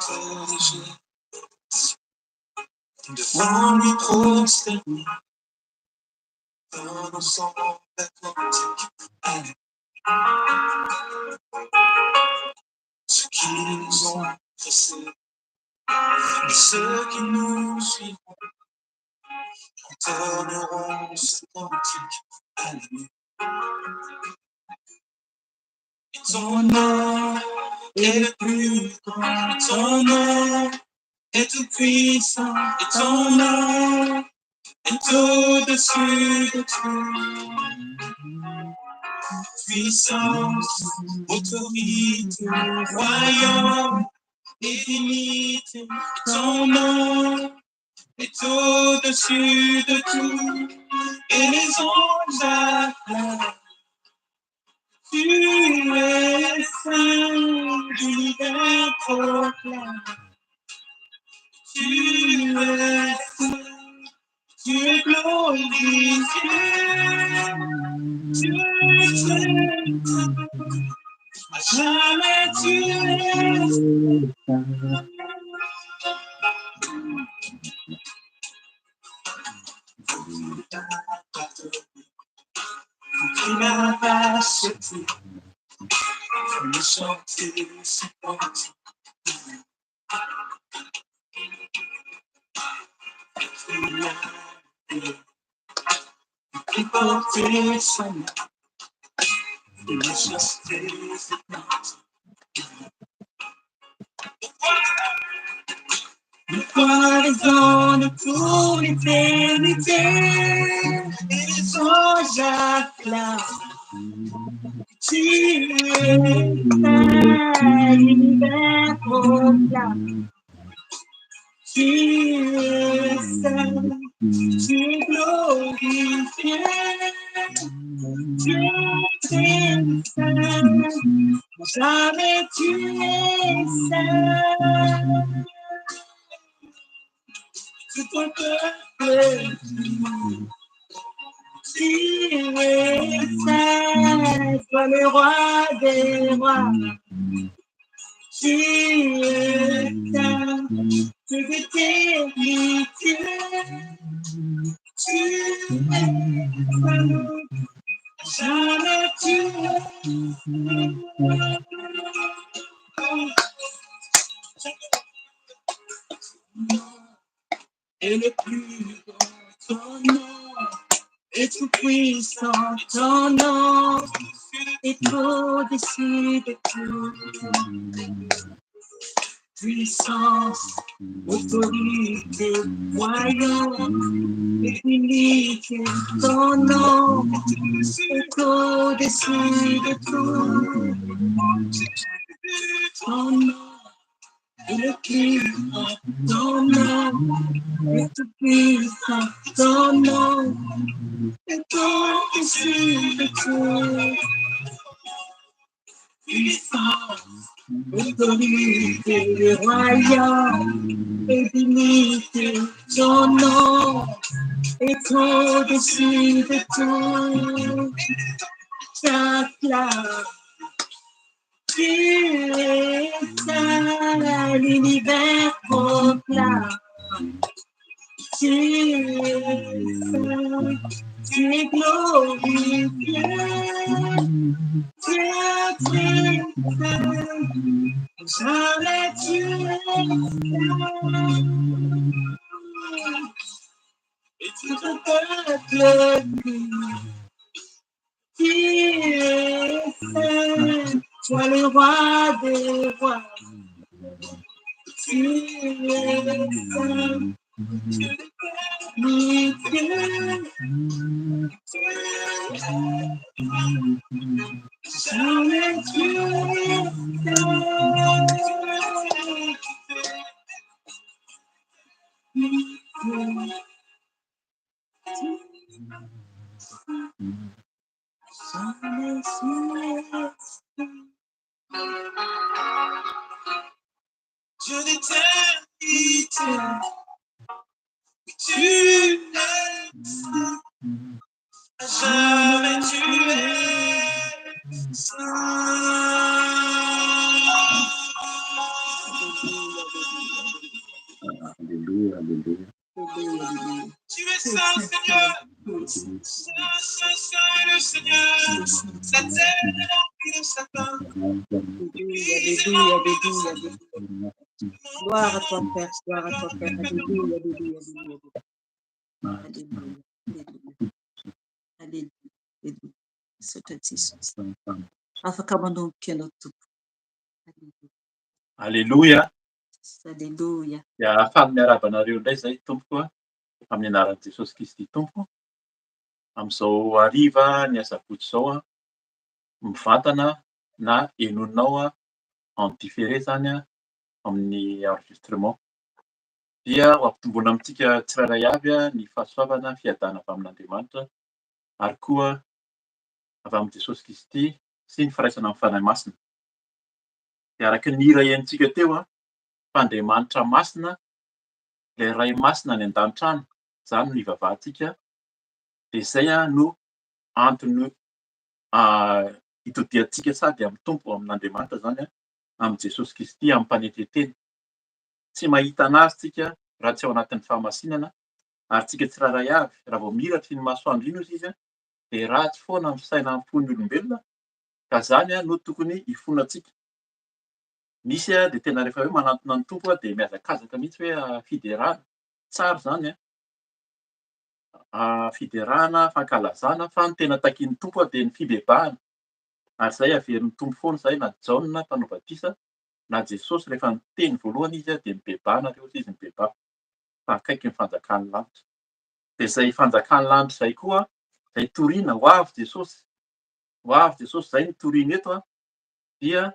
Toutes les Devant lui prosterner, d'un ensemble cantique. Allez, ceux qui nous ont précédés, et ceux qui nous suivront, entonneront ce cantique. Alléluia. Et ton nom est le plus grand, et ton nom est tout puissant, et ton nom est au-dessus de tout. Puissance, autorité, royaume, illimité, ton nom est au-dessus de tout, et les anges acclament. Tu es saint, l'univers proclame. Tu es saint, tu es glorifié, tu es saint, à jamais tu es saint. Tu m'as racheté, tu me chanter ce cantique. Tu m'as fait porter sa main, tu me chanter ce cantique. Nous croisons pour l'éternité, et les anges acclament. Tu es saint, l'univers proclame. Tu es saint, tu es glorifié. Tu es saint, jamais tu es saint. Tout ton peuple tu es saint, toi le roi des rois. Tu es saint, tu d'éternité. Tu es saint, jamais tu es Et le plus grand, ton nom est tout puissant, ton nom est au-dessus de tout. Puissance, autorité, royaume, divinité, ton nom est au-dessus de tout. Ton nom est le plus grand, ton nom est tout puissant, ton nom est au-dessus de tout. Puissance, autorité, royaume et dignité, ton nom est au-dessus de tout. J'acclame. Tu es saint, l'univers proclame. Tu es saint, tu es glorifié. Tu es très saint, jamais tu es saint. Et tout ton peuple crie. Tu es saint, toi le roi des rois. Tu es saint, tu es Dieu. Tu es saint, jamais tu es saint. Jamais tu es saint. Dieu d'éternité, tu es saint, à jamais tu es saint. Tout-Puissant Seigneur. Saint, Saint, Saint le Seigneur. La terre est remplie de Satan. Alléluia, Alléluia, Alléluia. Gloire à toi, Père, gloire à toi, Père. Alléluia, Alléluia, Alléluia. Alléluia, Alléluia. Alléluia. Misaotra Jesosy. Afaka manomboka ianao Tompo. Alléluia. Alléluia. Alléluia. Dia faly miarahaba anareo indray izay tompoko a, amin'ny anaran'i Jesosy Kristy Tompo. Amin'izao hariva ny asabotsy izao a, mivantana na henoinao a, en différé izany a, amin'ny enregistrement. Dia ho ampitomboina amintsika tsirairay avy a, ny fahasoavana, fiadanana avy amin'Andriamanitra ary koa avy amin'i Jesosy Kristy sy ny firaisana amin'ny Fanahy Masina. Dia araka ny hira henontsika teo a, fa Andriamanitra masina, ilay Ray masina any an-danitra any, izany no ivavahantsika, dia izay a no antony itodiantsika sady amin'ny Tompo, amin'Andriamanitra izany a, amin'i Jesosy Kristy amim-panetren-tena. Tsy mahita an'Azy tsika raha tsy ao anatin'ny fahamasinana, ary tsika tsirairay avy, raha vao miratra iny masoandro iny ozy izy a, dia ratsy foana ny fisainan'ny fon'ny olombelona, ka izany no tokony hifonantsika. Misy dia tena rehefa hoe manantona ny Tompo dia mihazakazaka mihitsy hoe fiderana. Tsara izany a, fiderana, fankalazana, fa ny tena takian'ny Tompo dia ny fibebahana. Ary izay averin'ny Tompo foana izay na Jaona mpanao batisa na Jesosy rehefa niteny voalohany izy dia mibebaha nareo hozy izy mibebaha fa akaiky ny fanjakan'ny lanitra. Dia izay fanjakan'ny lanitra izay koa izay toriana ho avy Jesosy, ho avy Jesosy izay no toriana eto dia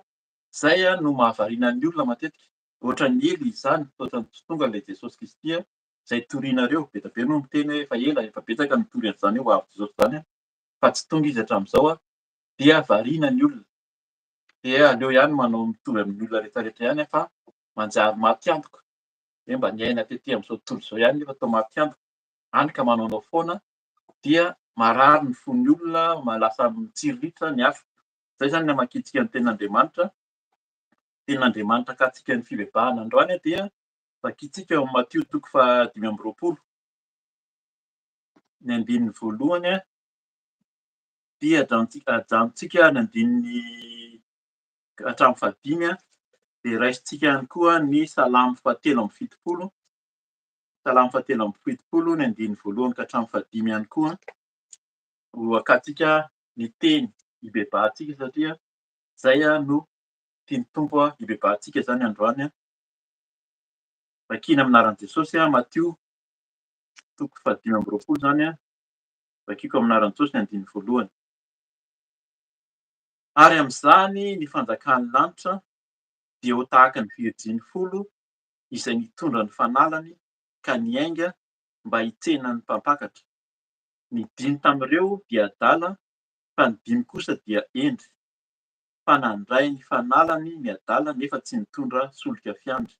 izay no mahavariana ny olona matetika. Ohatran'ny ela izy izany, ohatran'ny tsy tonga ilay Jesosy Kristy izay torianareo. Be dia be no miteny hoe efa ela, efa betsaka ny nitory an'izany hoe ho avy Jesosy izany fa tsy tonga izy hatramin'izao dia variana ny olona. Dia aleo ihany manao mitovy amin'ny olona rehetrarehetra ihany fa manjary maty antoka. Hoe mba niaina tety amin'izao tontolo izao ihany nefa toa maty antoka. Hany ka manaonao foana dia marary ny fon'ny olona, lasa mitsiriritra ny hafa. Izay izany ny hamakiantsika ny tenin'Andriamanitra. Tenin'Andriamanitra akatsika ny fibebahana androany dia vakintsika ao amin'ny Matio toko faha-25. Ny andininy voalohany dia ajanontsika ny andininy hatramin'ny fahadimy dia raisintsika ihany koa ny salamo faha-73. Salamo faha-73 ny andininy voalohany ka hatramin'ny fahadimy ihany koa. Ho akatsika ny teny hibebahantsika satria izay no tian'ny Tompo hibebahantsika izany androany. Vakina amin'ny anaran'i Jesosy, Matio toko faha-25 izany. Vakiko amin'ny anaran'i Jesosy ny andininy voalohany. Ary amin'izany ny fanjakan'ny lanitra dia ho tahaka ny virjiny folo izay nitondra ny fanalany ka niainga mba hitsena ny mpampakatra. Ny dimy tamin'ireo dia adala fa ny dimy kosa dia hendry. Fa nandray ny fanalany ny adala nefa tsy nitondra solika fiandry.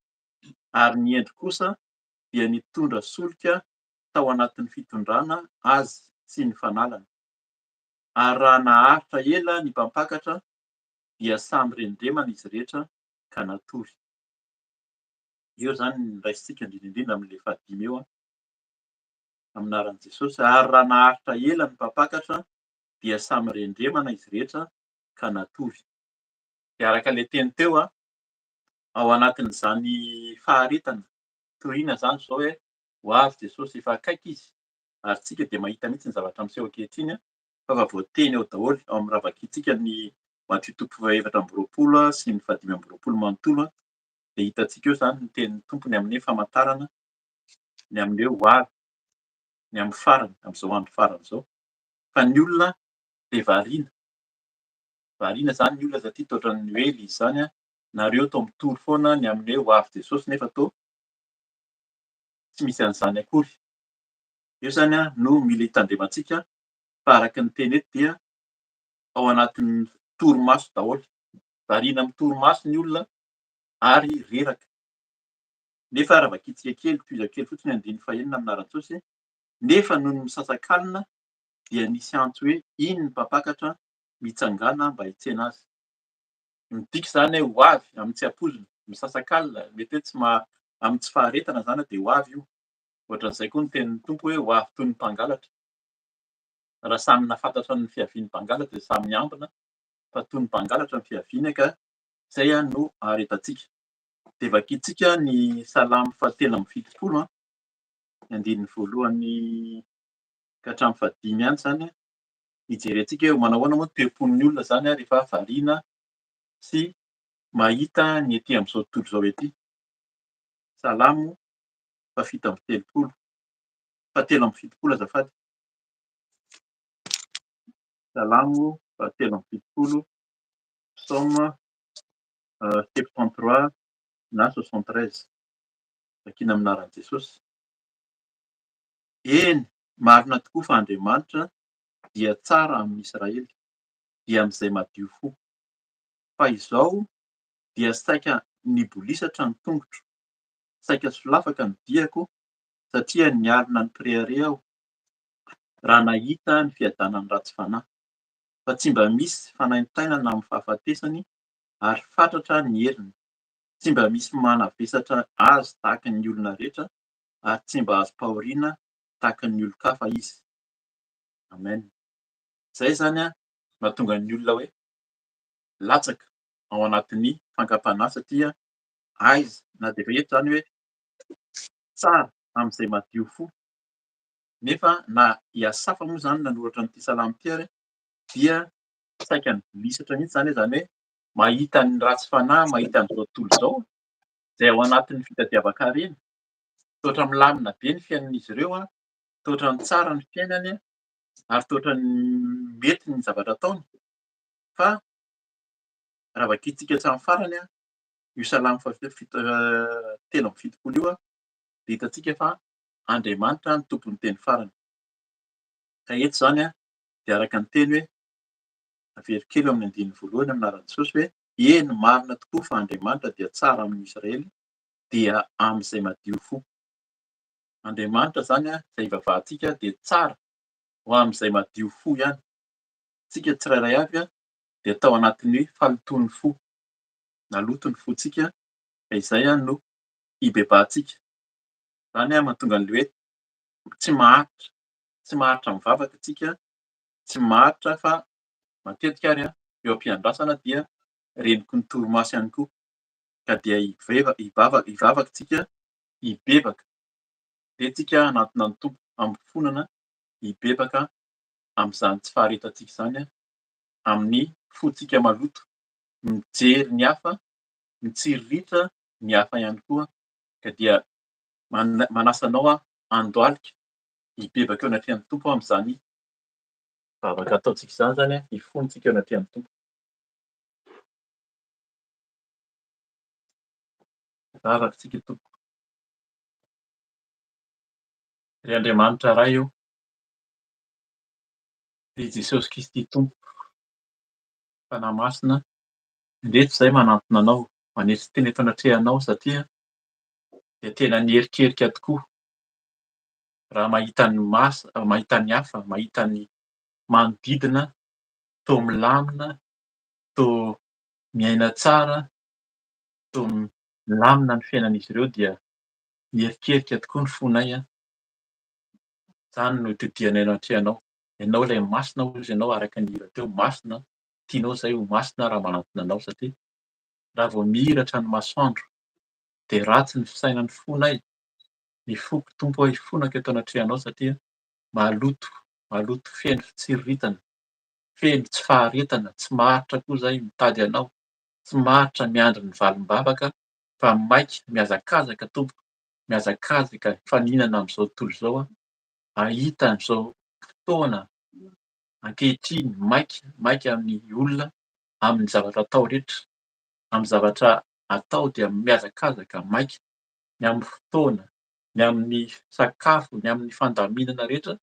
Ary ny hendry kosa dia nitondra solika tao anatin'ny fitondrana azy sy ny fanalany. Ary raha naharitra ela ny mpampakatra dia samy rendremana izy rehetra ka natory. Eo izany ny raisintsika indrindra indrindra amin'ilay fahadimy eo amin'ny anaran'i Jesosy. Ary raha naharitra ela ny mpampakatra dia samy rendremana izy rehetra ka natory. Dia araka ilay teny teo, ao anatin'izany faharetana, toriana izany izao hoe ho avy Jesosy, efa akaiky Izy, ary tsika dia mahita mihitsy ny zavatra miseho ankehitriny fa efa voateny ao daholo, ao amin'ny ravakintsika ny Matio toko faha-24 sy ny faha-25 manontolo dia hitantsika eo izany ny tenin'ny Tompo ny amin'ny famantarana ny amin'ny hoe ho avy, ny amin'ny farany, amin'izao andro farany izao. Fa ny olona dia variana, variana izany ny olona satria toa ohatran'ny hoe ilay izy izany, nareo toa mitory foana ny amin'ny hoe ho avy Jesosy nefa toa tsy misy an'izany akory. Eo izany no mila hitandremantsika fa araka ny teny eto dia ao anatin'ny torimaso daholo. Variana amin'ny torimaso ny olona ary reraka. Nefa raha vakintsika kely, tohizako kely fotsiny andininy fahenina amin'ny anaran'i Jesosy, nefa nony misasakalina dia nisy antso hoe iny ny mpampakatra mitsangàna mba hitsena azy. Midika izany hoe ho avy amin'ny tsy ampoizina, misasakalina, mety hoe tsy maha, amin'ny tsy faharetana izany dia ho avy io. Ohatran'izay koa ny tenin'ny Tompo hoe ho avy toy ny mpangalatra. Raha samy nahafantatra ny fiavian'ny mpangalatra dia samy miambina fa toy ny mpangalatra ny fiaviany ka izay no aharetantsika. Dia vakintsika ny Salamo fahatelo amby 70, ny andininy voalohany ka hatramin'ny fahadimy ihany izany. Hijerentsika hoe manao ahoana moa ny toe-pon'ny olona izany rehefa variana sy mahita ny ety amin'izao tontolo izao ety. Salamo faha-37, faha-73 azafady. Salamo faha-73, Psaume 73 na 73. Vakina amin'ny anaran'i Jesosy. Eny, marina tokoa fa Andriamanitra dia tsara amin'i Israely, dia amin'izay madio fo. Fa izao dia saika nibolisatra ny tongotro, saika solafaka ny diako, satria nialona ny mpirehareha aho, raha nahita ny fiadanan'ny ratsy fanahy. Fa tsy mba misy fanaintainana amin'ny fahafatesany, ary fatratra ny heriny. Tsy mba misy manavesatra azy tahaka ny olona rehetra, ary tsy mba azom-pahoriana tahaka ny olon-kafa izy. Amen. Izay izany mahatonga ny olona hoe latsaka ao anatin'ny fankam-panahy satria aiza na dia efa eto izany hoe tsara amin'izay madio fo nefa na i Asafa moa izany nanoratra an'ity salamo ity ary dia saika nibolisatra mihitsy izany hoe izany hoe mahita ny ratsy fanahy, mahita an'izao tontolo izao izay ao anatin'ny fitadiavan-karena. Toa ohatran'ny milamina be ny fiainan'izy ireo, toa ohatran'ny tsara ny fiainany ary toa ohatran'ny mety ny zavatra ataony fa raha vakintsika hatramin'ny farany io salamo faha-73 io dia hitantsika fa Andriamanitra no tompon'ny teny farany. Ka eto izany dia araka ny teny hoe averiko kely eo amin'ny andininy voalohany amin'ny anaran'i Jesosy hoe eny marina tokoa fa Andriamanitra dia tsara amin'ny Israely dia amin'izay madio fo. Andriamanitra izany izay ivavahantsika dia tsara ho amin'izay madio fo ihany. Isika tsirairay avy dia tao anatin'ny hoe fahalotoan'ny fo. Naloto ny fontsika ka izay no hibebahantsika. Izany mahatonga an'ilay hoe tsy maharitra, tsy maharitra mivavaka isika, tsy maharitra fa matetika ary eo am-piandrasana dia renoky ny torimaso ihany koa. Ka dia hivavaka isika, hibebaka. Dia isika hanantona ny Tompo amin'ny fifonana, hibebaka amin'izany tsy faharetantsika izany, amin'ny fontsika maloto, mijery ny hafa, mitsiriritra ny hafa ihany koa. Ka dia manasa anao aho handohalika, hibebaka eo anatrehan'ny Tompo amin'izany vavaka ataontsika izany, izany hifontsika eo anatrehan'ny Tompo. Vavaka isika Tompoko. Ry Andriamanitra Ray ô, ry Jesosy Kristy Tompo, Fanahy Masina, indreto izahay manantona Anao, manetry tena eto anatrehanao satria dia tena nierikerika tokoa raha mahita ny mas- mahita ny hafa, mahita ny manodidina toa milamina, toa miaina tsara, toa milamina ny fiainan'izy ireo dia mierikerika tokoa ny fonay an! Izany no itodihanay eo anatrehanao. Ianao ilay masina hoy izy ianao araka ny hira teo, masina, tianao izay ho masina raha manantona anao satria raha vao mihiratra ny masoandro dia ratsy ny fisainan'ny fonay, ny foko Tompo ô hifonako eto anatrehanao satria maloto, maloto feno fitsiriritana, feno tsy faharetana, tsy maharitra koa izahay mitady anao, tsy maharitra miandry ny valim-bavaka fa maika mihazakazaka Tompoko, mihazakazaka hifaninana amin'izao tontolo izao hahita an'izao fotoana ankehitriny maika, maika amin'ny olona amin'ny zavatra atao rehetra, amin'ny zavatra atao dia mihazakazaka maika, ny amin'ny fotoana, ny amin'ny sakafo, ny amin'ny fandaminana rehetra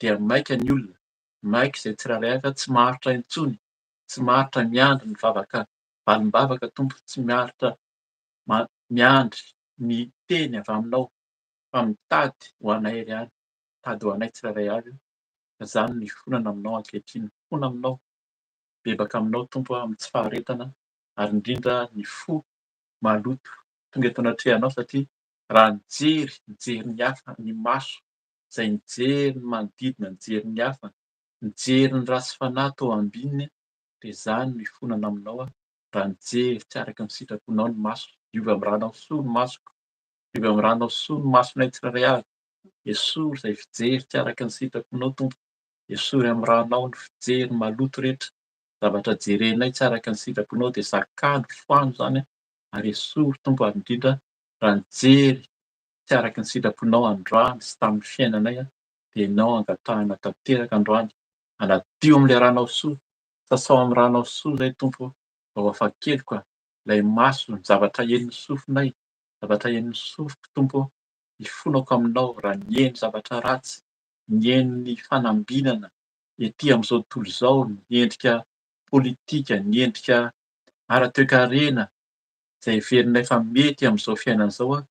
dia maika ny olona, maika izay tsirairay avy tsy maharitra intsony, tsy maharitra miandry ny vavaka, valim-bavaka Tompo, tsy miaritra miandry ny teny avy aminao fa mitady ho anay ry any, mitady ho anay tsirairay avy, ka izany no ifonana aminao ankehitriny, mifona aminao, mibebaka aminao Tompo aho amin'ny tsy faharetana ary indrindra ny fo maloto tonga eto anatrehanao satria Raha nijery, nijery ny hafa ny maso, izay nijery ny manodidina, nijery ny hafa, nijery ny ratsy fanahy tao ambininy, dia izany no ifonana aminao raha nijery tsy araka ny sitraponao ny maso. Diovy amin'ny ranao soa ny masoko, diovy amin'ny ranao soa ny masonay tsirairay avy. Esory izay fijery tsy araka ny sitraponao Tompo. Esory amin'ny ranao ny fijery maloto rehetra. Zavatra jerenay tsy araka ny sitraponao dia zakano, foano izany ary esory Tompo ary indrindra raha nijery tsy araka ny sitraponao androany sy tamin'ny fiainanay dia Ianao angatahana tanteraka androany. Anadio amin'ilay ranao soa, sasao amin'ny ranao soa izay Tompo mba ho afa-keloka ilay maso, ny zavatra henon'ny sofinay, zavatra henon'ny sofiko Tompo ô, ifonako aminao raha nihaino zavatra ratsy, nihaino ny fanambinana ety amin'izao tontolo izao, ny endrika politika, ny endrika ara-toekarena izay heverinay fa mety amin'izao fiainana izao,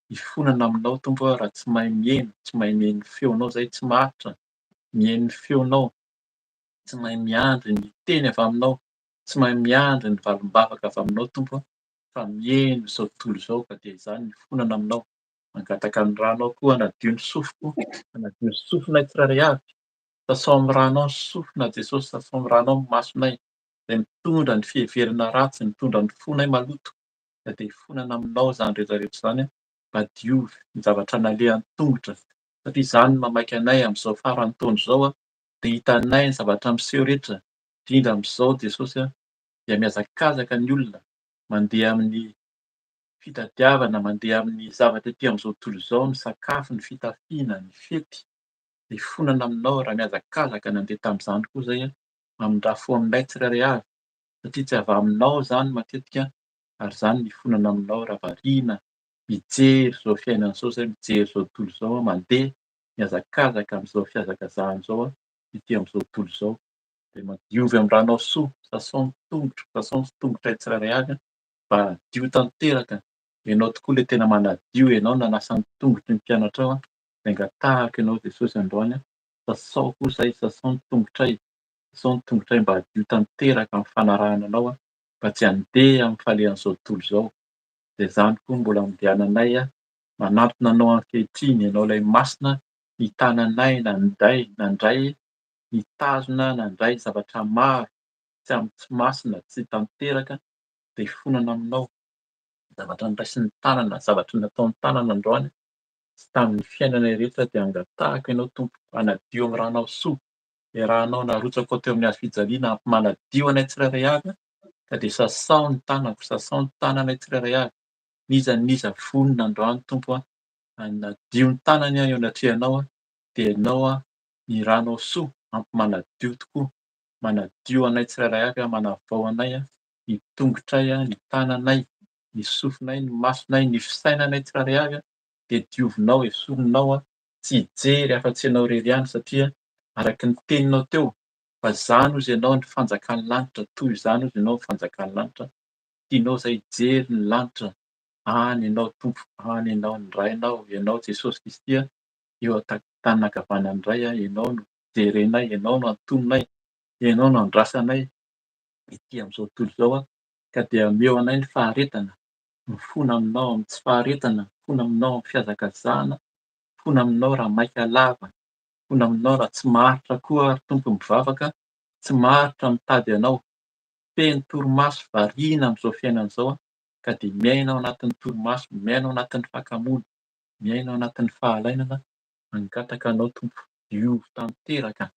ifonana aminao Tompo aho raha tsy mahay mihaino, tsy mahay mihaino ny feonao izahay, tsy maharitra mihaino ny feonao, tsy mahay miandry ny teny avy aminao, tsy mahay miandry ny valim-bavaka avy aminao Tompo fa mihaino izao tontolo izao ka dia izany ny ifonana aminao. Mangataka ny ranao koa hanadio ny sofiko, hanadio ny sofinay tsirairay avy. Sasao amin'ny ranao ny sofina Jesosy, sasao amin'ny ranao ny masonay izay mitondra ny fiheverana ratsy, mitondra ny fonay maloto. Ka dia ifonana aminao izany rehetra rehetra izany mba diovy ny zavatra nalehan'ny tongotra satria izany no mamaika anay amin'izao faran'ny taona izao dia hitanay ny zavatra miseho rehetra, indrindra amin'izao Jesosy dia mihazakazaka ny olona mandeha amin'ny fitadiavana, mandeha amin'ny zavatra ety amin'izao tontolo izao, ny sakafo, ny fitafiana, ny fety, dia ifonana aminao raha mihazakazaka nandeha tamin'izany koa izay, mamindrà fo aminay tsirairay avy satria tsy avy aminao izany matetika ary izany ny ifonana aminao raha variana mijery izao fiainana izao izay, mijery izao tontolo izao, mandeha mihazakazaka amin'izao fihazakazahana izao ety amin'izao tontolo izao. Dia madiovy amin'ny ranao soa, sasao ny tongotro, sasao ny tongotray tsirairay avy mba hadio tanteraka. Ianao tokoa ilay tena manadio, Ianao nanasa ny tongotry ny mpianatrao, dia angatahako Ianao Jesosy androany, sasao koa izay, sasao ny tongotray, sasao ny tongotray mba hadio tanteraka amin'ny fanarahana Anao, mba tsy handeha amin'ny falehan'izao tontolo izao. Dia izany koa no mbola andehananay manantona Anao ankehitriny, Ianao ilay Masina nitana anay, nandray, nandray, nitazona, nandray zavatra maro tsy amin'ny tsy masina, tsy tanteraka, dia ifonana aminao. Zavatra noraisin'ny tanana, zavatra nataon'ny tanana androany sy tamin'ny fiainanay rehetra dia angatahako Ianao Tompo hanadio amin'ny ranao soa, ilay ranao narotsakao teo amin'ny hazo fijaliana hampimanadio anay tsirairay avy ka dia sasao ny tanako, sasao ny tananay tsirairay avy, n'iza n'iza vonona androany Tompo a, hanadio ny tanany eo anatrehanao dia Ianao ny ranao soa hampimanadio tokoa, manadio anay tsirairay avy, manavao anay ny tongotray, ny tananay, ny sofinay, ny masonay, ny fisainanay tsirairay avy dia diovinao, esorinao tsy hijery afa-tsy Ianao irery ihany satria araka ny teninao teo fa izany hozy Ianao ny fanjakan'ny lanitra, toy izany hozy Ianao ny fanjakan'ny lanitra, tianao izay hijery ny lanitra, any Ianao Tompo, any Ianao ny Rainao, Ianao Jesosy Kristy eo an-tanana ankavanan'ny Ray, Ianao no jerenay, Ianao no antoninay, Ianao no andrasanay ety amin'izao tontolo izao ka dia omeo anay ny faharetana, mifona aminao amin'ny tsy faharetana, mifona aminao amin'ny fihazakazahana, mifona aminao raha maika lava, mifona aminao raha tsy maharitra koa ary Tompo mivavaka, tsy maharitra mitady Anao, feno torimaso variana amin'izao fiainana izao ka dia miaina ao anatin'ny torimaso, miaina ao anatin'ny fakamoana, miaina ao anatin'ny fahalainana, mangataka Anao Tompo, diovy tanteraka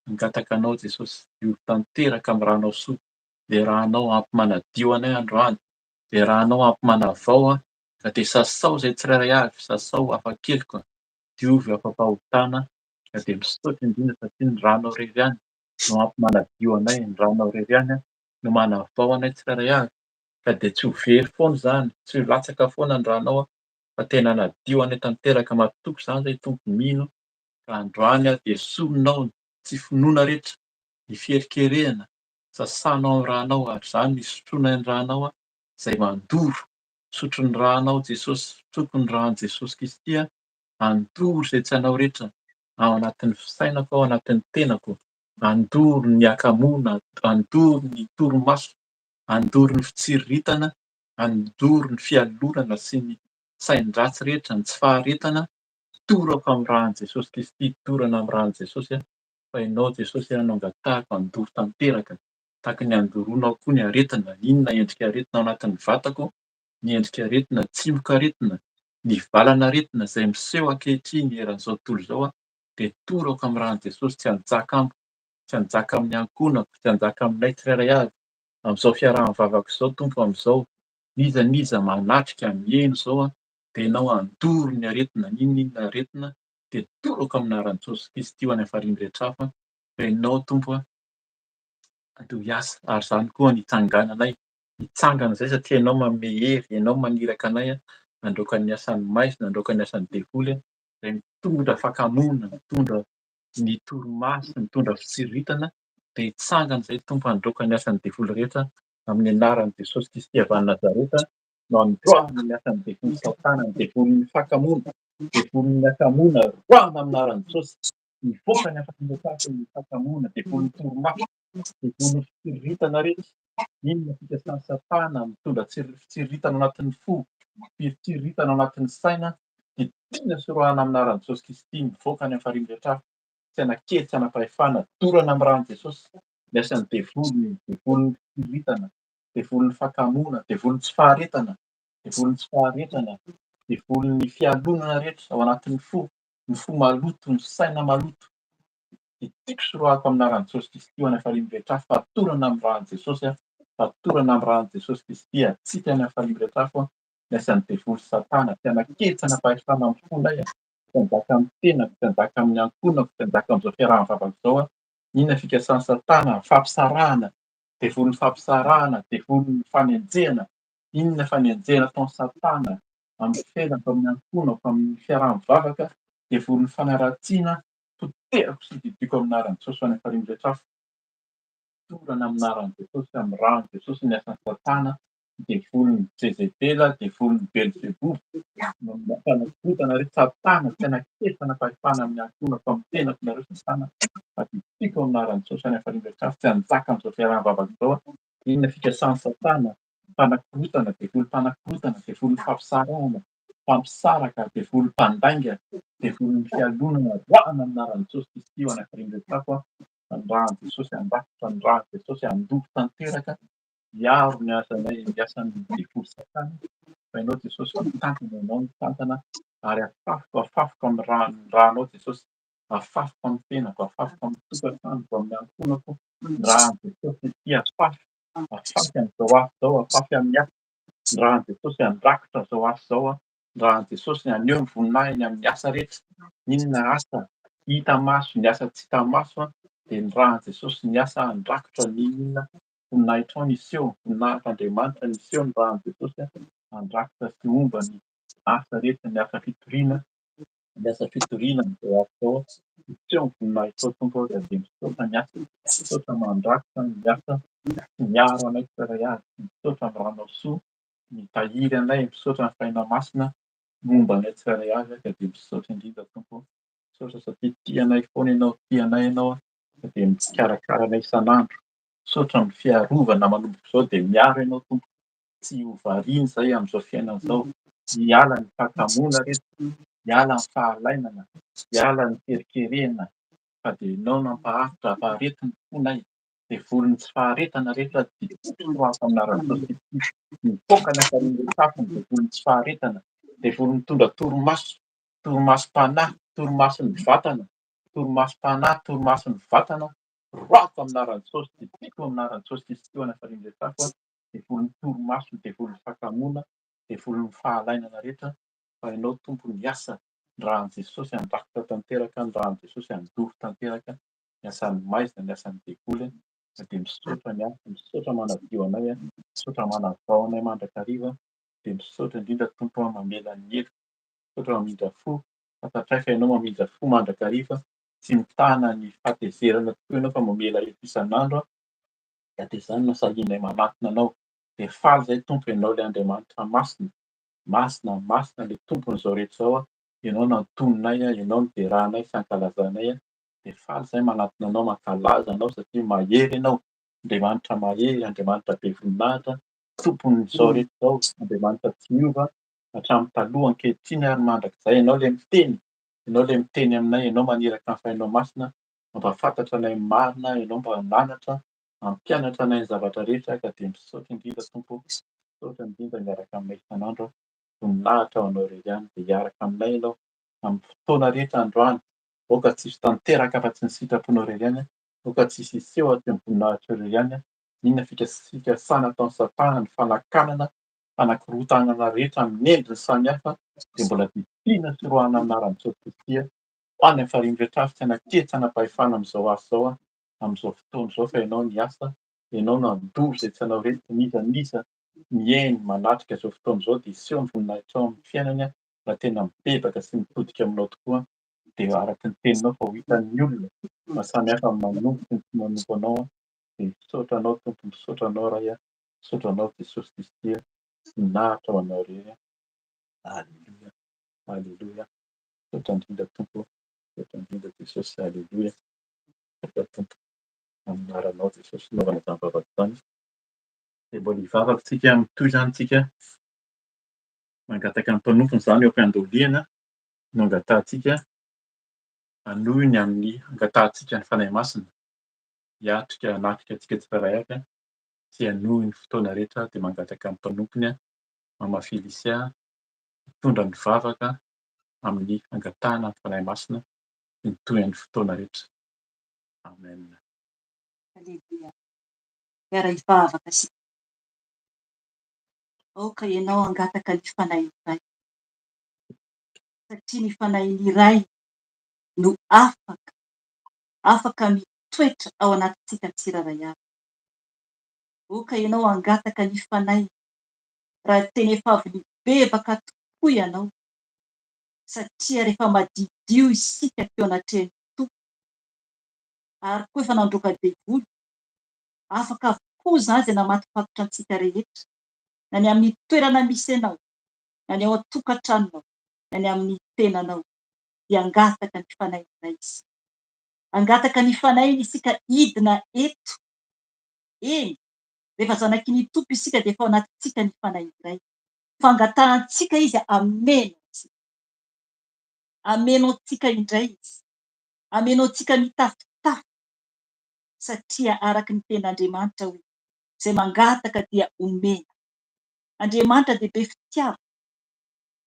Mangataka Anao Jesosy, diovy tanteraka amin'ny ranao soa, ilay ranao ampy manadio anay androany, ilay ranao ampy manavao an, ka dia sasao izay tsirairay avy, sasao afa-keloka, diovy afa-pahotana, ka dia misaotra indrindra satria ny ranao irery ihany no ampy manadio anay, ny ranao irery ihany no manavao anay tsirairay avy, ka dia tsy ho very foana izany, tsy ho latsaka foana ny ranao fa tena hanadio anay tanteraka, matoky izany izay Tompo, mino Ka androany aho dia esorinao ny tsy finoana rehetra, ny fiherikerehana, sasanao amin'ny ranao ary izany ny hisotroana ny ranao izay mandoro, misotro ny ranao Jesosy, sotroiko ny ran'i Jesosy Kristy aho, handoro izay tsy anao rehetra ao anatin'ny fisainako, ao anatin'ny tenako, handoro ny hakamoana, handoro ny torimaso, handoro ny fitsiriritana, handoro ny fialonana sy ny. sain-dratsy rehetra, ny tsy faharetana, torako amin'ny ràn'i Jesosy Kristy, dorana amin'ny ràn'i Jesosy aho, fa Ianao Jesosy no angatahako handoro tanteraka, tahaka ny handoroanao koa ny aretina, n'inona endrika aretina ao anatin'ny vatako, ny endrika aretina, tsimokaretina, ny valan'aretina izay miseho ankehitriny eran'izao tontolo izao dia torako amin'ny ràn'i Jesosy tsy hanjaka amiko, tsy hanjaka amin'ny ankohonako, tsy hanjaka aminay tsirairay avy, amin'izao fiaraha-mivavaka izao Tompo amin'izao, n'iza n'iza manatrika miheno izao dia Ianao handoro ny aretina, n'inon'inona aretina dia torako amin'ny anaran'i Jesosy Kristy ho any amin'ny farihy rehetra hafa fa Ianao Tompo andeha hiasa ary izany koa ny hitsangananay, hitsangana izay satria Ianao manome hery, Ianao maniraka anay handroaka ny asan'ny maizina, handroaka ny asan'ny devoly izay mitondra fakamoana, mitondra ny torimaso, mitondra fitsiriritana dia hitsangana izay Tompo handroaka ny asan'ny devoly rehetra amin'ny anaran'i Jesosy Kristy avy any Nazareta no androahana ny asan'ny devoly Satana, ny devolin'ny fakamoana, devolin'ny hakamoana, roahana amin'ny anaran'i Jesosy. Mivoaka ny afa-miatraka ny fakamoana, devolin'ny torimaso, devolin'ny fitsiriritana rehetra. Inona fikasan'i Satana mitondra fitsiriritana ao anatin'ny fo, fitsiriritana ao anatin'ny saina, dia tiana sy roahana amin'ny anaran'i Jesosy Kristy, mivoaka any amin'ny farihy rehetra, tsy ana-kery, tsy ana-pahefana, dorana amin'ny ran'i Jesosy. Ny asan'ny devoly, ny devolin'ny fitsiriritana, devolin'ny fakamoana, devolin'ny tsy faharetana, devolin'ny tsy faharetana, devolin'ny fialonana rehetra ao anatin'ny fo, ny fo maloto, ny saina maloto. Dia tiako sy roahako amin'ny anaran'i Jesosy Kristy ho any amin'ny farihy rehetra afo, fatorana amin'ny ran'i Jesosy aho, fatorana amin'ny ran'i Jesosy Kristy atsika any amin'ny farihy rehetra afo, ny asan'ny devoly Satana, tsy ana-kery, tsy ana-pahefana amin'ny fonay, tsy hanjaka amin'ny tenako, tsy hanjaka amin'ny ankohonako, tsy hanjaka amin'izao fiaraha-mivavaka izao aho. Inona fikasan'i Satana? Fampisarahana, devolin'ny fampisarahana, devolin'ny fanenjehana. Inona fanenjehana ataon'i Satana amin'ny fiainako, amin'ny ankohonako, amin'ny fiaraha-mivavaka, devolin'ny fanaratsiana, potehako sy didiako amin'ny anaran'i Jesosy ho any amin'ny farihy rehetra afo. Torana amin'ny anaran'i Jesosy, amin'ny ran'i Jesosy ny asan'i Satana, devolin'i Jezebela, devolin'i Belzeboba, mpanakotana ry Satana, tsy ana-kery, tsy ana-pahefana amin'ny ankohonako, amin'ny tenako nareo Satana, fa didiako amin'ny anaran'i Jesosy any amin'ny farihy rehetra afo, tsy hanjaka amin'izao fiaraha-mivavaka izao aho. Inona fikasan'i Satana? Mpanakorontana, devoly mpanakorontana, devolin'ny fampisarahana, mpampisaraka, devoly mpandainga, devolin'ny fialonana, roahana amin'ny anaran'i Jesosy Kristy ho any amin'ny farihy rehetra afo aho, fa ny ran'i Jesosy handrakotra, ny ran'i Jesosy handoro tanteraka, hiaro ny asanay, ny asan'ny devoly Satana, fa Ianao Jesosy mitantana, Ianao mitantana, ary afafiko, afafiko amin'ny rà, ny rànao Jesosy, afafiko amin'ny tenako, afafiko amin'ny tokantranoko, amin'ny ankohonako, ny ràn'i Jesosy ity afafy, afafy amin'izao asa izao, afafy amin'ny asa, ny ràn'i Jesosy handrakotra izao asa izao, ny ràn'i Jesosy haneho ny voninahiny amin'ny asa rehetra, n'inona asa hita maso, ny asa tsy hita maso, dia ny ràn'i Jesosy ny asa handrakotra n'inon'inona voninahitrao ny hiseho, voninahitr'Andriamanitra ny hiseho, ny ràn'i Jesosy handrakotra sy homba ny asa rehetra, ny asa fitoriana, ny asa fitoriana amin'izao asa izao, hiseho ny voninahitrao Tompo ô, dia misaotra ny asa, misaotra mandrakotra ny asa sy miaro anay tsirairay avy, misaotra amin'ny rànao soa mitahiry anay, misaotra ny Fanahy Masina momba anay tsirairay avy ka dia misaotra indrindra Tompo ô, misaotra satria tia anay foana Ianao, tia anay Ianao ka dia mikarakara anay isan'andro, misaotra amin'ny fiarovana manomboka izao dia miaro Ianao Tompo, tsy ho variana izay amin'izao fiainana izao, hiala ny fahakamoana reto, hiala ny fahalainana, hiala ny fiherikerena fa dia Ianao no hampaharitra, hampahareto ny fonay, devolin'ny tsy faharetana rehetra dia toroako amin'ny anaran'i Jesosy Kristy. Mivoaka ny hafalian'ireo tafiny, devolin'ny tsy faharetana, devoly mitondra torimaso, torimasom-panahy, torimason'ny vatana, torimasom-panahy, torimason'ny vatana, roako amin'ny anaran'i Jesosy, didiako amin'ny anaran'i Jesosy Kristy eo an'hafalian'ireo tafo, devolin'ny torimaso, devolin'ny fakamoana, devolin'ny fahalainana rehetra, fa Ianao Tompo ny asa, ny ràn'i Jesosy handrakotra tanteraka, ny ràn'i Jesosy handoro tanteraka, ny asan'ny maizina, ny asan'ny devoly, fa dia misaotra ny asa, misaotra manadio anay, misaotra manavao anay mandrakariva, dia misaotra indrindra Tompo a mamela ny heloka, misaotra mamindra fo, fantatray fa Ianao mamindra fo mandrakariva, tsy mitana ny fahatezerana tokoa Ianao fa mamela heloka isan'andro, ka dia izany no asahianay manatona Anao, dia faly izay Tompo, Ianao ilay Andriamanitra masina, masina, masina ilay Tompon'izao rehetra izao, Ianao no antoninay, Ianao no derahanay sy ankalazanay, dia faly izahay manatona Anao, mankalaza Anao satria mahery Ianao, Andriamanitra mahery, Andriamanitra be voninahitra, Tompon'izao rehetra izao, Andriamanitra tsy miova. hatramin'ny taloha, ankehitriny ary mandrakizay. Ianao ilay miteny, Ianao ilay miteny aminay, Ianao maniraka ny Fanahinao Masina mampahafantatra anay ny marina, Ianao mba hananatra, hampianatra anay ny zavatra rehetra ka dia misaotra indrindra Tompo, misaotra indrindra miaraka aminay isan'andro, voninahitra ho Anao irery ihany, dia hiaraka aminay Ianao amin'ny fotoana rehetra androany, aoka tsy hisy tanteraka afa-tsy ny sitraponao irery ihany, aoka tsy hisy hiseho ato amin'ny voninahitrao irery ihany, n'inona fikasana ataon'i Satana, ny fanakanana, fanakorontanana rehetra amin'ny endriny samihafa dia mbola didiana sy roahina amin'ny anaran'i Jesoa Kristy ho any amin'ny farihy rehetra tsy hanan-kery tsy hanam-pahefana amin'izao asa izao amin'izao fotoana izao fa ianao niasa, ianao no handoro izay tsy hanao rehetra, n'iza n'iza mihaino manatrika izao fotoana izao dia hiseho ny voninahitrao amin'ny fiainany raha tena mibebaka sy mitodika aminao tokoa dia araka ny teninao fa ho hitan'ny olona fa samy hafa ny manompo sy ny tsy manompo anao dia misaotra anao Tompo, misaotra anao Ray a, misaotra anao Jesosy Kristy a, voninahitra ho anao irery a. Aleloia, aleloia, misaotra indrindra Tompo, misaotra indrindra Jesosy, aleloia, misaotra Tompo, amin'ny anaranao Jesosy naovana izany vavaka izany. Dia mbola hivavaka tsika, mitohy izany tsika, mangataka ny mpanompony izany eo am-piandohaliana no angatahantsika hanohy ny amin'ny angatahantsika ny Fanahy Masina hiatrika hanatrika antsika tsirairay avy sy hanohy ny fotoana rehetra dia mangataka ny mpanompony Mama Felicia hitondra ny vavaka amin'ny fangatahana ny Fanahy Masina sy ny tohin'ny fotoana rehetra. Amen. Aleloia. Miara-hivavaka isika. Aoka ianao hangataka ny Fanahin'ny Ray. Satria ny Fanahin'ny Ray no afaka, afaka mitoetra ao anatintsika tsirairay avy. Aoka ianao hangataka ny Fanahy raha tena efa avy nibebaka tokoa ianao, satria rehefa madidio isika teo anatrehan'ny Tompo, ary koa efa nandroaka devoly, afaka avokoa izany izay namatopatotra antsika rehetra, na ny amin'ny toerana misy anao, na ny ao an-tokantranonao, na ny amin'ny tenanao, dia hangataka ny Fanahinay isika. Hangataka ny Fanahiny isika hidina eto. Eny, rehefa zanaky ny Tompo isika dia efa ao anatintsika ny Fanahy iray. Fangatahantsika Izy hameno antsika. Hameno antsika indray Izy. Hameno antsika mitafotafo. Satria araka ny tenin'Andriamanitra hoe, izay mangataka dia omena. Andriamanitra dia be fitiavana.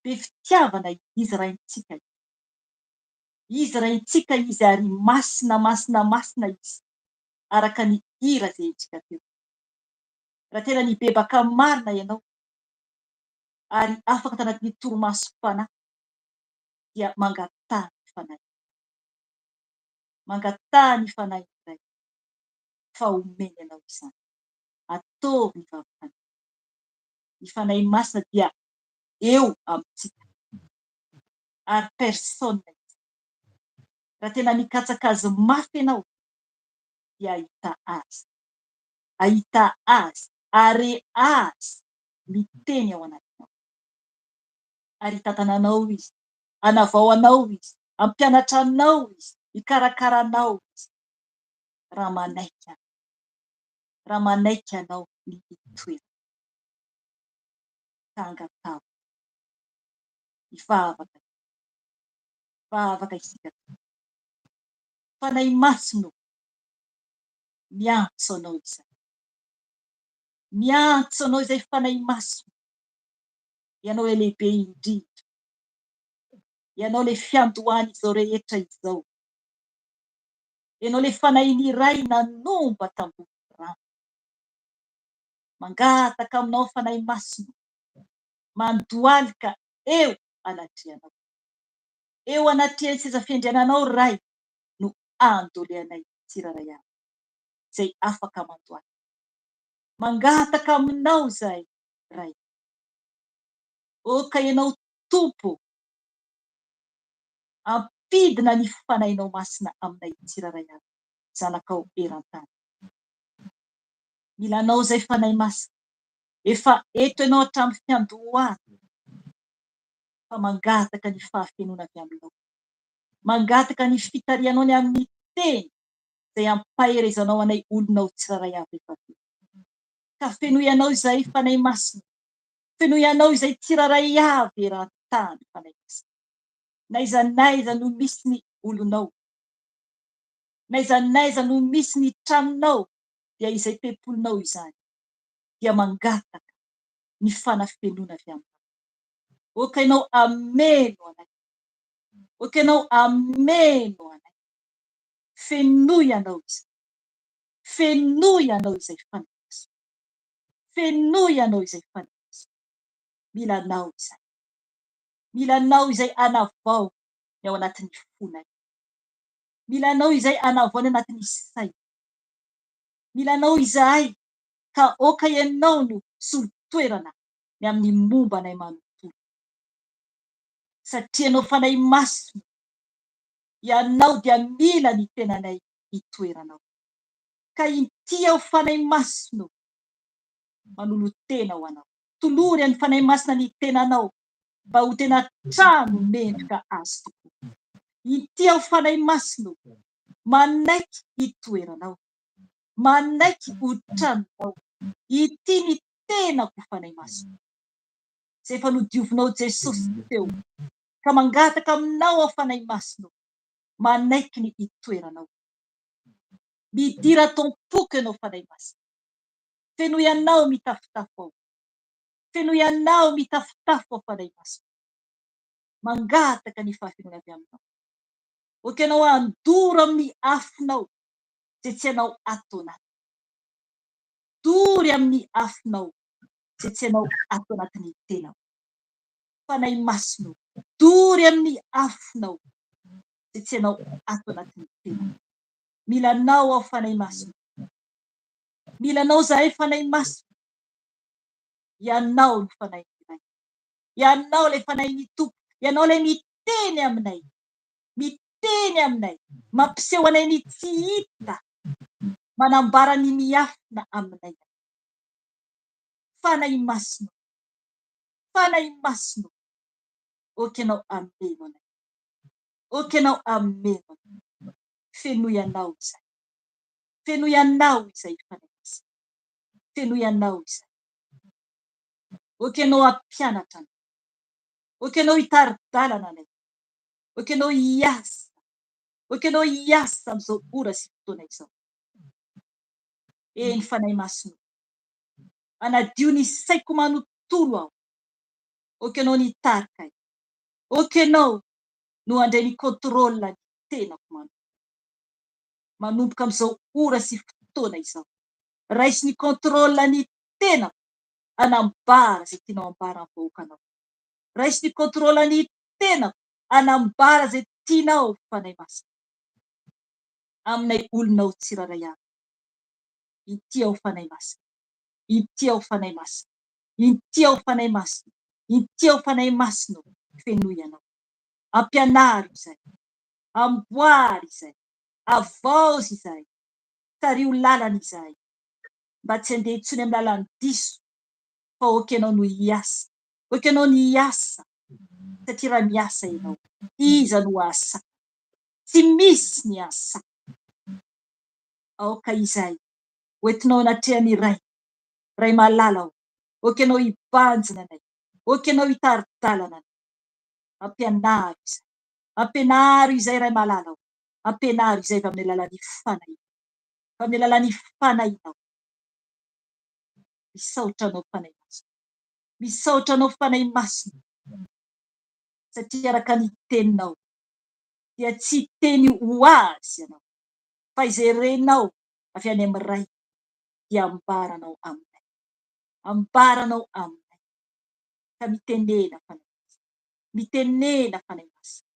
Be fitiavana Izy Raintsika io. Izy Raintsika Izy ary masina masina masina Izy. Araka ny hira izay hentsika teo. Raha tena nibebaka marina ianao ary afaka tanatin'ny torimasom-panahy dia mangataha ny Fanahy. Mangataha ny Fanahy indray fa homeny anao izany. Ataovy ny vavakanao. Ny Fanahy Masina dia eo amintsika ary personne izy. Raha tena mikatsaka azy mafy ianao dia hahita azy. Hahita azy ary azy miteny ao anatinao. Ary hitantana anao izy, hanavao anao izy, hampianatra anao izy, hikarakara anao izy. Raha manaiky anao. Raha manaiky anao ny hitoerany. Ka angataho. Hivavaka. Hivavaka isika. Fanahy Masina ô, miantso Anao izahay. Miantso Anao izay Fanahy Masina. Ianao ilay lehibe indrindra. Ianao ilay fiandohan'izao rehetra izao. Ianao ilay Fanahin'ny Ray nanomba tambony rano. Mangataka aminao Fanahy Masina, mandohalika eo anatrehanao. Eo anatrehan'ny seza fiandriananao Ray no andoleanay tsirairay avy izay afaka mandohalika. Mangataka aminao izahay Ray. Aoka Ianao Tompo hampidina ny Fanahinao Masina aminay tsirairay avy zanakao eran-tany. Mila Anao izay Fanahy Masina. Efa eto Ianao hatramin'ny fiandohana fa mangataka ny fahafenoana avy Aminao. Mangataka ny fitarihanao ny amin'ny teny izay ampaherezanao anay olonao tsirairay avy rehefa avy eo. Ka fenoy Anao izahay Fanahy Masina. Fenoy Anao izay tsirairay avy eran-tany, Fanahy Masina. N'aiza n'aiza no misy ny olonao, n'aiza n'aiza no misy ny tranonao, dia izay tempolinao izany, dia mangataka ny fanafenoana avy aminao. Aoka Ianao hameno anay. Aoka Ianao hameno anay. Fenoy Anao izay. Fenoy Anao izay Fanahy Masina. Fenoy Anao izay Fanahy Masina. Mila Anao izahay. Mila Anao izay hanavao ny ao anatin'ny fonay. Mila Anao izay hanavao ny anatin'ny sainay. Mila Anao izahay ka aoka Ianao no solo-toerana ny amin'ny momba anay manontolo. Satria Ianao Fanahy Masina, Ianao dia mila ny tenanay hitoeranao. Ka inty aho Fanahy Masina ô, manolo-tena ho Anao. Tolory an'ny Fanahy Masina ny tenanao mba ho tena trano mendrika Azy tokoa. Inty aho Fanahy Masina ô, manaiky hitoeranao, manaiky ho tranonao. Ity ny tenako Fanahy Masina, izay efa nodiovinao Jesosy teo, ka mangataka aminao aho Fanahy Masina ô, manaiky ny hitoeranao. Midira ato am-poko Ianao Fanahy Masina. Fenoy Anao mitafotafo aho. Fenoy Anao mitafotafo aho Fanahy Masina. Mangataka ny fahafenoana avy Aminao. Ok Ianao handoro amin'ny afonao izay tsy Anao ato anaty. Dory amin'ny afonao izay tsy Anao ato anatin'ny tenako. Fanahy Masina ô, dory amin'ny afonao izay tsy Anao ato anatin'ny tenako. Mila Anao aho Fanahy Masina. Mila Anao zahay Fanahy Masina. Ianao no Fanahin'ny Ray. Ianao ilay Fanahin'ny Tompo. Ianao ilay miteny aminay. Miteny aminay. Mampiseho anay ny tsy hita. Manambara ny miafina aminay. Fanahy Masina. Fanahy Masina. Ok Ianao hameno anay. Ok Ianao hameno anay. Fenoy Anao izay. Fenoy Anao izay Fanahy Masina. Fenoy Anao izay. Ok Ianao hampianatra anay. Ok Ianao hitari-dalana anay. Ok Ianao hiasa. Ok Ianao hiasa amin'izao ora sy fotoana izao. Eny Fanahy Masina o. Hanadio ny saiko manontolo aho. Ok Ianao nitarika ahy. Ok Ianao no handray ny contrôle ny tenako manontolo. Manomboka amin'izao ora sy fotoana izao. Raiso ny contrôle ny tenako hanambara izay tianao ambara amin'ny vahoakanao. Raiso ny contrôle ny tenako hanambara izay tianao Fanahy Masina aminay olonao tsirairay avy. Inty aho Fanahy Masina. Inty aho Fanahy Masina. Inty aho Fanahy Masina. Inty aho Fanahy Masina ô, fenoy Ianao. Ampianaro izahay. Amboary izahay. Avaozy izahay. Tariho lalana izahay. Mba tsy handeha intsony amin'ny lalan'ny diso, fa ok Ianao no hiasa. Ok Ianao ny hiasa, satria raha miasa Ianao, iza no hahasakana? Tsy misy ny hahasakana. Aoka izahay ho entinao anatrehan'ny Ray. Ray malala ô, ok Ianao hibanjina anay, ok Ianao hitari-dalana anay. Ampianaro izahay. Ampianaro izahay Ray malala ô, ampianaro izahay avy amin'ny alalan'ny Fanahinao. Avy amin'ny alalan'ny Fanahinao. Misaotra Anao Fanahy Masina. Misaotra Anao Fanahy Masina satria araka ny teninao dia tsy hiteny ho azy Ianao fa izay renao avy any amin'ny Ray dia ambaranao aminay. Ambaranao aminay. Ka mitenena Fanahy Masina. Mitenena Fanahy Masina.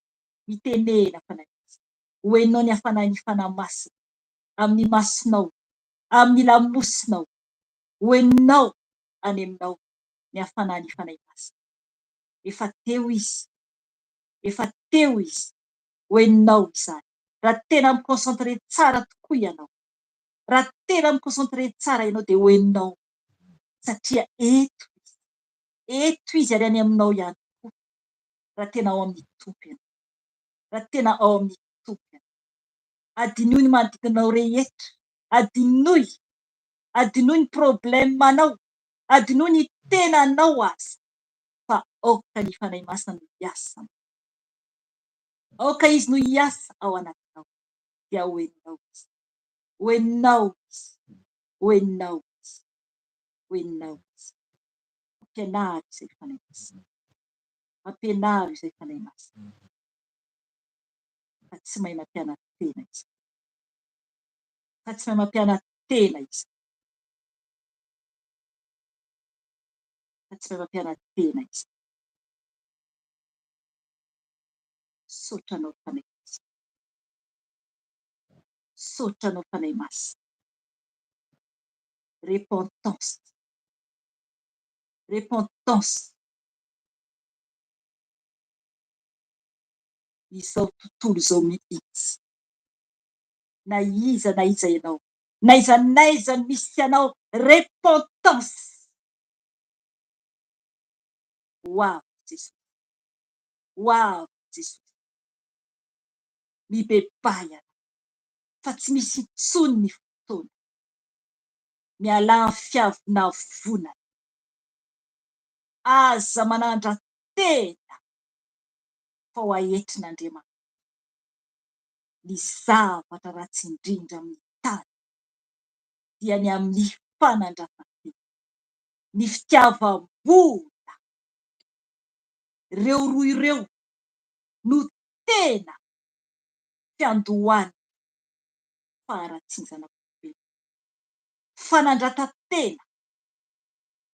Mitenena Fanahy Masina. Ho henonao ny hafanan'ny Fanahy Masina amin'ny masonao, amin'ny lamosinao. Ho henonao any aminao ny hafanan'ny Fanahy Masina. Efa teo Izy. Efa teo Izy. Ho henonao izany. Raha tena mi-concentrer tsara tokoa ianao. Raha tena mi-concentrer tsara ianao dia ho henonao. Satria eto Izy. Eto Izy ary any aminao ihany koa. Raha tena ao amin'ny Tompo ianao. Raha tena ao amin'ny Tompo ianao. Adinoy ny manodidina anao rehetra. Adinoy. Adinoy ny problème-nao. Adinoy ny tenanao aza. Fa aoka ny Fanahy Masina no hiasa aminao. Aoka Izy no hiasa ao anatinao. Dia ho henonao Izy. Ho henonao Izy. Ho henonao Izy. Ho henonao Izy. Ampianaro izay Fanahy Masina. Ampianaro izay Fanahy Masina. Fa tsy mahay mampiana-tena izy. Fa tsy mahay mampiana-tena izy. Fa tsy mahay mampiana-tena izy. Misaotra anao Fanahy Masina. Misaotra anao Fanahy Masina. Repentance. Repentance. Izao tontolo izao mihitsy. Na iza na iza ianao, na aiza na aiza misy anao, repentance. Ho avy Jesosy. Ho avy Jesosy. Mibebaha ianao fa tsy misy intsony ny fotoana. Mialà amin'ny fiavonavonana. Aza manandra-tena fa ho aetrin'Andriamanitra ny zavatra ratsy indrindra amin'ny tany dia ny amin'ny fanandratan-tena, ny fitiavam-bola. Ireo roa ireo no tena fiandohan'ny faharatsian-janak'olombelona. Fanandratan-tena,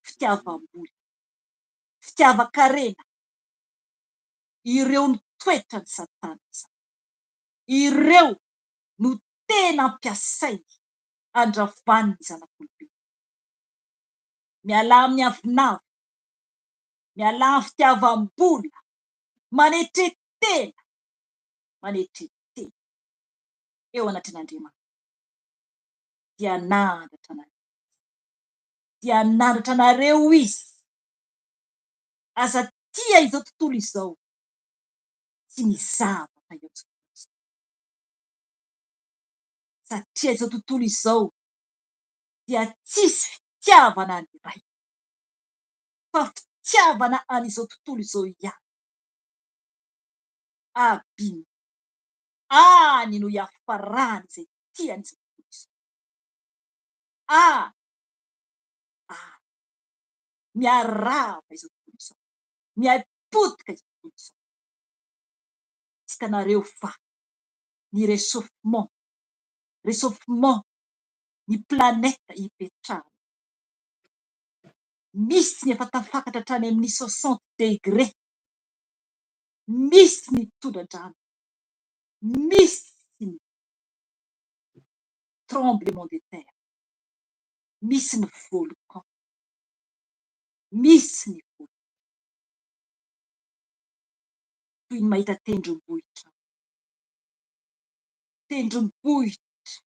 fitiavam-bola, fitiavan-karena, ireo no toetran'i Satana izany. Ireo no tena ampiasainy handravany ny zanak'olombelona. Mialà amin'ny avonavona, mialà amin'ny fitiavam-bola, manetre tena, manetre tena eo anatrehan'Andriamanitra dia hanandratra anareo Izy. Dia hanandratra anareo Izy. Aza tia izao tontolo izao sy ny zavatra eo izao tontolo izao. Satria izao tontolo izao dia tsisy fitiavana ny Ray, fa fitiavana an'izao tontolo izao ihany. Abîme. Any no hiafarany izay tia an'izao tontolo izao. Any. Any. Miharava izao tontolo izao. Mihay-potika izao tontolo izao. Tsy hitanareo fa ny réchauffement, réchauffement ny planète ipetrahana. Misy ny efa tafakatra hatrany amin'ny soixante degré. Misy ny tondra-drano. Misy ny tremblement de terre. Misy ny volcan. Misy ny volcan. Toy ny mahita tendrombohitra. Tendrombohitra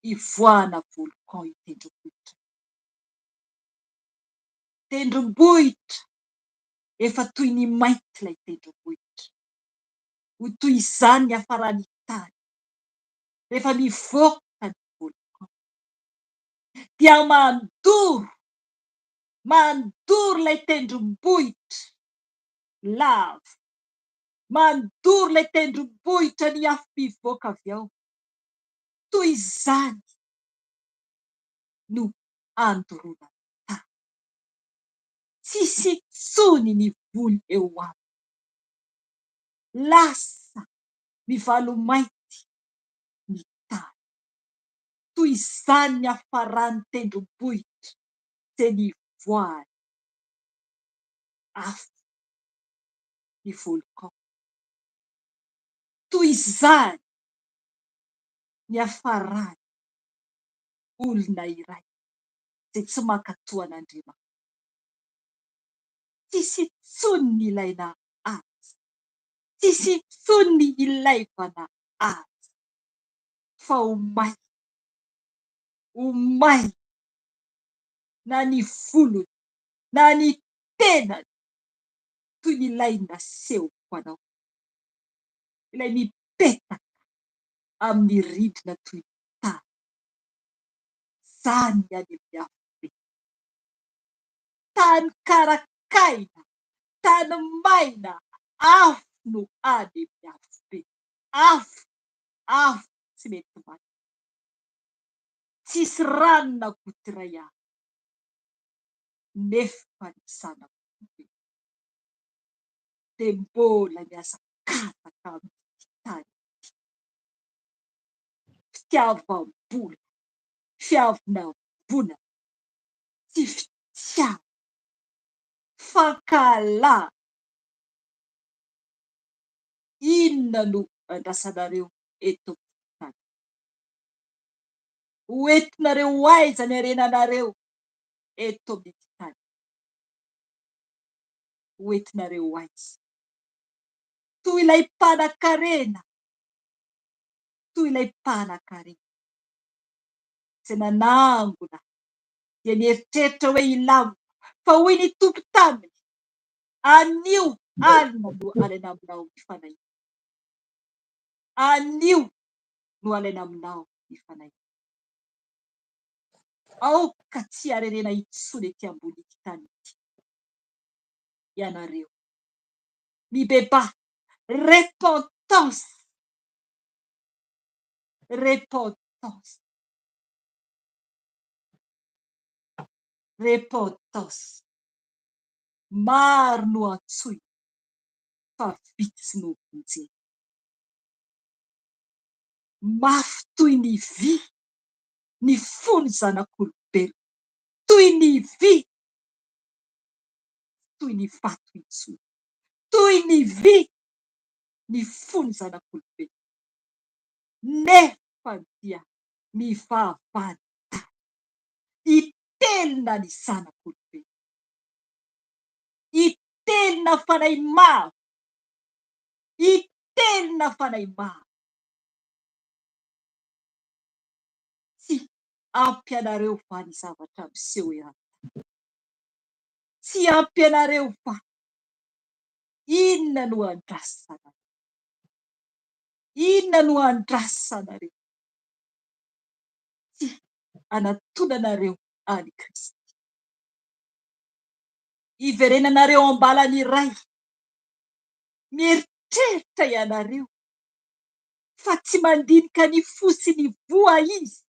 ivoahana volcan io tendrombohitra io. Tendrombohitra efa toy ny mainty ilay tendrombohitra. Ho toy izany ny hafaran'ny tany rehefa mivoaka ny volcan. Dia mandoro, mandoro ilay tendrombohitra lava. Mandoro ilay tendrombohitra ny afo mivoaka avy ao. Toy izany no andoroana ny tany. Tsisy intsony ny voly eo aminy. Lasa mivalomainty ny tany. Toy izany ny hafaran'ny tendrombohitra izay nivoahany afo ny volcan. Toy izany ny hafarany olona iray izay tsy mankatò an'Andriamanitra. Tsisy intsony ny ilaina azy. Tsisy intsony ny ilaivana azy. Fa ho may, ho may na ny volony na ny tenany toy ny ilay nasehoko anao, ilay mipetaka amin'ny rindrina toy ny tany. Izany ny any amin'ny afobe. Tany karakaina, tany maina, afo no any amin'ny afobe. Afo, afo tsy mety maty. Tsisy rano na goutte iray ary. Nefa ny zanak'olombelona dia mbola mihazakazaka amin'ity tany ity. Fitiavam-bola, fiavonavonana, tsy fitiavana, fankahalana. Inona no andrasanareo eto amin'ity tany? Ho entinareo ho aiza ny harenanareo eto amin'ity tany? Ho entinareo ho aiza? Toy ilay mpanankarena, toy ilay mpanankarena izay nanangona dia nieritreritra hoe hilamina, fa hoy ny Tompo taminy, Anio alina no alaina aminao ny fanahinao. Anio no alaina aminao ny fanahinao. Aoka tsy harerena intsony ety ambonin'ity tany ity ianareo. Mibebaha, repentance, repentance, repentance. Maro no antsoina fa vitsy no vonjena. Mafy toy ny vy ny fon'ny zanak'olombelona, toy ny vy, tsy toy ny vato intsony, toy ny vy ny fon'ny zanak'olombelona, nefa dia mivavadana hitelina ny zanak'olombelona, hitelina fanahy maro, hitelina fanahy maro. Tsy ampy anareo va ny zavatra miseho eran-tany? Tsy ampy anareo va? Inona no andrasanareo? Inona no andrasanareo? Tsy anatonanareo an'i Kristy. Iverenanareo am-balany iray. Mieritreritra ianareo fa tsy mandinika ny fo sy ny voa izy.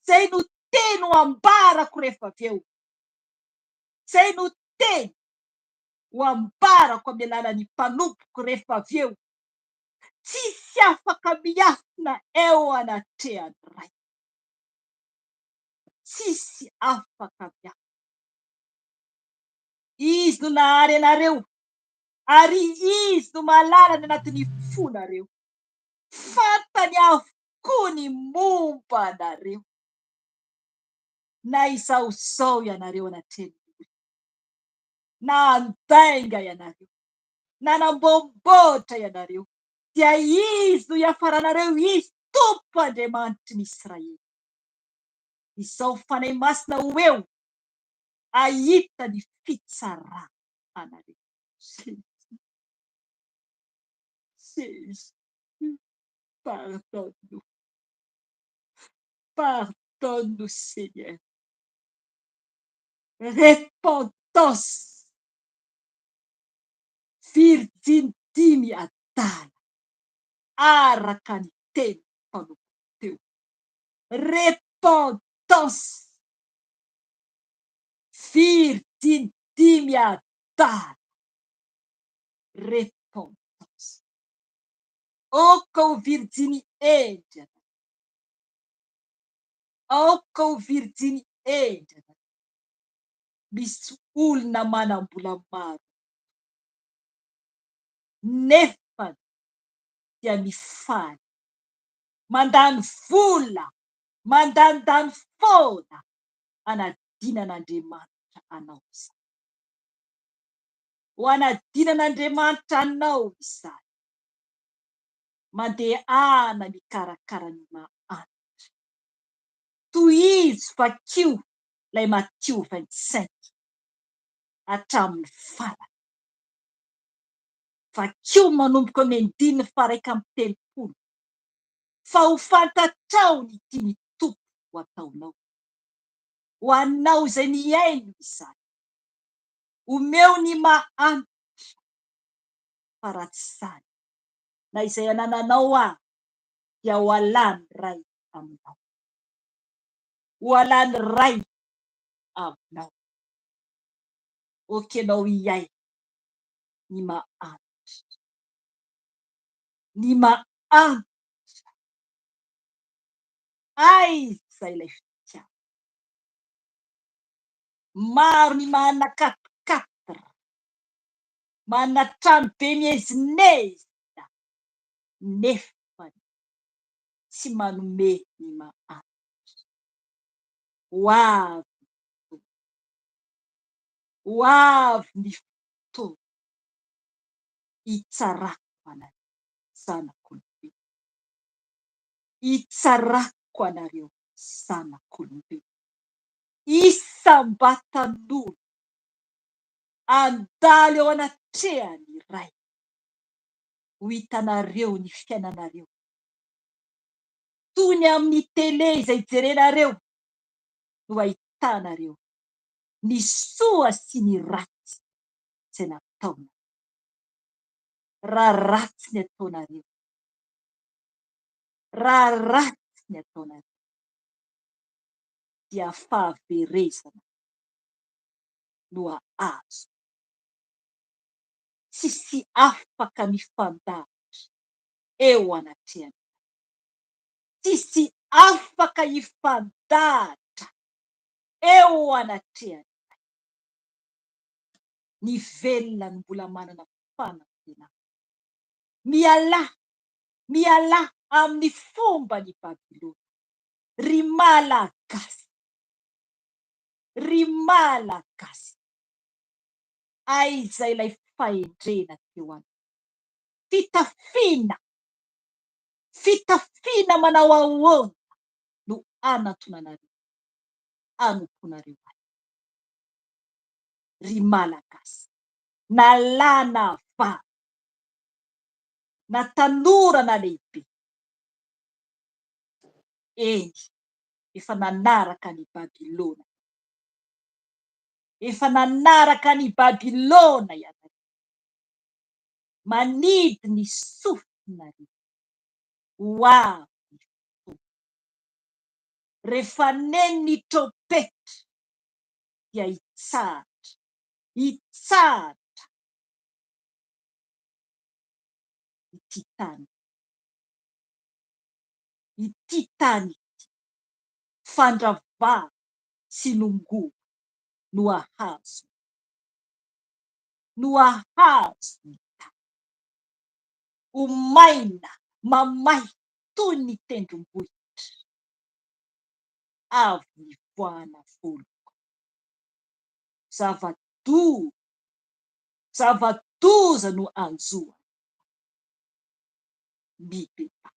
Zay no teny ho ambarako rehefa avy eo. Zay no teny ho ambarako amin'ny alalan'ny mpanompoko rehefa avy eo. Tsisy afaka miafina eo anatrehan'ny Ray. Tsisy afaka miafina. Izy no nahary anareo ary Izy no mahalala ny anatin'ny fonareo. Fantany avokoa ny momba anareo. Na izao izao ianareo anatrehan'ny olona, na handainga ianareo, na hanamboamboatra ianareo, dia Izy no hiafaranareo, Izy Tompo Andriamanitry ny Israely. Izao Fanahy Masina ho eo hahita ny fitsarana anareo. Jésus, Jésus, pardonne-nous. Pardonne-nous, Seigneur. Repentance. Virjiny dimy adala, araka ny teny mpanompo teo. Repentance. Virjiny dimy adala. Repentance. Aoka ho virjiny hendry ianareo. Aoka ho virjiny hendry ianareo. Misy olona manam-bola maro nefa dia mifaly, mandany vola, mandanindany foana hanadinan'Andriamanitra anao izany. Ho hanadinan'Andriamanitra anao izany. Mandehana mikarakara ny mahantra. Tohizo vakio ilay Matio 25 hatramin'ny farany. Vakio manomboka amin'ny andininy faha-31 fa ho fantatrao ny tian'ny Tompo ho ataonao. Ho anao izay mihaino izany. Omeo ny mahantra, fa raha tsy izany, na izay anananao aho dia ho alan'ny Ray aminao. Ho alan'ny Ray aminao. Ok ianao hiaina ny mahantra. Ny mahantra. Aiza ilay fitiavana? Maro ny manana quatre quatre, manana trano be miezinezina, nefany tsy manome ny mahantra. Ho avy ny fotoana. Ho avy ny fotoana hitsarako anareo zanak'olombelona. Hitsarako anareo zanak'olombelona. Isam-batan'olona handalo eo anatrehan'ny Ray. Ho hitanareo ny fiainanareo. Toy ny amin'ny tele izay jerenareo no ahitanareo ny soa sy ny ratsy izay nataonareo. Raha ratsy ny ataonareo, raha ratsy ny ataonareo, dia fahaverezana no hahazo. Tsisy afaka mifandahatra eo anatrehan'ny Ray. Tsisy afaka hifandahatra eo anatrehan'ny Ray. Ny velona no mbola manana fanantenana. Mialà, mialà amin'ny fomban'i Babylona, ry Malagasy, ry Malagasy. Aiza ilay fahendrena teo aloha? Fitafiana, fitafiana manao ahoana no anantonanareo, anompoanareo ahy, ry Malagasy, na lahy na vavy, na tanora na lehibe? Eny, efa nanaraka an'i Babylona ianareo. Efa nanaraka an'i Babylona ianareo. Manidy ny sofinareo. Ho avy ny fotoana. Rehefa neno ny trompetra dia hitsahatra, hitsahatra ity tany ity tany ity. Fandravana sy longoa no ahazo no ahazo ny tany. Ho maina mamay toy ny tendrombohitra avy nivoahana voaloka. Zava-doza, zava-doza no hanjo anao. Mibebaha,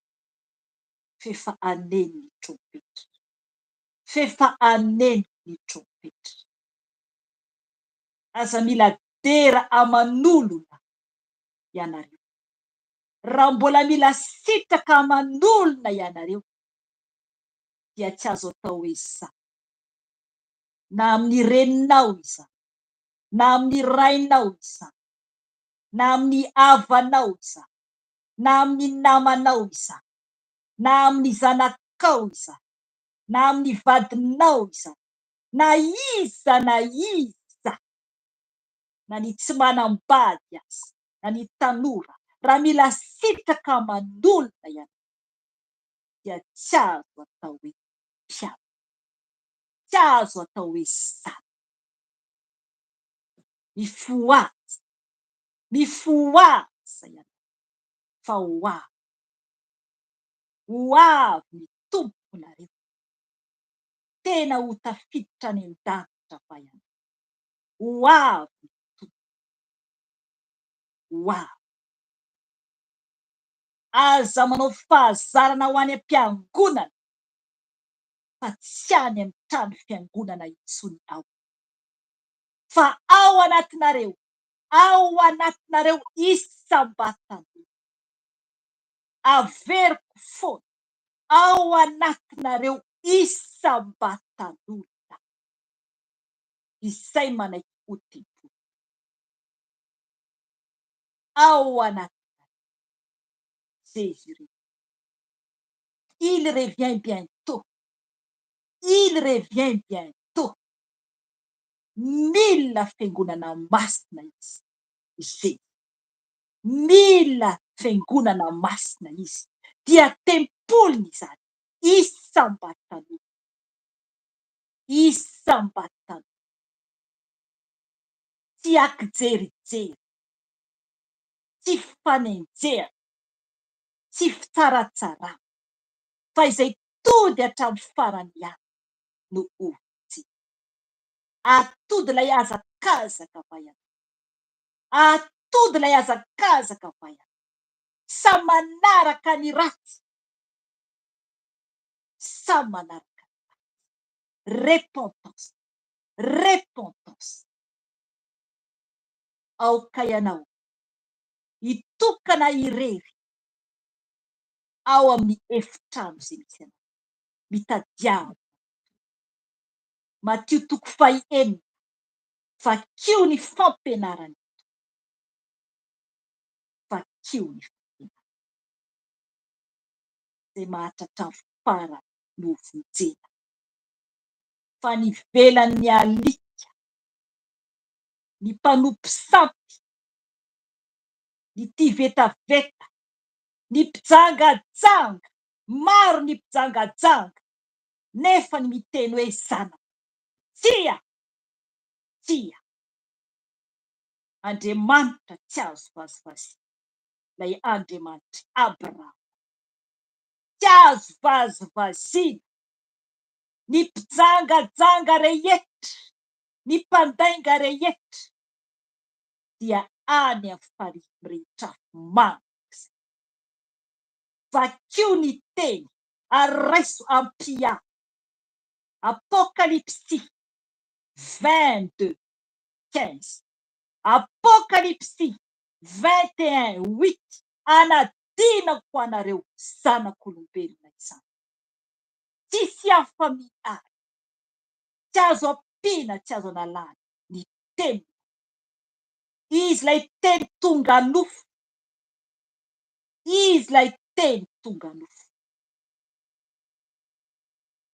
f'efa haneno ny trompetra, f'efa haneno ny trompetra. Aza mila dera aman'olona ianareo. Raha mbola mila sitraka aman'olona ianareo dia tsy azo atao hoe zanaka. Na amin'ny reninao izany, na amin'ny rainao izany, na amin'ny havanao izany, na amin'ny namanao izany, na amin'ny zanakao izany, na amin'ny vadinao izany, na iza na iza, na ny tsy manambady aza, na ny tanora, raha mila sitraka aman'olona ianao dia tsy azo atao hoe mpianatra, tsy azo atao hoe zanaka. Mifohaza, mifohaza ianao fa ho avy, ho avy ny Tomponareo. Tena ho tafiditra any an-danitra va ianao? Ho avy ny Tompo, ho avy. Aza manao fahazarana ho any am-piangonana fa tsy any amin'ny trano fiangonana intsony aho. Fa ao anatinareo, ao anatinareo isam-batan'olona. Averiko foana, ao anatinareo isam-batan'olona. Izay manaiky ho tempoly. ao anatinareo. Jésus revient. Il revient bientôt. Il revient bientôt. Mila fiangonana masina izy. Jésus. Mila fiangonana masina izy. Dia tempoliny izany. Isam-batan'olona. Isam-batan'olona. Tsy akijerijery. Tsy fanenjehana. Tsy fitsaratsarana. Fa izay tody hatramin'ny farany ihany no hovonjena. Atody ilay hazakazaka va ianao? Atody ilay hazakazaka va ianao? Sa manaraka ny ratsy? Sa manaraka ny ratsy? Repentance, repentance. Aoka ianao hitokana irery ao amin'ny efitrano izay misy anao. Mitadiava. Matio toko fahenina, vakio ny fampianarany eto. Vakio ny fampianarany. Izay mahatratra ny farany no vonjena. Fa ny ivelan'ny alika, ny mpanompo sampy, ny tia vetaveta, ny mpijangajanga, maro ny mpijangajanga, nefa ny miteny hoe zanako. Tsia! Tsia! Andriamanitra tsy azo vazivaziana, ilay Andriamanitr'i Abrahama. Tsy azo vazivaziana. Ny mpijangajanga rehetra, ny mpandainga rehetra dia any amin'ny farihy mirehitra afo mandrakizay. Vakio ny teny ary raiso am-piahy. Apokalypsy 22, 15. Apokalypsy 21, 8, Anadinako ho anareo zanak'olombelona izany. Tsisy afa-miady. Tsy azo ampiana, tsy azo analana ny teniny. Izy ilay teny tonga nofo. Izy ilay teny tonga nofo.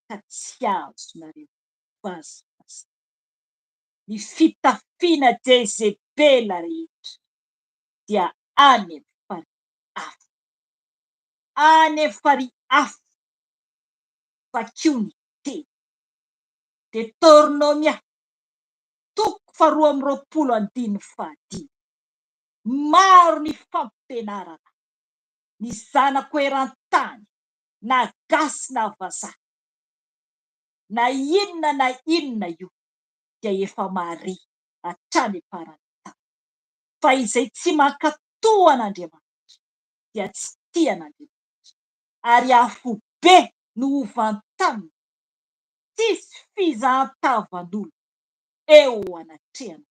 Ka tsy azonareo vazivaziana. Ny fitafiana Jezebela rehetra dia any amin'ny farihy afo. Any amin'ny farihy afo. Vakio ny teny. Detornomia, toko faharoa amby roapolo andininy fahadimy. Maro ny fampianarana ny zanako eran-tany na gasy na vazaha na inona na inona io dia efa mahare hatrany am-paran'ny tany fa izay tsy mankatò an'Andriamanitra dia tsy tia an'Andriamanitra ary afobe no ho vantanina tsisy fizahan-tavan'olona eo anatrehan'Andriamanitra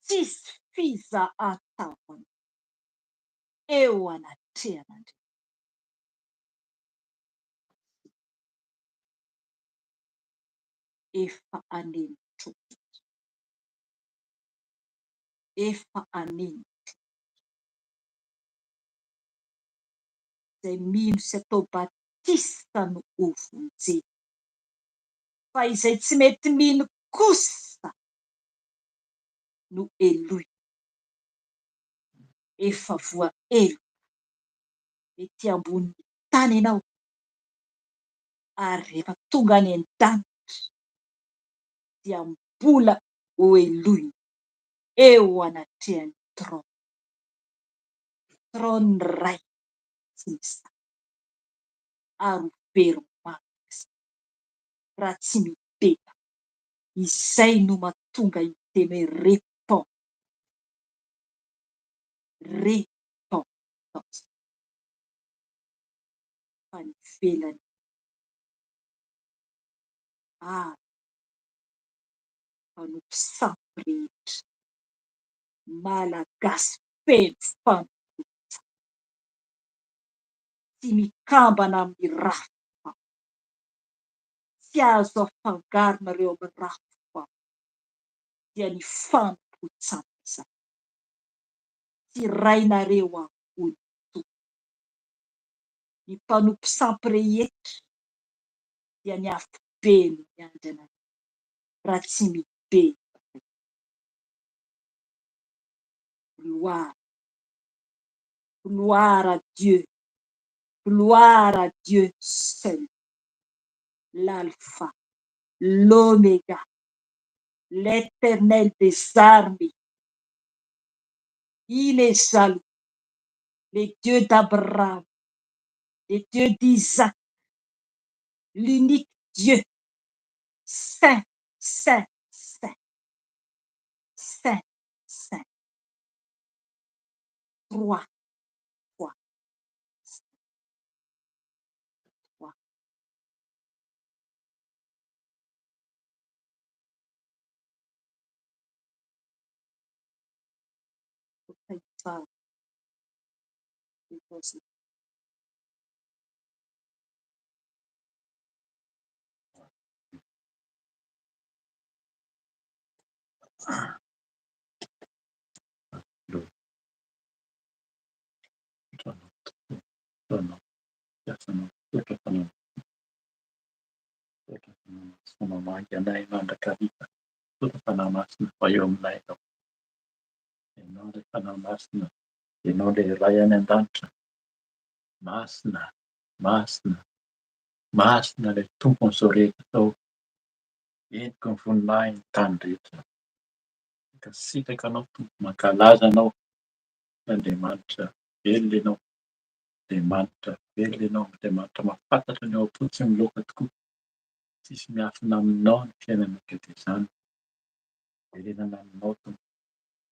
tsisy fizahan-tavan'olona eo anatrehan'Andriamanitra. Efa haneno trompetra. Efa haneno trompetra. Izay mino sy atao batisa no hovonjena. Fa izay tsy mety mino kosa no helohina. Efa voaheloka ety ambonin'ny tany ianao ary rehefa tonga any an-danitra dia mbola hohelohina eo anatrehan'ny trône. Trône Ray sy ny Zanaka ary ho very mandrakizay raha tsy mibebaka. Izay no mahatonga io teny hoe repent. Repentance. Fa ny ivelany ary mpanompo sampy rehetra Malagasy feno fanompoan-tsampy. Tsy mikambana amin'ny rafitra. Tsy azo afangaronareo amin'ny rafitra dia ny fanompoan-tsampy izany. Tsy rainareo aho, hoy ny Tompo. Ny mpanompo sampy rehetra dia ny afobe no miandry anareo, raha tsy mibebaka. Gloire, gloire à Dieu, gloire à Dieu seul, l'Alpha, l'Oméga, l'Éternel des armées. Il est jaloux, le Dieu d'Abraham, le Dieu d'Isaac, l'unique Dieu, Saint, Saint, Saint, Saint, Saint. Trois fois. Trois. Mamangy anay mandrakariva. Misaotra Fanahy Masina fa eo aminay Ianao. Ianao ilay Fanahy Masina, Ianao ilay Ray any an-danitra. Masina, masina, masina ilay Tompon'izao rehetra izao. Entiko ny voninahiny tany rehetra. Mankasitraka Anao Tompo, mankalaza Anao. Andriamanitra velona Ianao. Andriamanitra velona Ianao, Andriamanitra mahafantatra ny ao am-po tsy miloaka tokoa. Tsisy miafina aminao ny fiainana ka dia izany. Verenana aminao Tompo.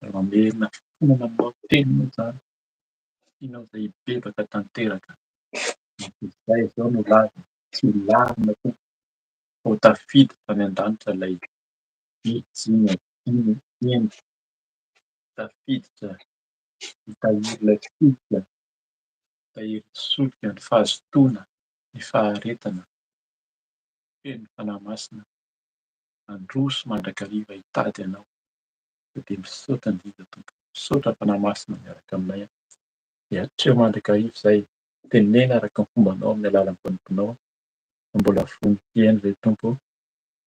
Ary mamerina fifonana aminao teninao izany. Tianao izay hibebaka tanteraka. Izay izao no laza, tsy ho lavina Tompo. Fa ho tafiditra any an-danitra ilay virjiny adino hendry. Tafiditra hitahiry ilay solika, hitahiry solika ny fahazotoana, ny faharetana. Feno ny Fanahy Masina, handroso mandrakariva hitady Anao. Ka dia misaotra indrindra Tompo. Misaotra Fanahy Masina miaraka aminay. Dia hatreo mandrakariva izay tenena araka ny fombanao amin'ny alalan'ny mpanomponao. Fa mbola vono hihaino izay Tompo.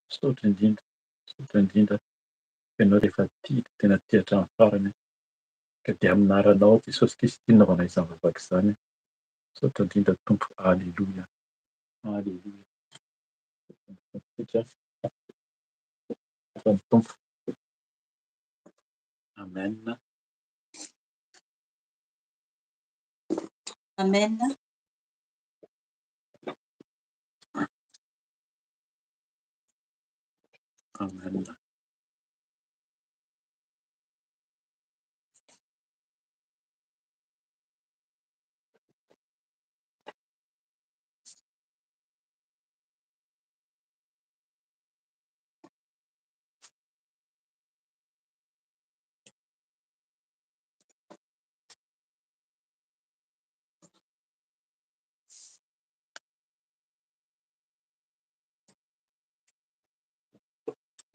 Misaotra indrindra, misaotra indrindra. Fa Ianao rehefa tia dia tena tia hatramin'ny farany. Ka dia amin'ny anaranao Jesosy Kristy no nanaovana izany vavaka izany. Misaotra indrindra Tompo. Aleloia. Aleloia. Misaotra ny Tompo. Amen. Amen. Amen.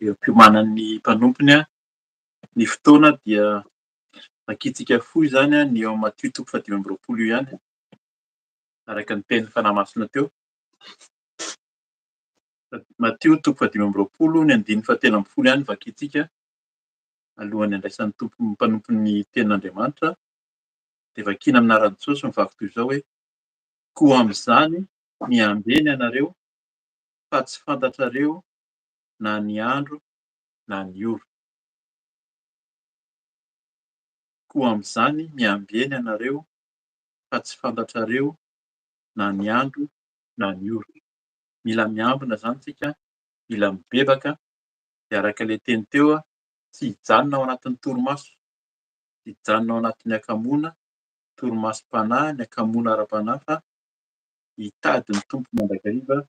Eo am-piomanan'ny mpanompony ny fotoana dia vakintsika fohy izany ny eo amin'ny Matio toko fahadimy amby roapolo io ihany, araka ny tenin'ny Fanahy Masina teo. Matio toko fahadimy amby roapolo ny andininy fahatelo ambin'ny folo ihany vakintsika alohan'ny handraisan'ny tompo mpanompon'ny tenin'Andriamanitra dia vakiana amin'ny anaran'i Jesosy mivaky toy izao hoe koa amin'izany miambena ianareo fa tsy fantatrareo na ny andro na ny ora. Koa amin'izany miambena ianareo fa tsy fantatrareo na ny andro na ny ora. Mila miambina izany isika, mila mibebaka, dia araka ilay teny teo, tsy hijanona ao anatin'ny torimaso, tsy hijanona ao anatin'ny hakamoana, torimasom-panahy, ny hakamoana ara-panahy fa hitady ny Tompo mandrakariva.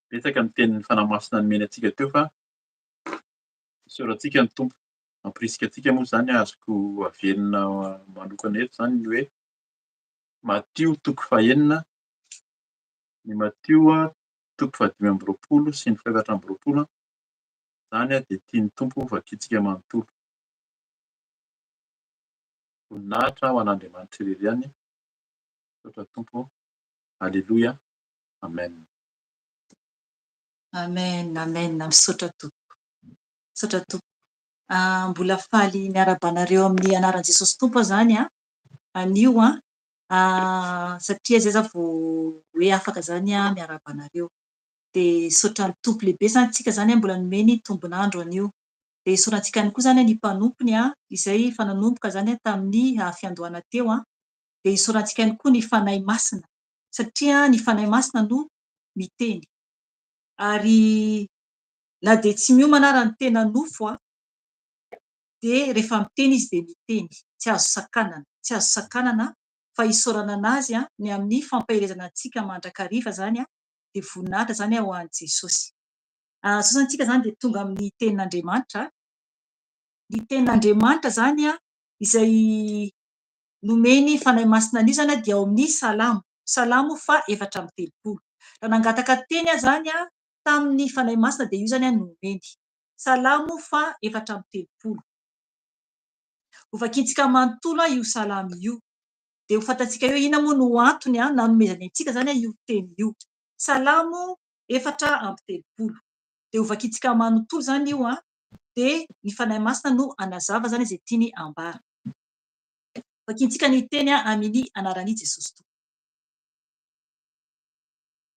Betsaka ny tenin'ny Fanahy Masina nomeny antsika teo fa isaorantsika ny Tompo. Mampirisika antsika moa izany azoko averina manokana eto izany ny hoe Matio toko fahenina, ny Matio toko fahadimy amby roapolo sy ny fahefatra amby roapolo, izany dia tian'ny Tompo vakintsika manontolo. Voninahitra ho an'Andriamanitra irery ihany. Misaotra Tompo. Aleloia. Amen. Amen, amen. Misaotra Tompoko. Misaotra Tompoko. Mbola faly miarahaba anareo amin'ny anaran'i Jesosy Tompo aho izany an, anio an, satria izay za vao hoe afaka izany an miarahaba anareo. Dia misaotra ny Tompo lehibe izany tsika izany mbola nomeny tombon'andro anio. Dia isaorantsika ihany koa izany ny mpanompony izay efa nanomboka izany tamin'ny fiandohana teo. Dia isaorantsika ihany koa ny Fanahy Masina satria ny Fanahy Masina no miteny. Ary na dia tsy miomana ara ny tena nofo dia rehefa miteny izy dia miteny, tsy azo sakanana, tsy azo sakanana fa isaorana an'Azy ny amin'ny fampaherezana antsika mandrakariva izany dia voninahitra izany ho an'i Jesosy. Sao izany tsika izany dia tonga amin'ny tenin'Andriamanitra. Ny tenin'Andriamanitra izany izay nomeny Fanahy Masina an'io izany dia ao amin'ny Salamo, Salamo faha 34. Raha nangataka teny aho izany tamin'ny Fanahy Masina dia io izany no nomeny. Salamo faha 34. Hovakintsika manontolo io Salamo io. Dia ho fantatsika eo inona moa no antony nanomezany antsika izany io teny io. Salamo 34. Dia hovakintsika manontolo izany io, dia ny Fanahy Masina no hanazava izany izay tiany ambara. Vakintsika ny teny amin'ny anaran'i Jesosy Tompo.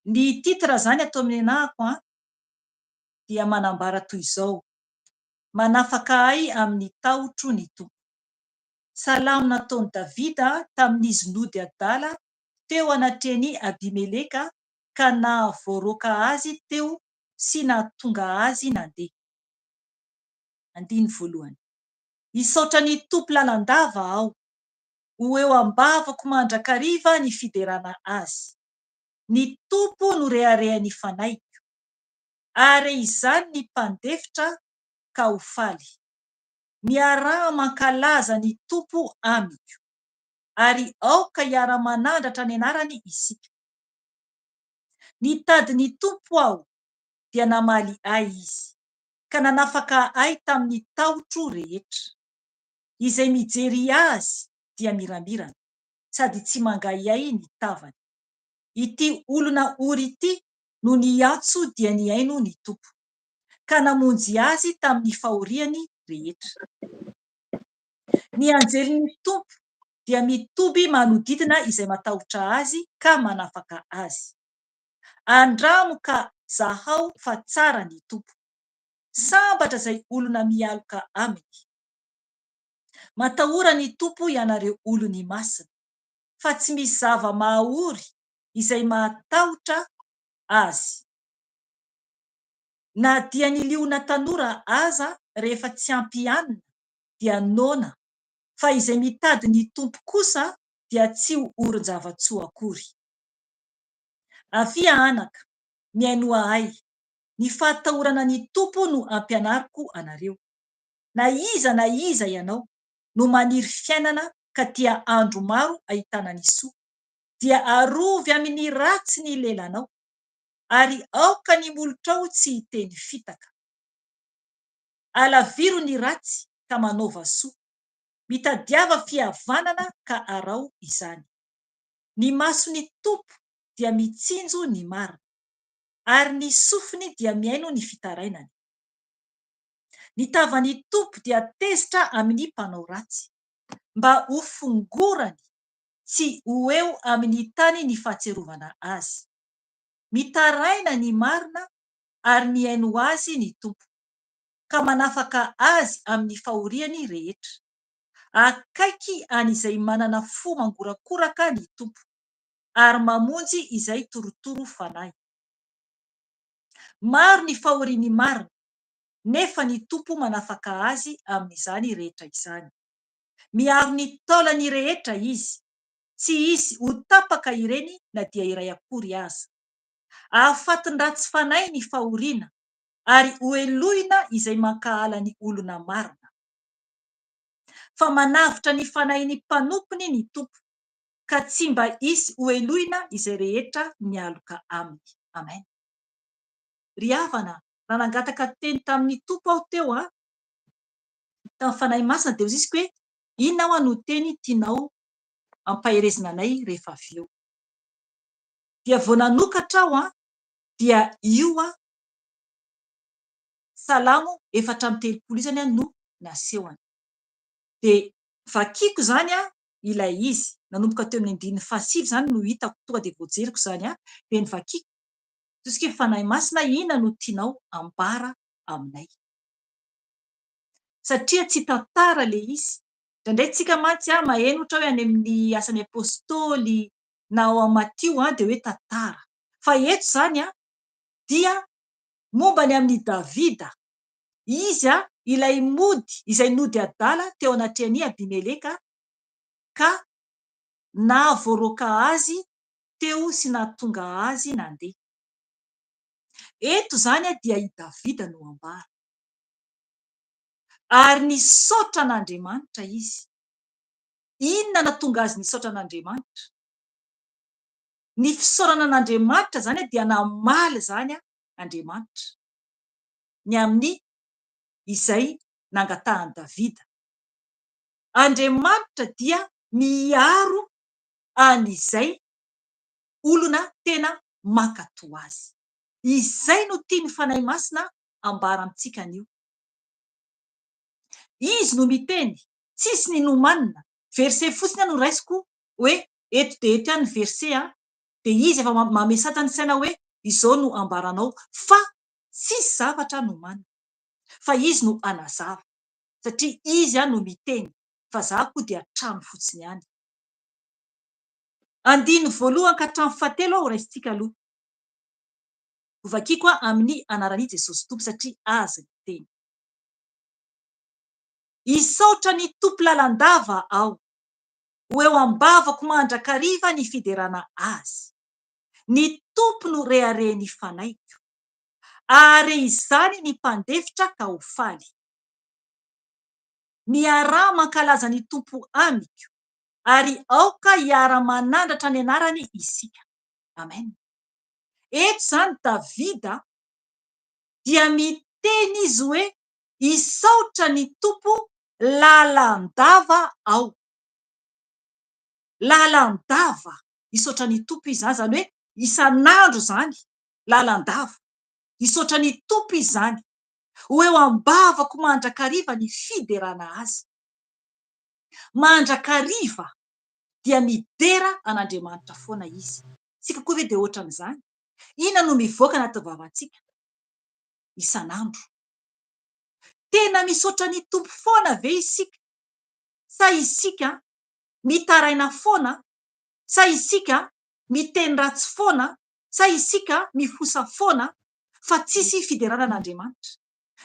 Ny titre izany ato amin'ny anahako dia manambara toy izao, Manafaka ahy amin'ny tahotro ny Tompo. Salamo nataon'i Davida tamin'izy nody adala teo anatrehan'i Abimeleka ka nahavoaroaka azy teo sy nahatonga azy nandeha. Andininy voalohany. Hisaotra ny Tompo lalandava aho. Ho eo am-bavako mandrakariva ny fiderana Azy. Ny Tompo no reharehan'ny fanahiko. Hahare izany ny mpandefitra ka ho faly. Miaraha mankalaza ny Tompo amiko, ary aoka hiara-manandratra ny anarany isika. Nitady ny Tompo aho, dia namaly ahy Izy, ka nanafaka ahy tamin'ny tahotro rehetra. Izay mijery Azy dia miramirana, sady tsy mangahiahy ny tavany. Ity olona ory ity no niantso dia nihaino ny Tompo, ka namonjy azy tamin'ny fahoriany rehetra. Ny anjelin'ny Tompo dia mitoby manodidina izay matahotra Azy ka manafaka azy. Andramo ka zahao fa tsara ny Tompo. Sambatra izay olona mialoka Aminy. Matahora ny Tompo ianareo olony masina, fa tsy misy zava-mahaory izay mahatahotra Azy. Na dia ny liona tanora aza rehefa tsy ampy hanina dia noana, fa izay mitady ny Tompo kosa dia tsy ho orin-java-tsoa akory. Avia anaka, mihainoa ahy, ny fahatahorana ny Tompo no ampianariko anareo. Na iza na iza ianao no maniry fiainana ka tia andro maro ahitana ny soa, dia arovy amin'ny ratsy ny lelanao, ary aoka ny molotrao tsy hiteny fitaka. Alaviro ny ratsy ka manaova soa. Mitadiava fihavanana ka araho izany. Ny mason'ny Tompo dia mitsinjo ny marina, ary ny sofiny dia mihaino ny fitarainany. Ny tavan'ny Tompo dia tezitra amin'ny mpanao ratsy, mba hofongorany tsy ho eo amin'ny tany ny fahatsiarovana azy. Mitaraina ny marina ary mihaino azy ny Tompo, ka manafaka azy amin'ny fahoriany rehetra. Akaiky an'izay manana fo mangorakoraka ny Tompo, ary mamonjy izay torotoro fanahy. Maro ny fahorian'ny marina, nefa ny Tompo manafaka azy amin'izany rehetra izany. Miaro ny taolany rehetra Izy, tsy hisy ho tapaka ireny na dia iray akory aza. Ahafatin-dratsy fanahy ny fahoriana, ary hohelohina izay mankahala ny olona marina. Fa manavotra ny fanahin'ny mpanompony ny Tompo, ka tsy mba hisy hohelohina izay rehetra mialoka aminy. Amen. Ry havana, raha nangataka teny tamin'ny Tompo aho teo an, tamin'ny Fanahy Masina, dia hoy izy hoe, Inona hoa no teny tianao ampaherezina anay rehefa avy eo? Dia vao nanokatra aho an, dia io an, Salamo 34 io izany no nasehony. Dia vakiko izany an ilay izy, nanomboka teo amin'ny andininy fahasivy izany no hitako, tonga dia voajeriko izany an, dia novakiko. Tosika hoe Fanahy Masina inona no tianao ambara aminay? Satria tsy tantara ilay izy. Indraindray tsika mantsy an, maheno ohatra hoe any amin'ny Asan'ny Apostoly na ao amin'ny Matio an, dia hoe tantara. Fa eto izany an, dia momba ny amin'i Davida. Izy an, ilay mody, izay nody adala teo anatrehan'i Abimeleka ka nahavoaroaka azy teo sy nahatonga azy nandeha. Eto izany dia i Davida no ambara. Ary nisaotra an'Andriamanitra izy. Inona nahatonga azy nisaotra an'Andriamanitra? Ny fisaorana an'Andriamanitra izany dia namaly izany Andriamanitra ny amin'ny izay nangatahan'i Davida. Andriamanitra dia miaro an'izay olona tena mankatò azy. Izay no tian'ny Fanahy Masina ambara amintsika anio. Izy no miteny, tsisy ny nomanina, verset fotsiny aho no raisiko hoe eto dia eto ihany ny verset an, dia izy efa mamesatra ny saina hoe izao no ambaranao fa tsisy zavatra nomanina fa izy no hanazava satria izy no miteny fa za koa dia trano fotsiny ihany. Andininy voalohany ka hatramin'ny fahatelo aho raisintsika aloha. Hovakiko amin'ny anaran'i Jesosy Tompo satria Azy ny teny. Hisaotra ny Tompo lalandava aho. Ho eo am-bavako mandrakariva ny fiderana Azy. Ny Tompo no reharehan'ny fanahiko. Hahare izany ny mpandefitra ka ho faly. Miaraha mankalaza ny Tompo amiko, ary aoka hiara-manandratra ny anarany isika. Amen. Eto izany Davida dia miteny izy hoe hisaotra ny Tompo lalandava aho. Lalandava hisaotra ny Tompo izy izany, izany hoe isan'andro izany lalandava. Hisaotra ny Tompo izy izany. Ho eo am-bavako mandrakariva ny fiderana Azy. Mandrakariva dia midera an'Andriamanitra foana izy. Isika koa ve dia ohatran'izany? Inona no mivoaka anaty vavantsika isan'andro? Tena misaotra ny Tompo foana ve isika? Sa isika mitaraina foana? Sa isika miteny ratsy foana? Sa isika mifosa foana fa tsisy fiderana an'Andriamanitra?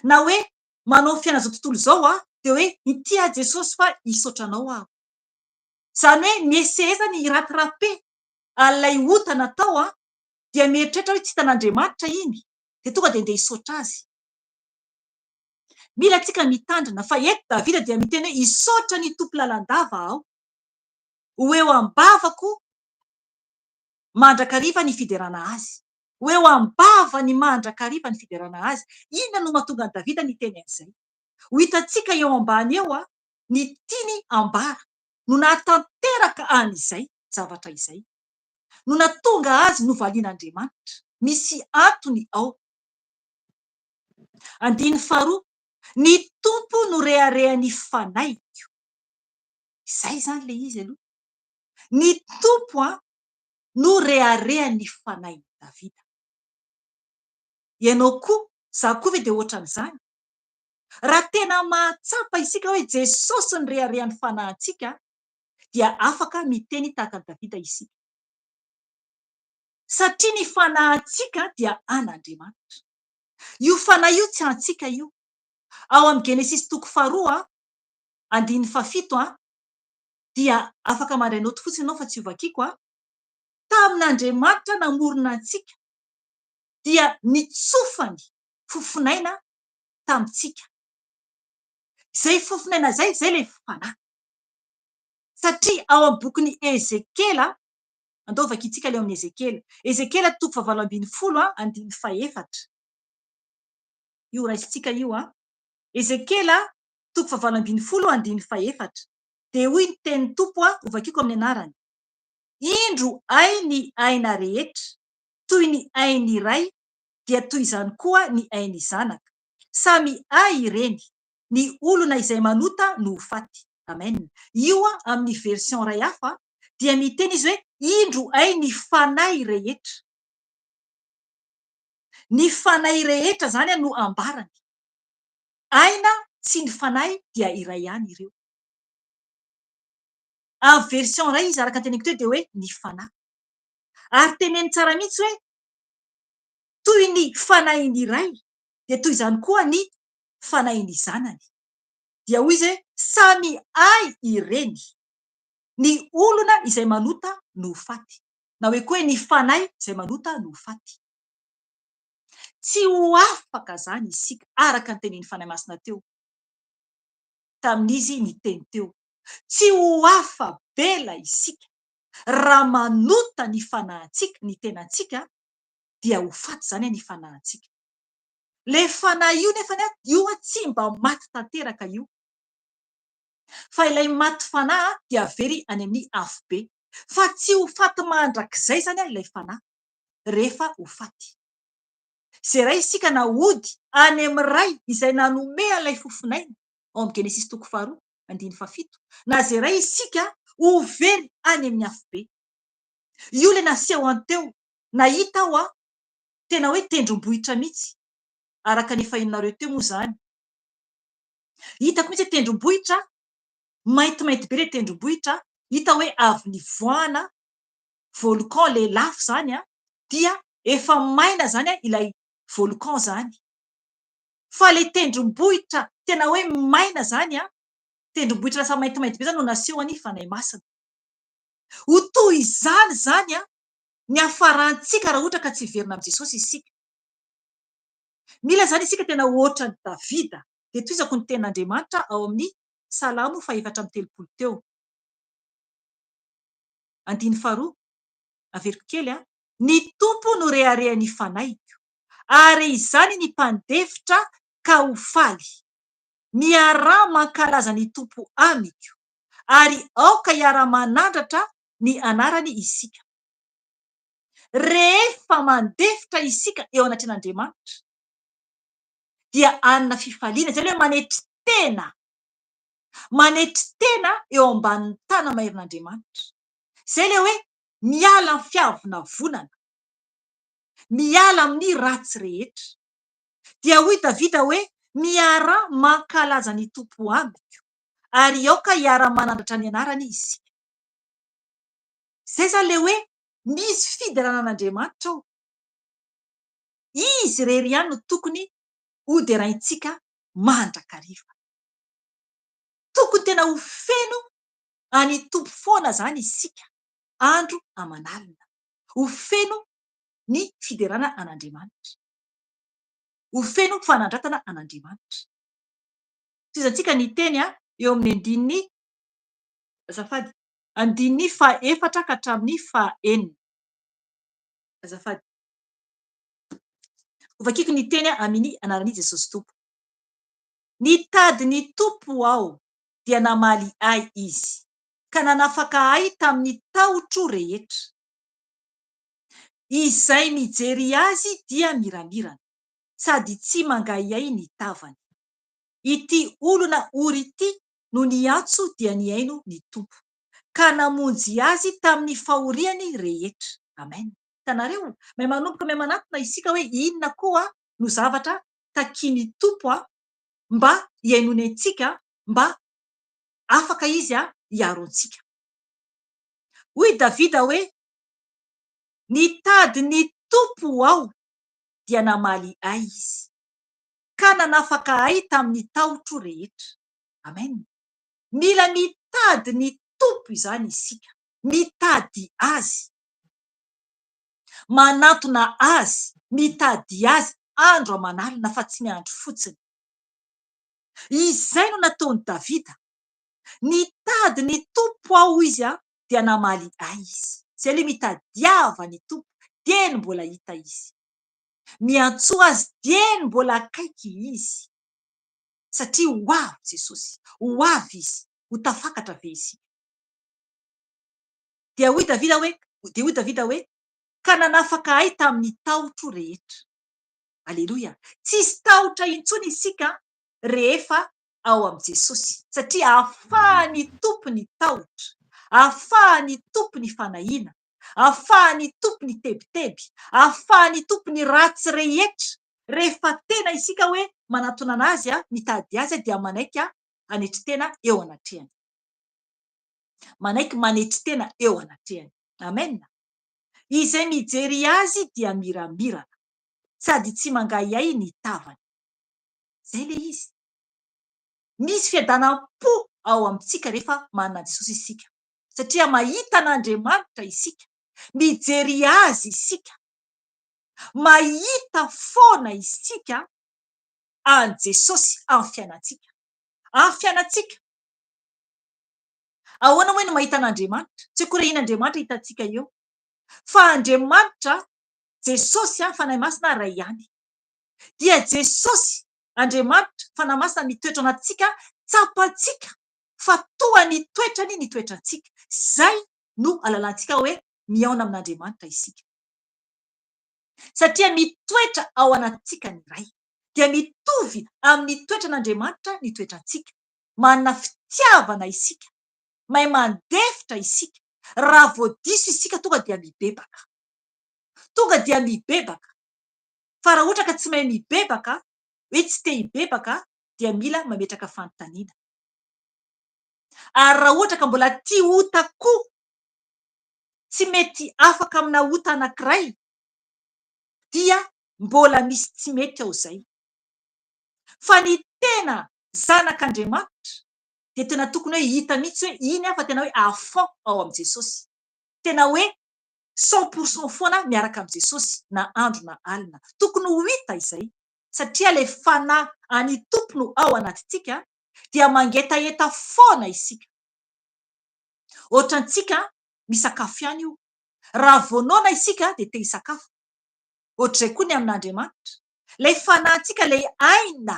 Na hoe manao fiainan'izao tontolo izao aho dia hoe ity aho Jesosy fa hisaotra anao aho. Izany hoe mi-essayer zany hi-rattraper an'ilay ota natao an, dia mieritreritra hoe tsy hitan'Andriamanitra iny, dia tonga dia ndeha hisaotra azy. Mila antsika mitandrina fa eto Davida dia miteny hoe hisaotra ny Tompo lalandava aho. Ho eo am-bavako mandrakariva ny fiderana azy. Ho eo am-bavany mandrakariva ny fiderana azy. Inona no mahatonga an'i Davida niteny an'izay? Ho hitantsika eo ambany eo ny tiany ambara no nahatanteraka an'izay zavatra izay. No nahatonga azy novalian'Andriamanitra. Misy antony ao. Andininy faharoa, Ny Tompo no reharehan'ny fanahiko. Izay izany ilay izy aloha. Ny Tompo no reharehan'ny fanahin'i Davida. Ianao koa, izaho koa ve dia ohatran'izany? Raha tena mahatsapa isika hoe Jesosy no reharehan'ny fanahintsika, dia afaka miteny tahaka an'i Davida isika. Satria ny fanahintsika dia an'Andriamanitra. Io fanahy io tsy antsika io. Ao amin'ny Genesisy toko faharoa, andininy fahafito, dia afaka mandray naoty fotsiny ianao fa tsy hovakiako. Tamin'Andriamanitra namorona antsika dia nitsofany fofonaina tamintsika. Izay fofonaina izay, izay ilay fanahy. Satria ao amin'ny bokin'i Ezekiela, andao vakintsika ilay ao amin'ny Ezekiela. Ezekiela toko fahavalo ambin'ny folo, andininy fahefatra. Io raisintsika io. Ezekiela toko fahavalo ambin'ny folo, andininy fahefatra. Dia hoy ny tenin'ny Tompo, hovakiko amin'ny anarany, Indro ahy ny aina rehetra, toy ny ain'ny Ray, dia toy izany koa ny ain'ny Zanaka. Samy ahy ireny. Ny olona izay manota no ho faty. Amen. Io amin'ny version iray hafa dia miteny izy hoe indro ahy ny fanahy rehetra. Ny fanahy rehetra izany no ambarany. Aina sy ny fanahy dia iray ihany ireo. Amin'ny version iray izy araka ny teneniko teo dia hoe ny fanahy. Ary teneniny tsara mihitsy hoe toy ny fanahin'ny Ray dia toy izany koa ny fanahin'ny Zanany. Dia hoy izy hoe samy ahy ireny. Ny olona izay manota no ho faty. Na hoe koa hoe ny fanahy izay manota no ho faty. Tsy ho afaka izany isika araka ny tenin'ny Fanahy Masina teo tamin'izy niteny teo. Tsy ho afa-bela isika raha manota ny fanahintsika, ny tenantsika dia ho faty izany ny fanahintsika. Ilay fanahy io nefany io tsy mba maty tanteraka io. Fa ilay maty fanahy dia very any amin'ny afobe. Fa tsy ho faty mandrakizay izany ilay fanahy rehefa ho faty. Izay ray isika na hody any amin'ny Ray izay nanome an'ilay fofonaina, ao amin'ny Genesisy toko faharoa, andininy fahafito, na izay ray isika ho very any amin'ny afobe. Io ilay naseho any teo, nahita aho an, tena hoe tendrombohitra mihitsy, araka ny efa henonareo teo moa izany. Hitako mihitsy hoe tendrombohitra, maintimainty be ilay tendrombohitra, hita hoe avy nivoahana volcan lelafo izany an, dia efa maina izany ilay volcan izany. Fa ilay tendrombohitra tena hoe maina izany an, tendrombohitra lasa maintimainty be izany no nasehon'ny Fanahy Masina. Ho toy izany izany an, ny hafarantsika raha ohatra ka tsy hiverina amin'i Jesosy isika. Mila izany isika tena hoatran'i Davida. Dia tohizako ny tenin'Andriamanitra ao amin'ny Salamo fahefatra amby telopolo teo. Andininy faharoa, averiko kely an, Ny Tompo no reharehan'ny fanahiko, ary izany ny mpandefitra ka ho faly. Miaraha mankalaza ny Tompo amiko, ary aoka hiara-manandratra ny anarany isika. Rehefa mandefitra isika eo anatrehan'Andriamanitra, dia hanana fifaliana, izay ilay hoe manetry tena, manetry tena eo ambanin'ny tana-maherin'Andriamanitra. Izay ilay hoe miala amin'ny fiavonavonana, miala amin'ny ratsy rehetra. Dia hoy Davida hoe, Miaraha mankalaza ny Tompo amiko, ary aoka hiara-manandratra ny anarany isika. Izay izany ilay hoe misy fiderana an'Andriamanitra ao. Izy irery ihany no tokony hoderaintsika mandrakariva. Tokony tena ho feno an'i Tompo foana izany isika andro aman'alina. Ho feno ny fiderana an'Andriamanitra. Ho feno fanandratana an'Andriamanitra. Tohizantsika ny teny eo amin'ny andininy, azafady, andininy fahaefatra ka hatramin'ny fahaenina. Azafady. Hovakiko ny teny amin'ny anaran'i Jesosy Tompo. Nitady ny Tompo aho, dia namaly ahy Izy, ka nanafaka ahy tamin'ny tahotro rehetra. Izay mijery Azy dia miramirana, sady tsy mangahiahy ny tavany. Ity olona ory ity no niantso dia nihaino ny Tompo, ka namonjy azy tamin'ny fahoriany rehetra. Amen. Hitanareo? May manomboka may manatona isika hoe inona koa no zavatra takian'ny Tompo mba hihainoany antsika, mba afaka Izy hiaro antsika. Hoy Davida hoe, Nitady ny Tompo aho, dia namaly ahy Izy, ka nanafaka ahy tamin'ny tahotro rehetra. Amen. Mila mitady ny Tompo izany isika, mitady Azy, manantona Azy, mitady Azy andro aman'alina fa tsy miandry fotsiny. Izay no nataon'i Davida. Nitady ny Tompo aho, hoy izy, dia namaly ahy Izy. Izay ilay mitadiava ny Tompo, dieny mbola hita Izy. Miantsoa Azy dieny mbola akaiky Izy. Satria ho avy Jesosy, ho avy Izy. Ho tafakatra ve isika? Dia hoy Davida hoe, dia hoy Davida hoe, Ka nanafaka ahy tamin'ny tahotro rehetra. Aleloia! Tsisy tahotra intsony isika rehefa ao amin'i Jesosy, satria afahan'ny Tompo ny tahotra, afahan'ny Tompo ny fanahiana, afahan'ny Tompo ny tebiteby, afahan'ny Tompo ny ratsy rehetra. Rehefa tena isika hoe manatona an'Azy, mitady Azy dia manaiky hanetry tena eo anatrehany. Manaiky manetry tena eo anatrehany. Amen. Izay mijery Azy dia miramirana, sady tsy mangahiahy ny tavany. Izay ilay izy. Misy fiadanam-po ao amintsika rehefa manana an'i Jesosy isika, satria mahita an'Andriamanitra isika, mijery Azy isika, mahita foana isika an'i Jesosy amin'ny fiainantsika. Amin'ny fiainantsika. Ahoana moa no mahita an'Andriamanitra? Tsy akory iny Andriamanitra hitantsika eo. Fa Andriamanitra, Jesosy, Fanahy Masina iray ihany. Dia Jesosy, Andriamanitra, Fanahy Masina mitoetra ao anatintsika, tsapantsika fa toa ny toetrany ny toetrantsika. Izay no alalantsika hoe mihaona amin'Andriamanitra isika. Satria mitoetra ao anatintsika ny Ray. Dia mitovy amin'ny toetran'Andriamanitra ny toetrantsika. Manana fitiavana isika. Mahay mandefitra isika. Raha vao diso isika tonga dia mibebaka. Tonga dia mibebaka. Fa raha ohatra ka tsy mahay mibebaka, hoe tsy te hibebaka dia mila mametraka fanontaniana. Ary raha ohatra ka mbola tia ota koa, tsy mety afaka amina ota anankiray dia mbola misy tsy mety ao izay. Fa ny tena zanak'Andriamanitra dia tena tokony hoe hita mihitsy hoe iny aho fa tena hoe à fond ao amin'i Jesosy. Tena hoe 100% foana miaraka amin'i Jesosy na andro na alina. Tokony ho hita izay satria ilay fanahy an'i Tompo no ao anatintsika dia mangetaheta foana isika. Ohatrantsika misakafo ihany io. Raha vao noana isika dia te hisakafo. Ohatr'izay koa ny amin'Andriamanitra. Ilay fanahintsika, ilay aina,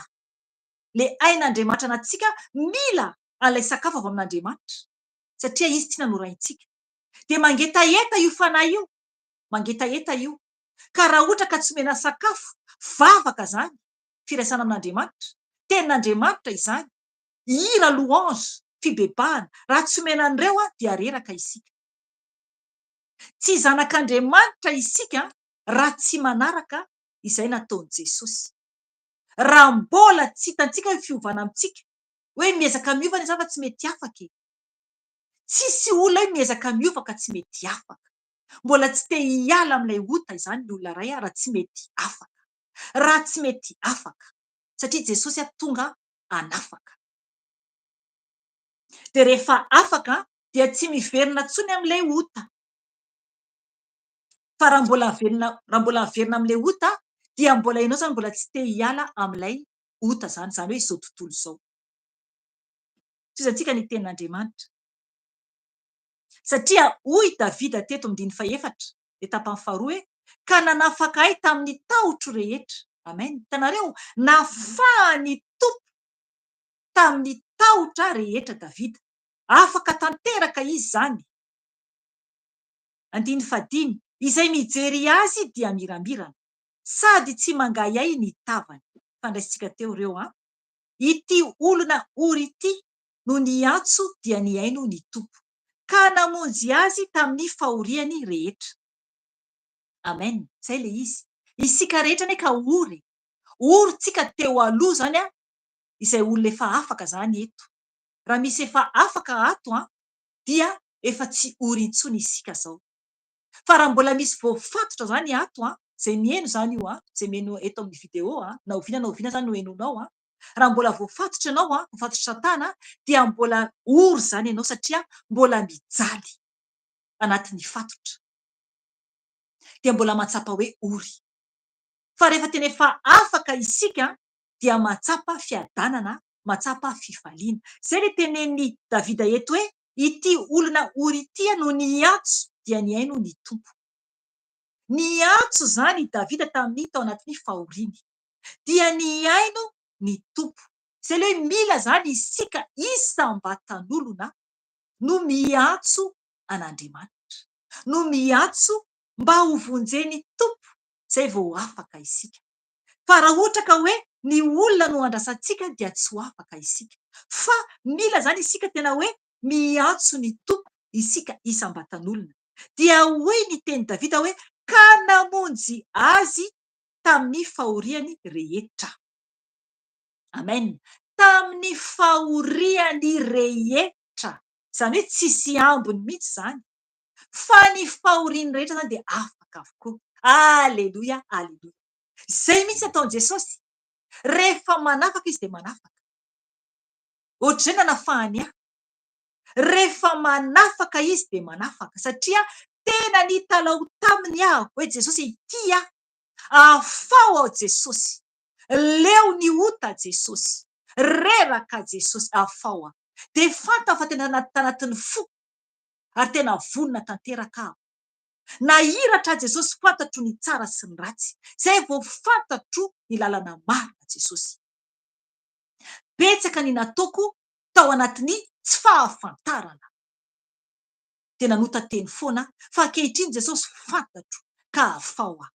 ilay ain'Andriamanitra anatintsika mila an'ilay sakafo avy amin'Andriamanitra satria Izy tsy nanoraintsika. Dia mangetaheta io fanahy io, mangetaheta io. Ka raha ohatra ka tsy omena sakafo, vavaka izany, firaisana amin'Andriamanitra, tenin'Andriamanitra izany, hira louange, fibebahana, raha tsy omena an'ireo dia reraka isika. Tsy zanak'Andriamanitra isika raha tsy manaraka izay nataon'i Jesosy. Raha mbola tsy hitantsika hoe fiovana amintsika, hoe miezaka miova anie za fa tsy mety afaka e. Tsisy olona hoe miezaka miova ka tsy mety afaka. Mbola tsy te hiala amin'ilay ota izany ny olona iray raha tsy mety afaka. Raha tsy mety afaka. Satria Jesosy tonga hanafaka. Dia rehefa afaka dia tsy miverina intsony amin'ilay ota. Fa raha mbola miverina, raha mbola miverina amin'ilay ota dia mbola ianao izany mbola tsy te hiala amin'ilay ota izany, izany hoe izao tontolo izao. Tohizantsika ny tenin'Andriamanitra. Satria hoy Davida teto amin'ny andininy fahefatra, dia tapany faharoa hoe, Ka nanafaka ahy tamin'ny tahotro rehetra. Amen. Hitanareo? Nafahan'ny Tompo tamin'ny tahotra rehetra Davida. Afaka tanteraka izy izany. Andininy fahadimy, Izay mijery azy dia miramirana, sady tsy mangahiahy ny tavany. Fandraisintsika teo ireo an. Ity olona ory ity no niantso dia nihaino ny Tompo, ka namonjy azy tamin'ny fahoriany rehetra. Amen. Izay ilay izy. Isika rehetra anie ka ory e. Ory tsika teo aloha izany an, izay olona efa afaka izany eto. Raha misy efa afaka ato an, dia efa tsy ory intsony isika zao. Fa raha mbola misy voafatotra zany ato an, zay miheno zany io an, zay miheno eto amin'ny vidéo an, na oviana na oviana zany no henonao an, raha mbola voafatotra ianao an, voafatotr'i satana dia mbola ory zany ianao satria mbola mijaly anatin'ny fatotra. Dia mbola mahatsapa hoe ory. Fa rehefa tena efa afaka isika dia mahatsapa fiadanana, mahatsapa fifaliana. Izay ilay tenenin'i Davida eto hoe, Ity olona ory ity no niantso dia nihaino ny Tompo. Niantso izany i Davida tamin'ny tao anatin'ny fahoriany. Dia nihaino ny Tompo. Izay ilay hoe mila izany isika isam-batan'olona no miantso an'Andriamanitra, no miantso mba ho vonjen'ny Tompo izay vao afaka isika. Fa raha ohatra ka hoe ny olona no andrasantsika dia tsy ho afaka isika. Fa mila izany isika tena hoe miantso ny Tompo isika isam-batan'olona. Dia hoy ny tenin'i Davida hoe ka namonjy azy tamin'ny fahoriany rehetra. Amen. Tamin'ny fahoriany rehetra. Izany hoe tsisy ambiny mihitsy izany. Fa ny fahoriany rehetra izany dia afaka avokoa. Aleloia, aleloia. Izay mihitsy ataon'i Jesosy. Rehefa manafaka Izy dia manafaka. Ohatr'izay nanafahany ahy. Rehefa manafaka Izy dia manafaka. Satria tena nitalaho taminy aho hoe Jesosy ity aho. Afaho aho Jesosy. Leo ny ota Jesosy. Reraka Jesosy. Afaho aho. Dia fantany fa tena tanatin'ny foko ary tena vonona tanteraka aho. Nahiratra aho Jesosy fantatro ny tsara sy ny ratsy. Zay vao fantatro ny lalana marina Jesosy. Betsaka ny nataoko tao anatin'ny tsy fahafantarana. Dia nanota teny foana aho fa ankehitriny Jesosy fantatro ka afaho aho.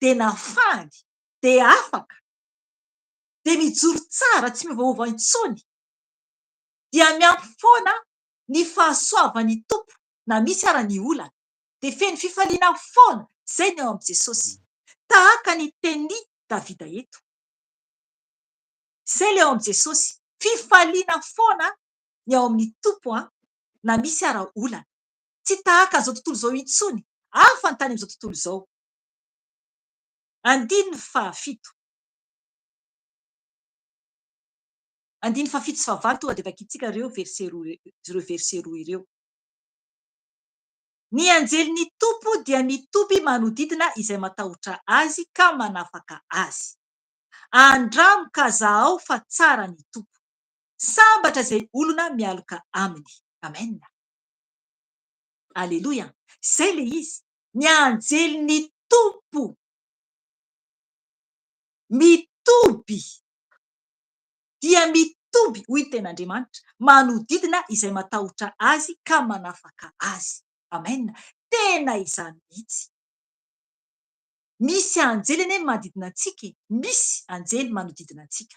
Dia nafahany dia afaka dia mijoro tsara tsy miovaova intsony dia miampy foana ny fahasoavan'ny Tompo na misy ara ny olana dia feno fifaliana foana izay ny ao amin'i Jesosy tahaka ny tenin'i Davida eto izay ilay ao amin'i Jesosy fifaliana foana ny ao amin'ny Tompo an na misy ara olana tsy tahaka an'izao tontolo izao intsony hafa ny tany amin'izao tontolo izao andininy fahafito andininy fahafito sy fahavalo tonga dia vakintsika ireo verset roa ireo verset roa ireo Ny anjelin'ny Tompo dia mitoby manodidina izay matahotra Azy ka manafaka azy. Andramo ka zahao fa tsara ny Tompo. Sambatra izay olona mialoka Aminy. Amen. Aleloia. Izay ilay izy. Ny anjelin'ny Tompo mitoby dia mitoby, hoy ny Tenin'Andriamanitra, manodidina izay matahotra Azy ka manafaka azy. Amen. Tena izany mihitsy. Misy anjely anie manodidina antsika e. Misy anjely manodidina antsika.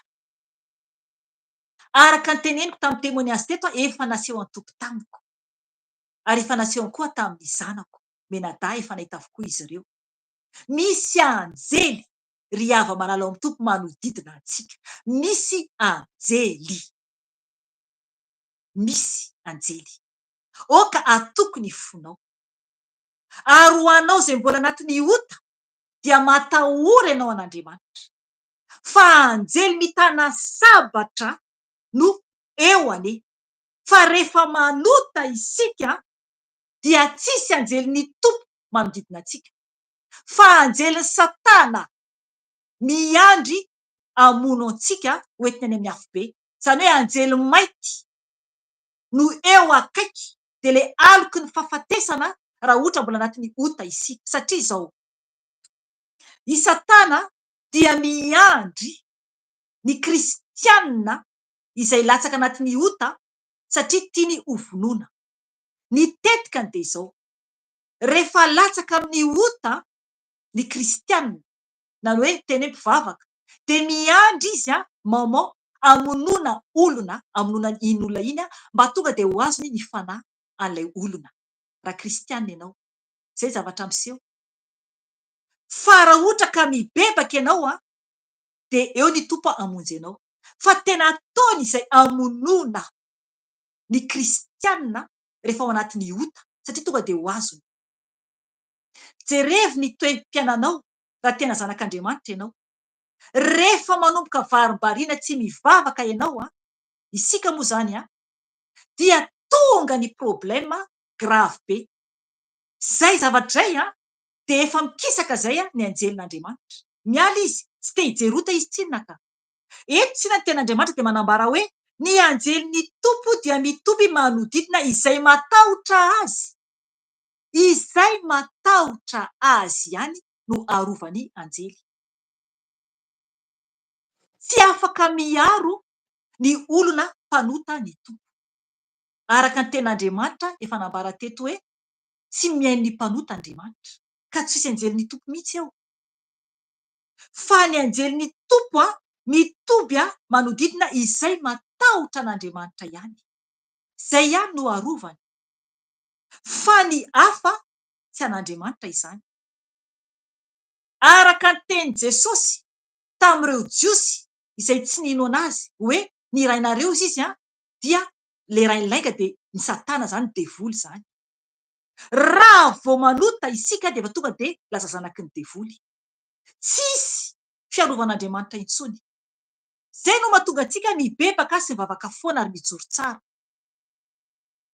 Araka ny teneniko tamin'ny témoignage teto, efa nasehon'ny Tompo tamiko. Ary efa nasehony koa tamin'ny zanako. Menadahy efa nahita avokoa izy ireo. Misy anjely ry hava-malala ao amin'ny Tompo manodidina antsika. Misy anjely. Misy anjely. Aoka hatoky ny fonao. Ary ho anao izay mbola anatin'ny ota, dia matahora ianao an'Andriamanitra. Fa anjely mitana sabatra no eo anie. Fa rehefa manota isika, dia tsisy anjelin'ny Tompo manodidina antsika. Fa anjelin'i Satana miandry hamono antsika ho entiny any amin'ny afobe. Izany hoe anjely mainty no eo akaiky dia ilay aloky ny fahafatesana raha ohatra mbola anatin'ny ota isika. Satria izao, i Satana dia miandry ny kristianina izay latsaka anatin'ny ota satria tiany hovonoina. Ny tetikany dia izao, rehefa latsaka amin'ny ota ny kristianina, na ny hoe teny hoe mpivavaka, dia miandry izy moment hamonoana olona, hamonoana iny olona iny mba tonga dia ho azony ny fanahy an'ilay olona. Raha kristianina ianao, izay zavatra miseho. Fa raha ohatra ka mibebaka ianao dia eo ny Tompo hamonjy anao. Fa tena ataony izay hamonoana ny kristianina rehefa ao anatin'ny ota satria tonga dia ho azony. Jerevo ny toe-piainanao raha tena zanak'Andriamanitra ianao. Rehefa manomboka varimbariana tsy mivavaka ianao an, isika moa izany an, dia tonga ny problème grave be. Izay zavatra izay an, dia efa mikisaka izay ny anjelin'Andriamanitra. Miala izy, tsy te hijery ota izy tsinona ka. Eto tsinona ny tenin'Andriamanitra dia manambara hoe, ny anjelin'ny Tompo dia mitoby manodidina izay matahotra Azy. Izay matahotra Azy ihany no arovan'ny anjely. Tsy afaka miaro ny olona mpanota ny Tompo. Araka ny tenin'Andriamanitra efa nambara teto hoe tsy mihaino ny mpanota Andriamanitra. Ka tsy hisy anjelin'ny Tompo mihitsy eo. Fa ny anjelin'ny Tompo mitoby manodidina izay matahotra an'Andriamanitra ihany. Izay ihany no arovany. Fa ny hafa tsy an'Andriamanitra izany. Araka ny tenin'i Jesosy tamin'ireo Jiosy izay tsy nino an'Azy hoe ny rainareo izy izy dia ilay rain'ny lainga dia ny satana izany, devoly izany. Raha vao manota isika dia efa tonga dia lasa zanaky ny devoly. Tsisy fiarovan'Andriamanitra intsony. Izay no mahatonga antsika mibebaka sy mivavaka foana ary mijoro tsara.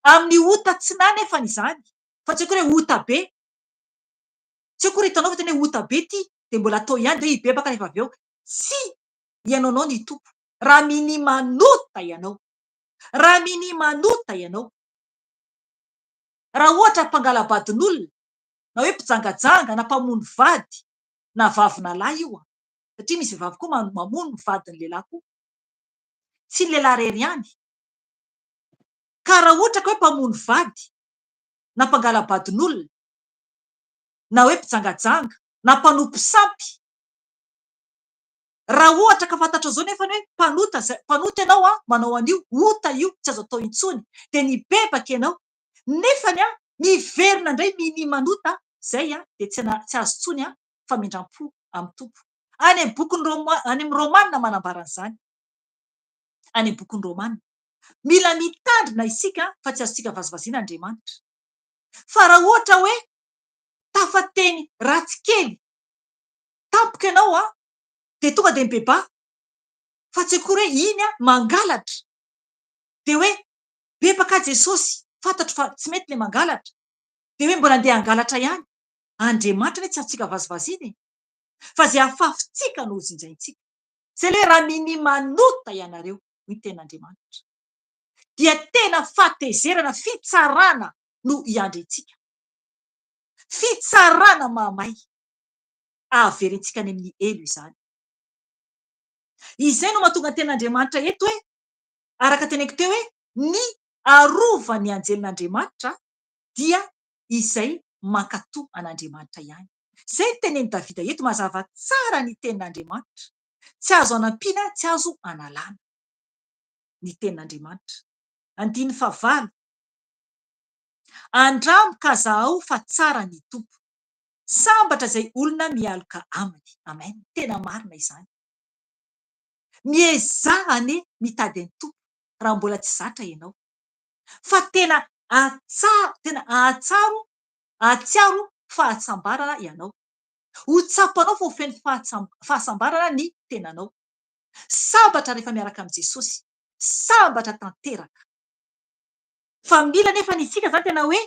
Amin'ny ota tsy na nefany izany fa tsy akory hoe ota be. Tsy akory hitanao fa tena hoe ota be ity dia mbola atao ihany dia hoe hibebaka rehefa avy eo. Tsy hihaino anao ny Tompo raha minia manota ianao. Raha minia manota ianao. Raha ohatra mpangala-badin'olona na hoe mpijangajanga na mpamono vady na vavy na lahy io an! Satria misy vehivavy koa mamono ny vadin'ny lehilahy koa. Tsy ny lehilahy irery ihany. Ka raha ohatra ka hoe mpamono vady na mpangala-badin'olona na hoe mpijangajanga na mpanompo sampy, raha ohatra ka fantatrao izao nefany hoe mpanota izay, mpanota ianao an, manao an'io, ota io, tsy azo atao intsony, dia nibebaka ianao, nefany an, miverina indray minia manota, izay an, dia tsy tsy azo intsony an, famindram-po amin'ny Tompo. Any amin'ny bokin'ny Roma, any amin'ny Romana manambara an'izany. Any amin'ny bokin'ny Romana. Mila mitandrina isika fa tsy azontsika vazivaziana Andriamanitra. Fa raha ohatra hoe tafateny ratsy kely tampoka ianao an, dia tonga dia mibebaha. Fa tsy akory hoe iny an, mangalatra. Dia hoe bebaka aho Jesosy, fantatro fa tsy mety ilay mangalatra. Dia hoe mbola andeha hangalatra ihany. Andriamanitra anie tsy azontsika vazivaziana e. Fa izay afafintsika no hojinjaintsika. Izay ilay hoe raha minia manota ianareo, hoy ny tenin'Andriamanitra, dia tena fahatezerana, fitsarana no hiandry antsika. Fitsarana mahamay ahavery antsika any amin'ny helo izany. Izay no mahatonga ny tenin'Andriamanitra eto hoe, araka teneniko teo hoe, ny arovan'ny anjelin'Andriamanitra dia izay mankatò an'Andriamanitra ihany. Izay no tenenin'i Davida eto, mazava tsara ny tenin'Andriamanitra. Tsy azo anampiana, tsy azo analana ny tenin'Andriamanitra. Andininy fahavalo, Andramo ka zahao fa tsara ny Tompo. Sambatra izay olona mialoka aminy. Amen. Tena marina izany. Miezaha anie mitady an'i Tompo raha mbola tsy zatra ianao. Fa tena tena ahatsaro ahatsiaro fahatsambarana ianao. Ho tsapanao fa ho feno fahasambarana ny tenanao. Sambatra rehefa miaraka amin'i Jesosy. Sambatra tanteraka. Fa mila anefa ny isika izany tena hoe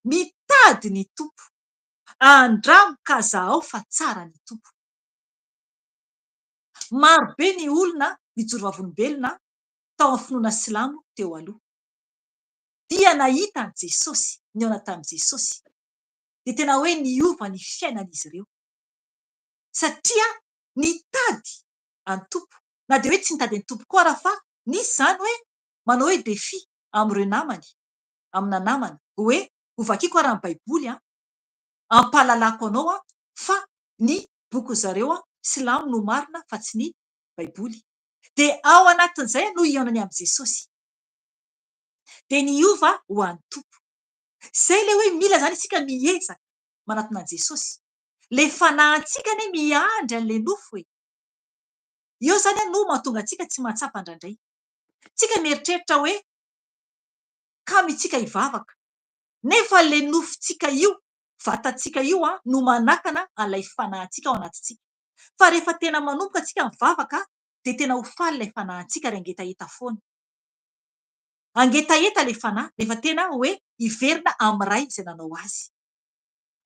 mitady ny Tompo. Andramo ka zahao fa tsara ny Tompo. Maro be ny olona nijoro vavolombelona tao amin'ny finoana silamo teo aloha. Dia nahita an'i Jesosy, nihaona tamin'i Jesosy. Dia tena hoe niova ny fiainan'izy ireo. Satria nitady an'i Tompo. Na dia hoe tsy nitady an'i Tompo koa ara fa nisy izany hoe manao hoe défi amin'ireo namany, amina namana, hoe hovakiko ara ny baiboly an, ampahalalako anao an fa ny bokin'ny zareo an silamo no marina fa tsy ny baiboly. Dia ao anatin'izay no hihaonany amin'i Jesosy. Dia niova ho an'ny Tompo. Izay ilay hoe mila izany isika miezaka manatona an'i Jesosy. Ilay fanahintsika anie miandry an'ilay nofo e. Eo izany no mahatonga antsika tsy mahatsapa indraindray. Tsika mieritreritra hoe kamo itsika hivavaka. Nefa ilay nofontsika io, vatantsika io no manakana an'ilay fanahintsika ao anatintsika. Fa rehefa tena manomboka tsika mivavaka dia tena ho faly ilay fanahintsika ary hangetaheta foana. Hangetaheta ilay fanahy rehefa tena hoe hiverina amin'ny Ray izay nanao azy.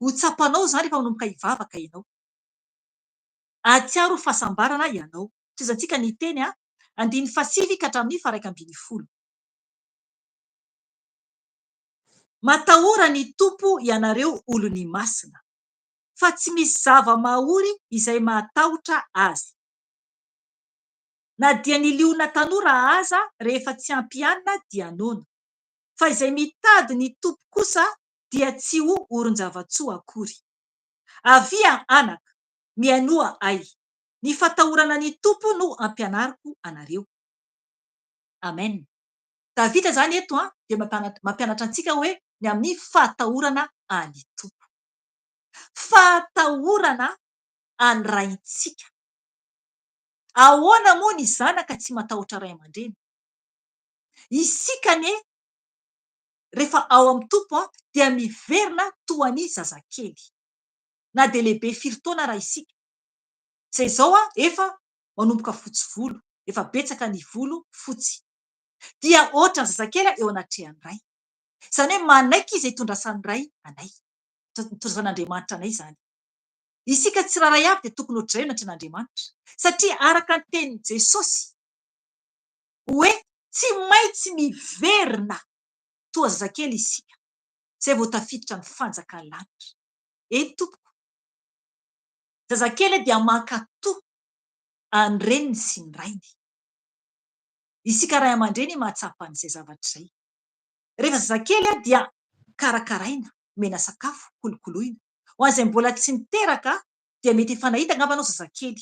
Ho tsapanao izany rehefa manomboka hivavaka ianao. Hahatsiaro fahasambarana ianao. Tohizantsika ny teny a, andininy fahasivy ka hatramin'ny faha-11. Matahora ny Tompo ianareo olony masina, fa tsy misy zava-mahory izay mahatahotra Azy. Na dia ny liona tanora aza rehefa tsy ampy hanina dia noana. Fa izay mitady ny Tompo kosa dia tsy ho orin-java-tsoa akory. Avia anaka, mihainoa ahy. Ny fatahorana ny Tompo no ampianariko anareo. Amen. Davida izany eto dia mampianatra antsika hoe ny amin'ny fahatahorana an'i Tompo. Fahatahorana an'ny Raintsika. Ahoana moa ny zanaka tsy matahotra ray aman-dreny? Isika anie rehefa ao amin'ny Tompo dia miverina toa ny zazakely. Na dia lehibe firy taona raha isika. Izay izao efa manomboka fotsy volo, efa betsaka ny volo fotsy. Dia ohatran'ny zazakely eo anatrehan'ny Ray. Izany hoe manaiky izay itondrasan'ny Ray anay. Itondrasan'Andriamanitra anay izany. Isika tsirairay avy dia tokony hotr'izay eo anatrehan'Andriamanitra. Satria araka ny tenin'i Jesosy hoe tsy maintsy miverina toa zazakely isika izay vao tafiditra ny fanjakan'ny lanitra. Eny tompoko. Zazakely dia mankatò an'ny reniny sy ny rainy. Isika ray aman-dreny mahatsapa an'izay zavatra izay. Rehefa zazakely dia karakaraina, omena sakafo, kolokoloina. Ho an'izay mbola tsy niteraka dia mety efa nahita angamba anao zazakely.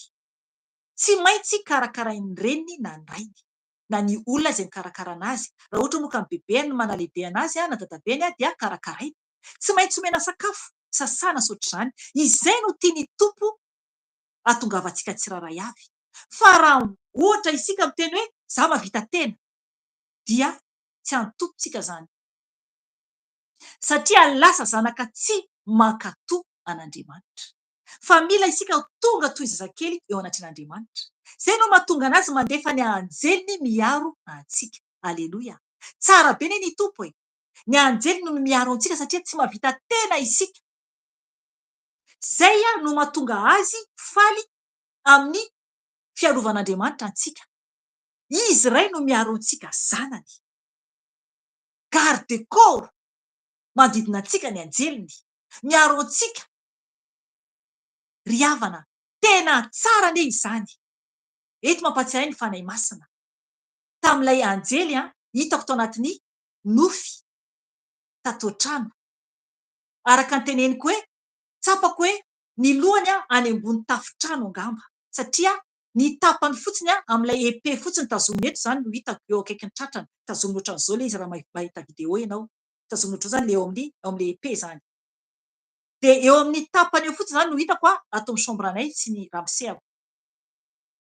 Tsy maintsy karakarain'ny reniny na ny rainy, na ny olona izay mikarakara anazy. Raha ohatra moa ka ny bebeany no manalehibe anazy na dadabeny dia karakaraina. Tsy maintsy omena sakafo, sasana sy ohatr'izany. Izay no tian'ny Tompo hahatongavantsika tsirairay avy. Fa raha ohatra isika miteny hoe za mahavita tena dia tsy an'ny Tompo tsika izany. Satria lasa zanaka tsy mankatò an'Andriamanitra. Fa mila isika ho tonga toy zazakely eo anatrehan'Andriamanitra. Izay no mahatonga an'Azy mandefa ny anjeliny miaro antsika. Aleloia! Tsara be anie ny Tompo e! Ny anjeliny no miaro antsika satria tsy mahavita tena isika. Izay no mahatonga Azy faly amin'ny fiarovan'Andriamanitra antsika. Izy Ray no miaro antsika zanany. Garde corps manodidina antsika ny anjeliny. Miaro antsika. Ry havana, tena tsara anie izany. Eto mampatsiahy ny Fanahy Masina. Tamin'ilay anjely hitako tao anatin'ny nofy tato an-trano. Araka ny teneniko hoe, tsapako hoe ny lohany any ambony tafon-trano angamba, satria ny tapany fotsiny amin'ilay épée fotsiny tazominy eto izany no hitako eo akaikin'ny tratrany, tazominy ohatran'izao ilay izy raha mahita vidéo ianao, tazominy ohatran'izao izany ilay eo amin'ny eo amin'ilay épée izany. Dia eo amin'ny tapany eo fotsiny izany no hitako ato amin'ny chambre anay sy ny ramosehako.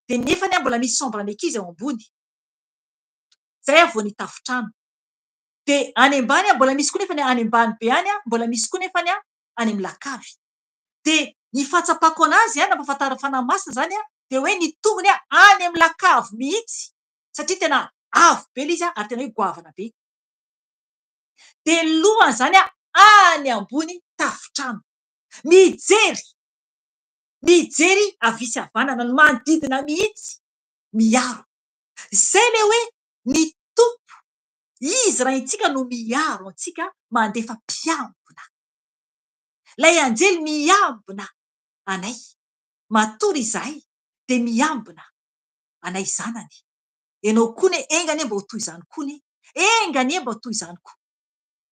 Dia nefany mbola misy chambre an'ny ankizy ao ambony. Izay aho vao nitafon-trano. Dia any ambany mbola misy koa nefany any ambany be any mbola misy koa nefany any amin'ny lakavy. Dia ny fahatsapako anazy nampahafantarin'ny Fanahy Masina izany dia hoe ny tongony any amin'ny lakavy mihitsy satria tena avo be ilay izy ary tena hoe goavana be. Dia ny lohany izany any ambony tafontrano. Mijery, mijery havia sy havanana, ny manodidina mihitsy miaro. Izay ilay hoe ny Tompo, Izy Raintsika no miaro antsika mandefa mpiambina. Ilay anjely miambina anay. Matory izahay dia miambina anay zanany. Ianao koa anie, enga anie mba ho toy izany koa anie. Enga anie mba ho toy izany koa.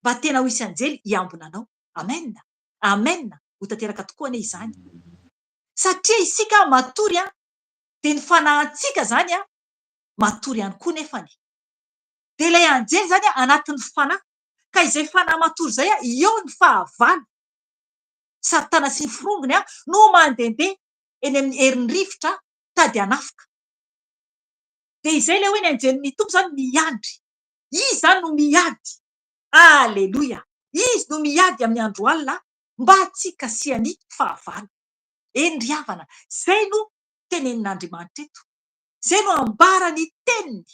Mba tena ho hisy anjely hiambina anao. Amen. Amen. Ho tanteraka tokoa anie izany. Satria isika matory an, dia ny fanahintsika izany an, matory ihany koa nefany. Dia ilay anjely izany anatin'ny fanahy. Ka izay fanahy matory izay, eo ny fahavalo. Satana sy ny forongony no mandehandeha eny amin'ny herin'ny rivotra tady hanafika. Dia izay ilay hoe ny anjelin'ny Tompo izany miandry. Izy izany no miady. Aleloia! Izy no miady amin'ny andro alina mba tsy hikasihan'ny fahavalo. Eny ry havana, izay no tenenin'Andriamanitra eto. Izay no ambaran'ny teniny.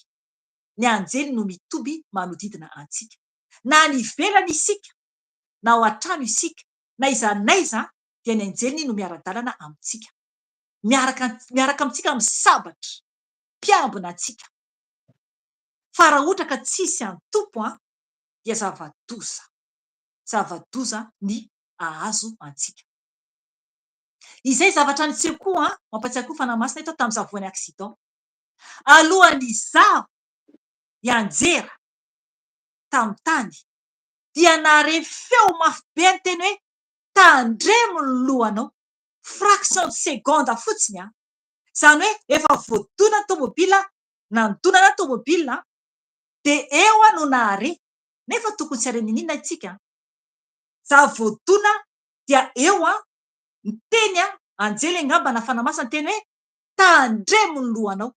Ny anjely no mitoby manodidina antsika. Na any ivelany isika, na ao an-trano isika, na aiza n'aiza dia ny anjeliny no miara-dalana amintsika. Miaraka miaraka amintsika amin'ny sabatra, mpiambina antsika. Fa raha ohatra ka tsisy an'i Tompo an, dia zava-doza, zava-doza ny ahazo antsika. Izay zavatra niseho koa an, mampatsiahy koa Fanahy Masina eto tamin'izaho voan'ny accident. Alohan'ny izaho hianjera tamin'ny tany dia nahare feo mafy be niteny hoe tandremo ny lohanao. Fraction de seconde fotsiny an! Izany hoe efa voadona ny tomobila, nandonana ny tomobila dia eo aho no nahare, nefa tokony tsy hare n'inon'inona isika an! Za voadona dia eo an, niteny an, anjely angamba na fanahy masina niteny hoe tandremo ny lohanao.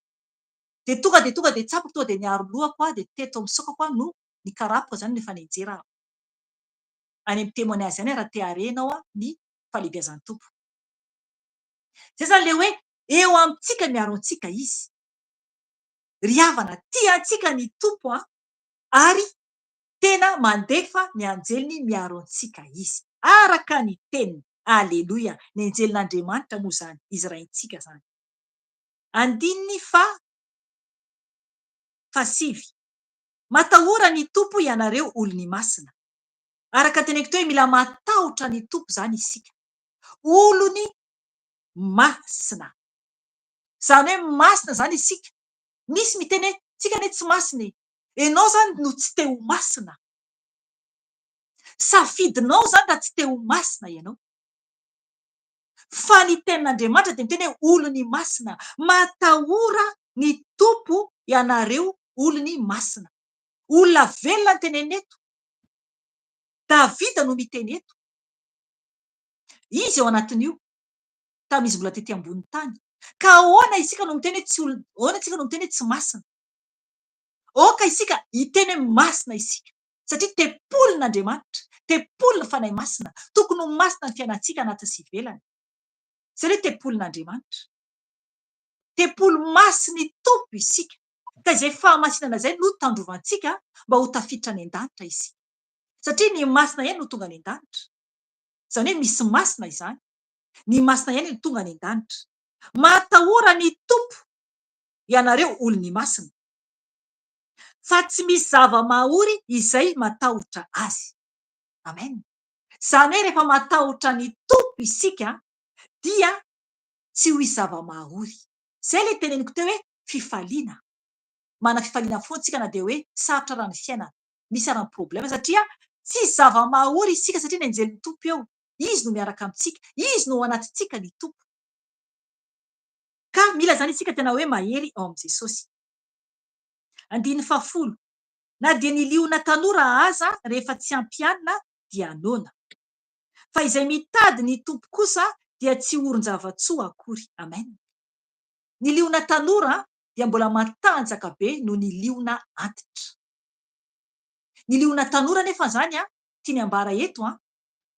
Dia tonga dia tonga dia tsapako tonga dia niaro lohako aho dia teto amin'ny saokako aho no nikarapoka izany rehefa nianjera aho. Any amin'ny témoignage any raha te hahare ianao ny fahalehibiazan'ny Tompo. Izay izany ilay hoe eo amintsika miaro antsika Izy. Ry havana, tia antsika ny Tompo an, ary tena mandefa ny anjeliny miaro antsika Izy. Araka ny teniny. Aleloia! Ny anjelin'Andriamanitra moa izany, Izy Raintsika izany. Andininy faha fahasivy. Matahora ny Tompo ianareo olony masina. Araka ny teneniko teo hoe mila matahotra ny Tompo izany isika. Olony masina. Izany hoe masina izany isika. Misy miteny hoe tsika anie tsy masina e. Enao izany no tsy te ho masina. Safidinao izany raha tsy te ho masina ianao. Fa ny tenin'Andriamanitra dia miteny hoe olony masina. Matahora ny Tompo ianareo olony masina. Olona velona no tenenina eto. Davida no miteny eto. Izy ao anatin'io, tamin'izy mbola tety ambonin'ny tany. Ka ahoana isika no miteny hoe tsy olona, ahoana isika no miteny hoe tsy masina? Aoka isika hiteny hoe masina isika, satria tempolin'Andriamanitra, tempolin'ny Fanahy Masina. Tokony ho masina ny fiainantsika anatiny sy ivelany. Izay ilay hoe tempolin'Andriamanitra. Tempoly masin'ny Tompo isika, ka izay fahamasinana izay no tandrovantsika mba ho tafiditra any an-danitra isika. Satria ny masina ihany no tonga any an-danitra. Izany hoe misy masina izany. Ny masina ihany no tonga any an-danitra. Matahora ny Tompo ianareo olony masina. Fa tsy misy zava-mahory izay matahotra Azy. Amen. Izany hoe rehefa matahotra ny Tompo isika dia tsy ho hisy zava-mahory. Izay ilay teneniko teo hoe fifaliana. Manana fifaliana foana isika na dia hoe sarotra raha ny fiainana. Misy ara ny problème satria tsisy zava-mahory isika satria ny anjelin'ny Tompo eo. Izy no miaraka amintsika. Izy no ao anatintsika ny Tompo. Ka mila izany isika tena hoe mahery ao amin'i Jesosy. Andininy fahafolo, Na dia ny liona tanora aza rehefa tsy ampy hanina dia noana. Fa izay mitady ny Tompo kosa dia tsy orin-java-tsoa akory. Amen. Ny liona tanora dia mbola matanjaka be noho ny liona antitra. Ny liona tanora anefa izany tiany ambara eto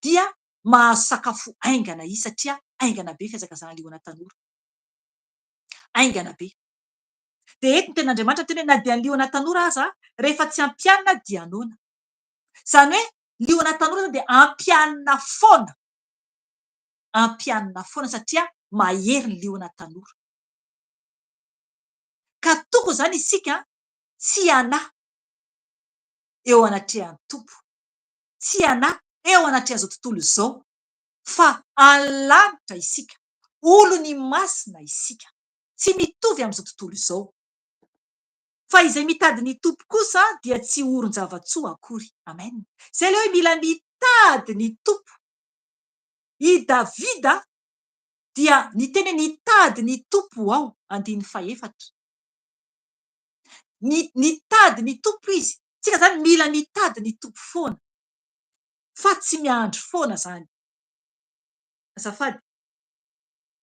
dia mahazo sakafo haingana izy satria haingana be fihazakazahan'ny liona tanora. Haingana be. Dia eto ny tenin'Andriamanitra miteny hoe na dia ny liona tanora aza rehefa tsy ampianina dia noana. Izany hoe liona tanora izany dia ampianina foana. Ampianina foana satria mahery ny liona tanora. Ka tokony izany isika tsy hanahy eo anatrehan'ny Tompo, tsy hanahy eo anatrehan'izao tontolo izao, fa any lanitra isika, olony masina isika, tsy mitovy amin'izao tontolo izao. Fa izay mitady ny Tompo kosa dia tsy orin-java-tsoa akory. Amen. Izay ilay hoe mila mitady ny Tompo. I Davida dia niteny hoe nitady ny Tompo aho, andininy fahefatra. Ny, nitady ny Tompo izy. Tsika zany mila mitady ny Tompo foana. Fa tsy miandry foana zany. Azafady.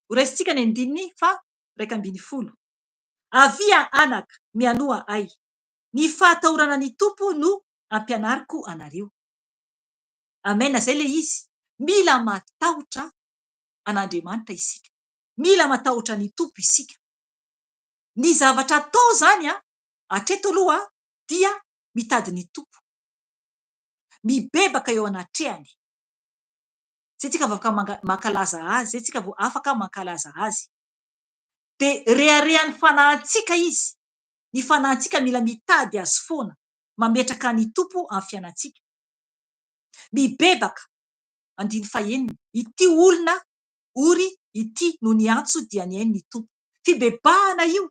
Ho raisintsika ny andininy faha 11. Avia anaka, mianoa ahy. Ny fahatahorana ny Tompo no ampianariko anareo. Amen, zay le izy. Mila matahotra an'Andriamanitra isika. Mila matahotra ny Tompo isika. Ny zavatra atao izany an, hatreto aloha dia mitady ny Tompo. Mibebaka eo anatrehany. Izay tsika vao afaka mankalaza Azy, izay tsika vao afaka mankalaza Azy. Dia reharehan'ny fanahintsika Izy. Ny fanahintsika mila mitady Azy foana, mametraka ny Tompo amin'ny fiainantsika. Mibebaka, andininy fahenina, ity olona ory ity no niantso dia nihaino ny Tompo. Fibebahana io.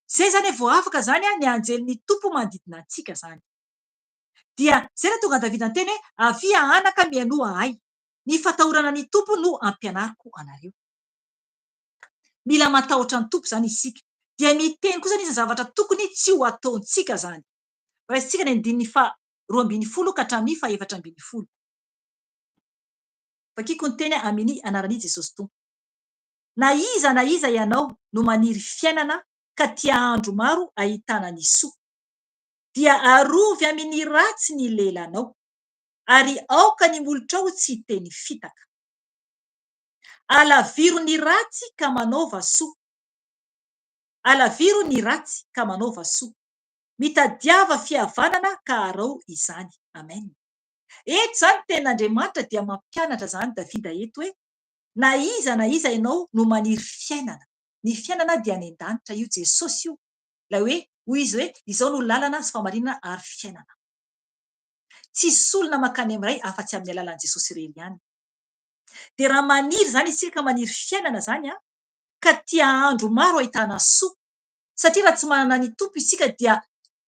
Izay izany vao afaka izany ny anjelin'ny Tompo manodidina antsika izany. Dia izay no tonga an'i Davida niteny hoe, Avia anaka mihainoa ahy. Ny fatahorana ny Tompo no ampianariko anareo. Mila matahotra ny Tompo izany isika. Dia miteny kosa izy ny zavatra tokony tsy ho ataontsika izany. Raisintsika ny andininy faha 12 ka hatramin'ny faha 14. Vakiko ny teny amini anaran'i Jesosy Tompo. Na iza na iza ianao no maniry fiainana ka tia andro maro ahitana ny soa. Dia arovy amini ratsy ny lelanao, ary aoka ny molotrao tsy hiteny fitaka. Alaviro ny ratsy ka manaova soa. Alaviro ny ratsy ka manaova soa. Mitadiava fihavanana ka arao izany. Amen. Eto izany tenin'Andriamanitra dia mampianatra izany Davida eto hoe na iza na iza ianao no maniry fiainana. Ny fiainana dia any an-danitra io, Jesosy io. Ilay hoe hoy izy hoe izao no lalana sy famarinana ary fiainana. Tsisy olona mankany amin'ny Ray afa-tsy amin'ny alalan'i Jesosy irery ihany. Dia raha maniry izany isika ka maniry fiainana izany an, ka tia andro maro ahitana soa, satria raha tsy manana ny Tompo isika dia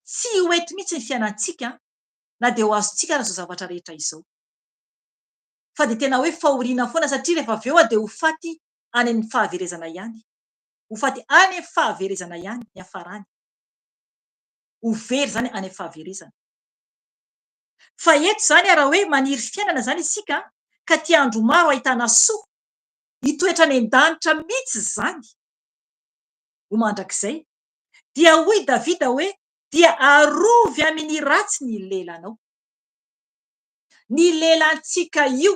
tsy ho eto mihitsy ny fiainantsika na dia ho azontsika ara izao zavatra rehetra izao. Fa dia tena hoe fahoriana foana satria rehefa avy eo dia ho faty any amin'ny fahaverezana ihany. Ho faty any amin'ny fahaverezana ihany ny hafarany. Ho very izany any amin'ny fahaverezana. Fa eto izany raha hoe maniry fiainana izany isika ka tia andro maro ahitana soa, hitoetra any an-danitra mihitsy izany ho mandrakizay, dia hoy Davida hoe dia arovy amin'ny ratsy ny lelanao. Ny lelantsika io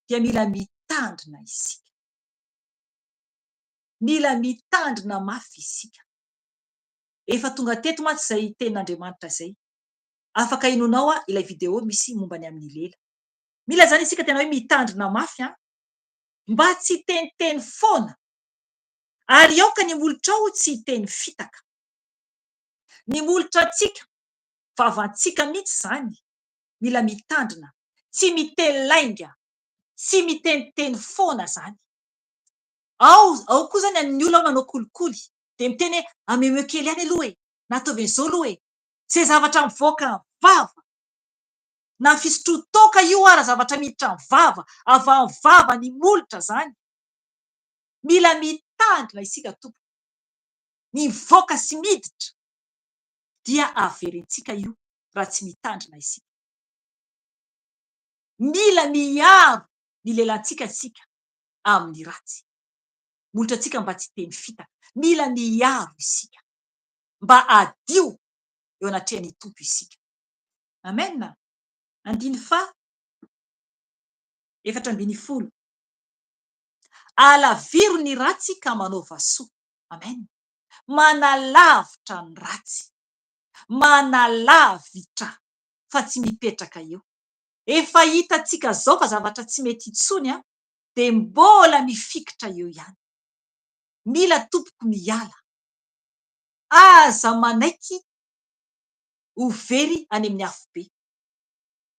dia mila mitandrina isika. Mila mitandrina mafy isika. Efa tonga teto mantsy izay tenin'Andriamanitra izay. Afaka henoinao ilay video misy momba ny amin'ny lela. Mila izany isika tena hoe mitandrina mafy an! Mba tsy hiteniteny foana. Ary aoka ny molotrao tsy hiteny fitaka. Ny molotrantsika, vavantsika mihitsy izany, mila mitandrina, tsy miteny lainga, tsy miteniteny foana izany. Ao, ao koa izany ny olona manao kolikoly, dia miteny hoe amemeo kely ihany aloha e, na ataovy an'izao aloha e. Izay zavatra mivoaka ny vava, na fisotroan-toaka io ara zavatra miditra ny vava, avy amin'ny vava ny molotra izany. Mila mitandrina isika tompoko. Ny mivoaka sy miditra dia averentsika io raha tsy mitandrina isika. Mila miaro ny lelantsika isika amin'ny ratsy. Molotra antsika mba tsy hiteny fitaka. Mila miaro isika mba hadio eo anatrehan'ny Tompo isika. Amen. Andiny faha 14. Alaviro ny ratsy ka manaova soa. Amen. Manalavitra ny ratsy. Manalavitra fa tsy mipetraka eo. Efa hitantsika zao fa zavatra tsy mety intsony an, dia mbola mifikitra eo ihany. Mila tompoko miala. Aza manaiky ho very any amin'ny afobe.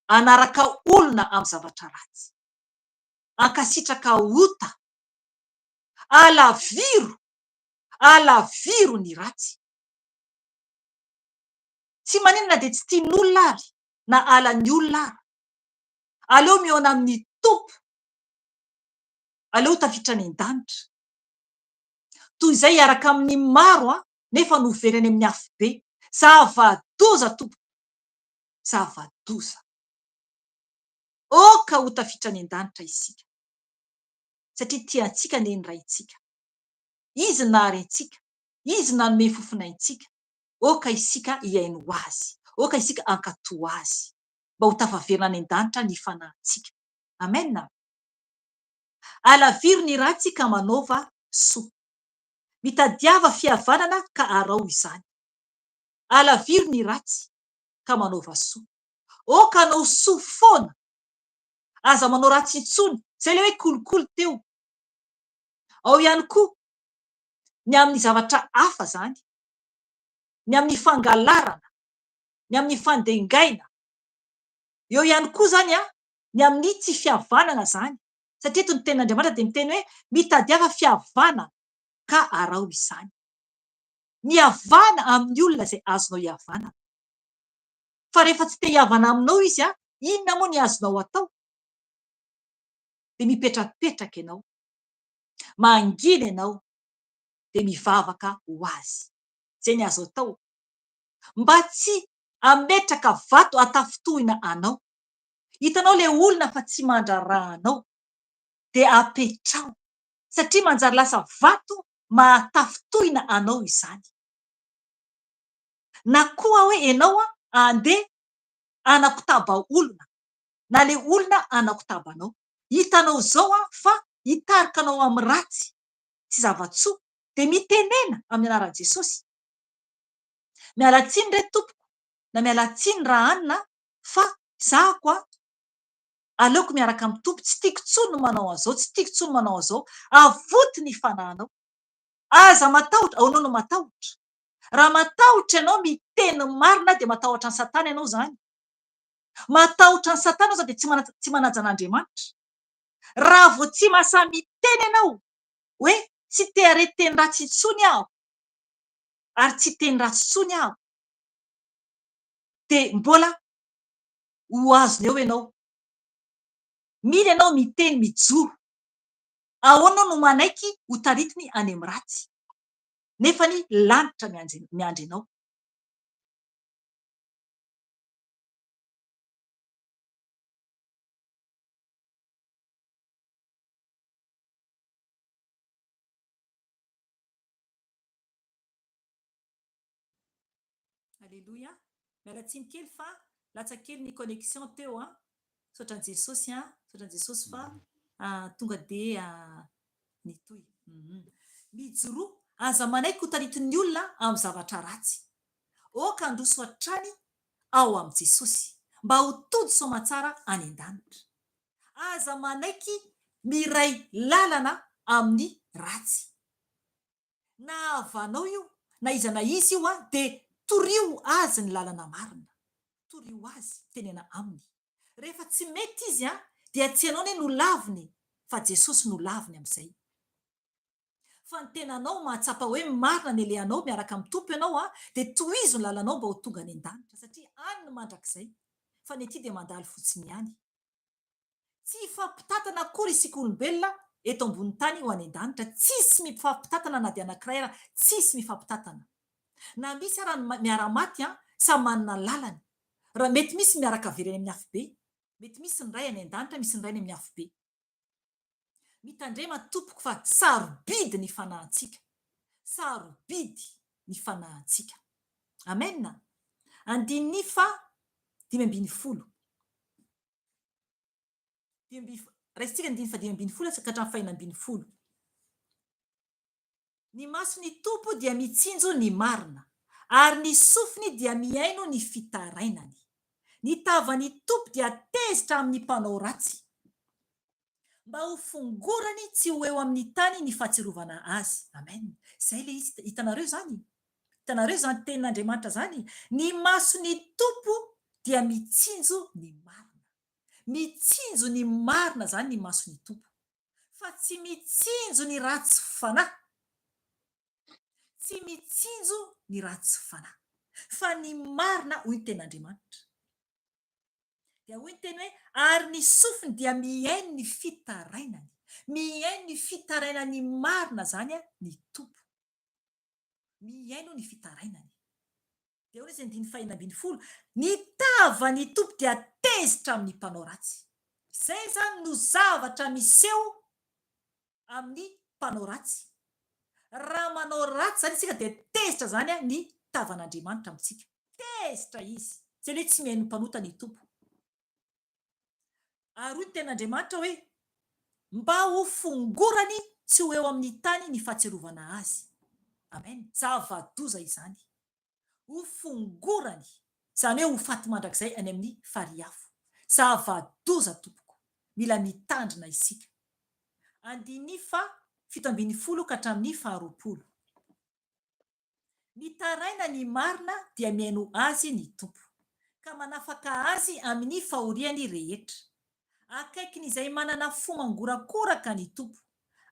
Hanaraka olona amin'ny zavatra ratsy. Hankasitraka ota. Alaviro, alaviro ny ratsy. Tsy maninona na dia tsy tian'olona ary na halan'ny olona ara. Aleo mihaona amin'ny Tompo. Aleo tafiditra any an-danitra. Toy izay hiaraka amin'ny maro nefa no very any amin'ny afobe. Zava-doza tompoko. Zava-doza. Aoka ho tafiditra any an-danitra isika. Satria tia antsika anie ny Raintsika. Izy nahary antsika. Izy nanome fofonaintsika. Aoka isika hihaino Azy. Aoka isika hankatò Azy. Mba ho tafaverina any an-danitra ny fanahintsika. Amen. Alaviro ny ratsy ka manaova soa. Mitadiava fihavanana ka araho izany. Alaviro ny ratsy ka manaova soa. Aoka hanao soa foana. Aza manao ratsy intsony. Izay ilay hoe kolikoly teo. Ao ihany koa ny amin'ny zavatra hafa izany. Ny amin'ny fangalarana, ny amin'ny fandengaina. Eo ihany koa izany ny amin'ny tsy fihavanana izany. Satria eto ny tenin'Andriamanitra dia miteny hoe mitadiava fihavanana ka araho izany. Mihavàna amin'ny olona izay azonao ihavanana. Fa rehefa tsy te hihavana aminao izy an, inona moa ny azonao atao? Dia mipetrapetraka ianao. Mangina ianao. Dia mivavaka ho azy. Izay ny azo atao. Mba tsy hametraka vato hatafintohina anao. Hitanao ilay olona fa tsy mandraharaha anao. Dia apetraho. Satria manjary lasa vato mahatafintohina anao izany. Na koa hoe ianao andeha hanakotaba olona, na ilay olona hanakotaba anao. Hitanao izao fa hitarika anao amin'ny ratsy sy zava-tsoa, dia mitenena amin'ny anaran'i Jesosy. Miala tsiny re tompoko, na miala tsiny Rahanina fa zahako an, aleoko miaraka amin'ny Tompo, tsy tiako intsony ny manao an'izao, tsy tiako intsony manao an'izao. Avoty ny fanahinao. Aza matahotra, ahoanao no matahotra? Raha matahotra ianao miteny ny marina dia matahotra an'i Satana ianao izany. Matahotra an'i Satana ianao izany dia tsy manaja tsy manaja an'Andriamanitra. Raha vao tsy mahasahy miteny ianao hoe tsy te hare teny ratsy intsony aho ary tsy hiteny ratsy intsony aho dia mbola ho azony eo ianao. Mila ianao miteny mijoro. Ahoana no manaiky ho taritiny any amin'ny ratsy? Nefa ny lanitra miandry anao. Aleloia. Miala tsiny kely fa latsa kely ny connexion teo an. Misaotra an'i Jesosy an. Misaotra an'i Jesosy fa tonga dia nitohy. Mijoroa, aza manaiky ho taritin'ny olona amin'ny zavatra ratsy. Aoka handroso hatrany ao amin'i Jesosy, mba ho tody soamantsara any an-danitra. Aza manaiky miray lalana amin'ny ratsy. Na havanao io na iza na iza io an, dia torio azy ny lalana marina. Torio azy, tenena aminy. Rehefa tsy mety izy an, dia tsy ianao anie no laviny fa Jesosy no laviny amin'izay. Fa ny tenanao mahatsapa hoe marina ny alehanao miaraka amin'ny Tompo ianao an, dia tohizo ny lalanao mba ho tonga any an-danitra satria any ny mandrakizay fa ny aty dia mandalo fotsiny ihany. Tsy hifampitantana akory isika olombelona eto ambony tany ho any an-danitra, tsisy mifampitantana na dia anankiray ara, tsisy mifampitantana. Na misy ara ny miara-maty an, samy manana ny lalany. Raha mety misy ny miaraka very any amin'ny afobe, mety misy ny iray any an-danitra, misy ny iray any amin'ny afobe. Mitandrema tompoko fa sarobidy ny fanahintsika, sarobidy ny fanahintsika. Amen. Andininy faha 15. Raisintsika ny andininy faha-15 ka hatramin'ny faha-16. Ny mason'ny Tompo dia mitsinjo ny marina, ary ny sofiny dia mihaino ny fitarainany. Ny tavan'ny Tompo dia tezitra amin'ny mpanao ratsy, mba ho fongorany tsy ho eo amin'ny tany ny fahatsiarovana azy. Amen. Izay ilay izy. Hitanareo izany? Hitanareo izany tenin'Andriamanitra izany? Ny mason'ny Tompo dia mitsinjo ny marina. Mitsinjo ny marina izany ny mason'ny Tompo. Fa tsy mitsinjo ny ratsy fanahy. Tsy mitsinjo ny ratsy fanahy. Fa ny marina, hoy ny tenin'Andriamanitra. Dia hoy ny teny hoe, ary ny sofiny dia mihaino ny fitarainany. Mihaino ny fitarainan'ny marina izany ny Tompo. Mihaino ny fitarainany. Dia hoy izy andininy faha-16, Ny tavan'ny Tompo dia tezitra amin'ny mpanao ratsy. Izay izany no zavatra miseho amin'ny mpanao ratsy. Raha manao ratsy izany isika dia tezitra izany ny tavan'Andriamanitra amintsika. Tezitra Izy. Izay ilay hoe tsy mihaino mpanota ny Tompo. Ary hoy ny tenin'Andriamanitra hoe, Mba ho fongorany tsy ho eo amin'ny tany ny fahatsiarovana azy. Amen. Zava-doza izany. Ho fongorany, izany hoe ho faty mandrakizay any amin'ny farihy afo. Zava-doza tompoko. Mila mitandrina isika. Andininy faha 17 ka hatramin'ny faha 20. Mitaraina ny marina dia mihaino azy ny Tompo, ka manafaka azy amin'ny fahoriany rehetra. Akaikin'izay manana fo mangorakoraka ny Tompo,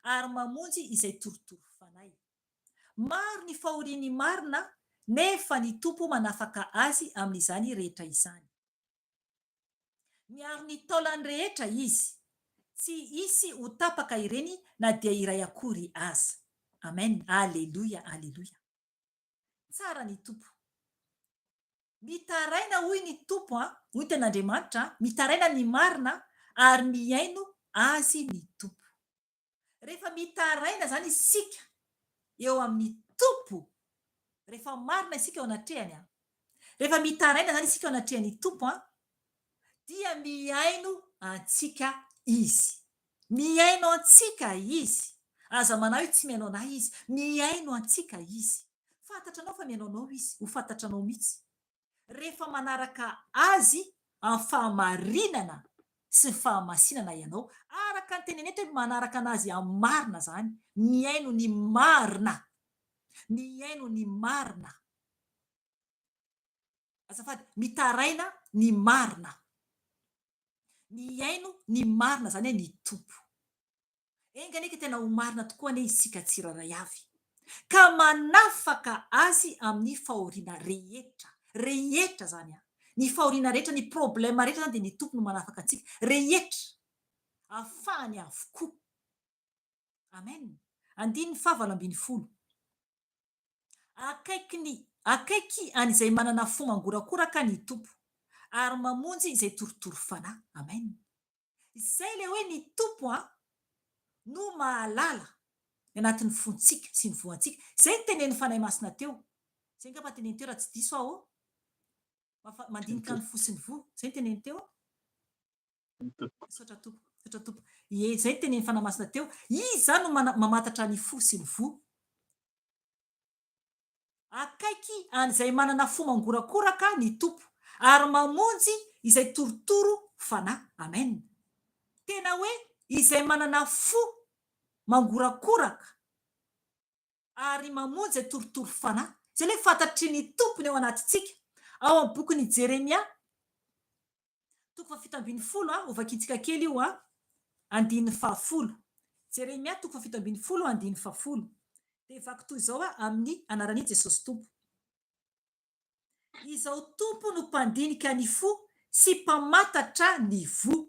ary mamonjy izay torotoro fanahy. Maro ny fahorian'ny marina, nefa ny Tompo manafaka azy amin'izany rehetra izany. Miaro ny taolany rehetra Izy. Tsy hisy ho tapaka ireny na dia iray akory aza. Amen. Aleloia, aleloia. Tsara ny Tompo. Mitaraina hoy ny Tompo an, hoy ny tenin'Andriamanitra an, mitaraina ny marina ary mihaino azy ny Tompo. Rehefa mitaraina izany isika eo amin'ny Tompo, rehefa marina isika eo anatrehany an, rehefa mitaraina izany isika eo anatrehan'ny Tompo an, dia mihaino antsika Izy. Mihaino antsika Izy. Aza manahy hoe tsy mihaino anah Izy. Mihaino antsika Izy. Fantatranao fa mihaino anao Izy. Ho fantatranao mihitsy. Rehefa manaraka Azy amin'ny fahamarinana sy ny fahamasinana ianao. Araka ny teniny eto hoe manaraka an'Azy amin'ny marina izany. Mihaino ny marina. Mihaino ny marina. Azafady, mitaraina ny marina. Mihaino ny marina izany hoe ny Tompo. Enga anie ka tena ho marina tokoa anie isika tsirairay avy. Ka manafaka azy amin'ny fahoriana rehetra. Rehetra izany an. Ny fahoriana rehetra, ny problème rehetra izany dia ny Tompo no manafaka antsika. Rehetra. Afahany avokoa. Amen. Andininy faha 18. Akaiky ny, akaiky an'izay manana fo mangorakoraka ny Tompo, ary mamonjy izay torotoro fanahy. Amen. Izay ilay hoe ny Tompo an, no mahalala ny anatin'ny fontsika sy ny voantsika. Izay no tenenin'ny Fanahy Masina teo. Izay angamba teneniny teo raha tsy diso aho. Mandinika ny fo sy ny voa. Izay no teneniny teo. Misaotra Tompoko. Misaotra Tompoko. Ie, izay no tenenin'ny Fanahy Masina teo. Izy izany no mamantatra ny fo sy ny voa. Akaiky an'izay manana fo mangorakoraka ny Tompo, ary mamonjy izay torotoro fanahy. Amen. Tena hoe izay manana fo mangorakoraka ary mamonjy izay torotoro fanahy. Izay ilay fantatry ny Tompo ny ao anatintsika. Ao amin'ny bokin'i Jeremia, Toko faha-17 a, hovakintsika kely io a, andininy fahafolo. Jeremia toko faha-17 andininy fahafolo. Dia vaky toy izao a, amin'ny anaran'i Jesosy Tompo. Izao Tompo no mpandinika ny fo sy mpamantatra ny voa,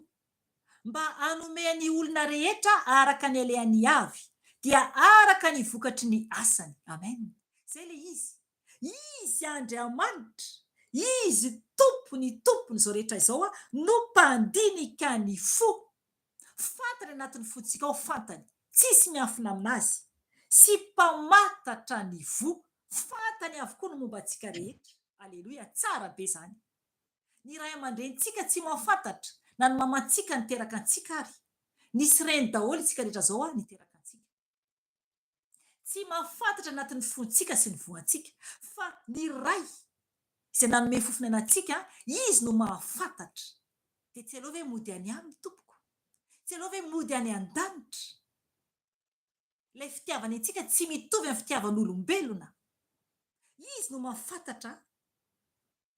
mba hanome ny olona rehetra araka ny alehany avy, dia araka ny vokatry ny asany. Amen. Izay ilay izy. Izy Andriamanitra, Izy Tompo ny Tompon'izao rehetra izao no mpandinika ny fo. Fantany anatin'ny fontsika ao, fantany, tsisy miafina aminazy, sy mpamantatra ny voa, fantany avokoa ny momba antsika rehetra. Aleloia, tsara be izany. Ny ray aman-drenintsika tsy mahafantatra, na ny mamantsika niteraka antsika ary. Nisy reny daholo isika rehetra izao niteraka antsika. Tsy mahafantatra anatin'ny fontsika sy ny voantsika, fa ny Ray izay nanome fofon'aina antsika, Izy no mahafantatra. Dia tsy aleo ve mody any Aminy, tompoko? Tsy aleo ve mody any an-danitra? Ilay fitiavany antsika tsy mitovy amin'ny fitiavan'olombelona. Izy no mahafantatra,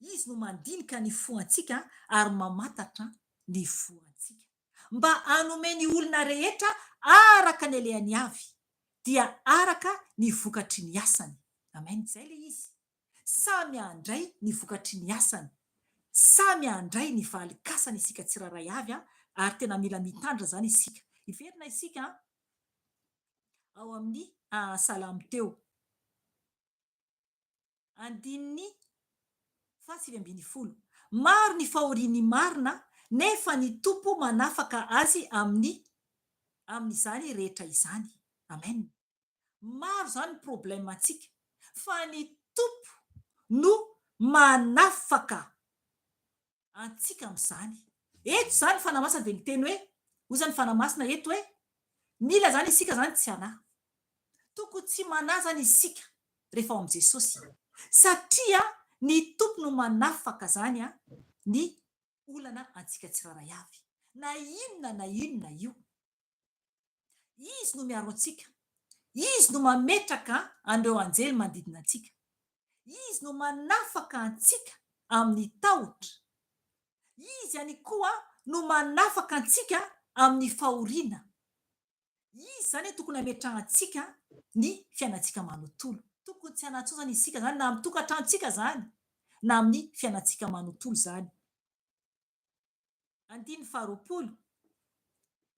Izy no mandinika ny fo antsika ary mamantatra ny voantsika. Mba hanome ny olona rehetra araka ny alehany avy, dia araka ny vokatry ny asany. Amen, izay ilay izy. Samy handray ny vokatry ny asany. Samy handray ny valin-kasany isika tsirairay avy, ary tena mila mitandrina izany isika. Hiverina isika ao amin'ny Salamo teo. Andininy faha-19. Maro ny fahorian'ny marina, nefa ny Tompo manafaka azy amin'ny amin'izany rehetra izany. Amen. Maro izany ny problème antsika, fa ny Tompo no manafaka antsika amin'izany. Eto izany ny Fanahy Masina dia miteny hoe, hoy izany ny Fanahy Masina eto hoe, mila izany isika izany tsy hanahy. Tokony tsy manahy izany isika rehefa ao amin'i Jesosy. Satria ny Tompo no manafaka izany ny olana antsika tsirairay avy. Na inona na inona io. Izy no miaro antsika. Izy no mametraka an'ireo anjely manodidina antsika. Izy no manafaka antsika amin'ny tahotra. Izy ihany koa no manafaka antsika amin'ny fahoriana. Izy izany no tokony hametrahantsika ny fiainantsika manontolo. Tokony tsy hanantsoa izany isika izany na amin'ny tokantranontsika izany na amin'ny fiainantsika manontolo izany. Andininy faharoapolo,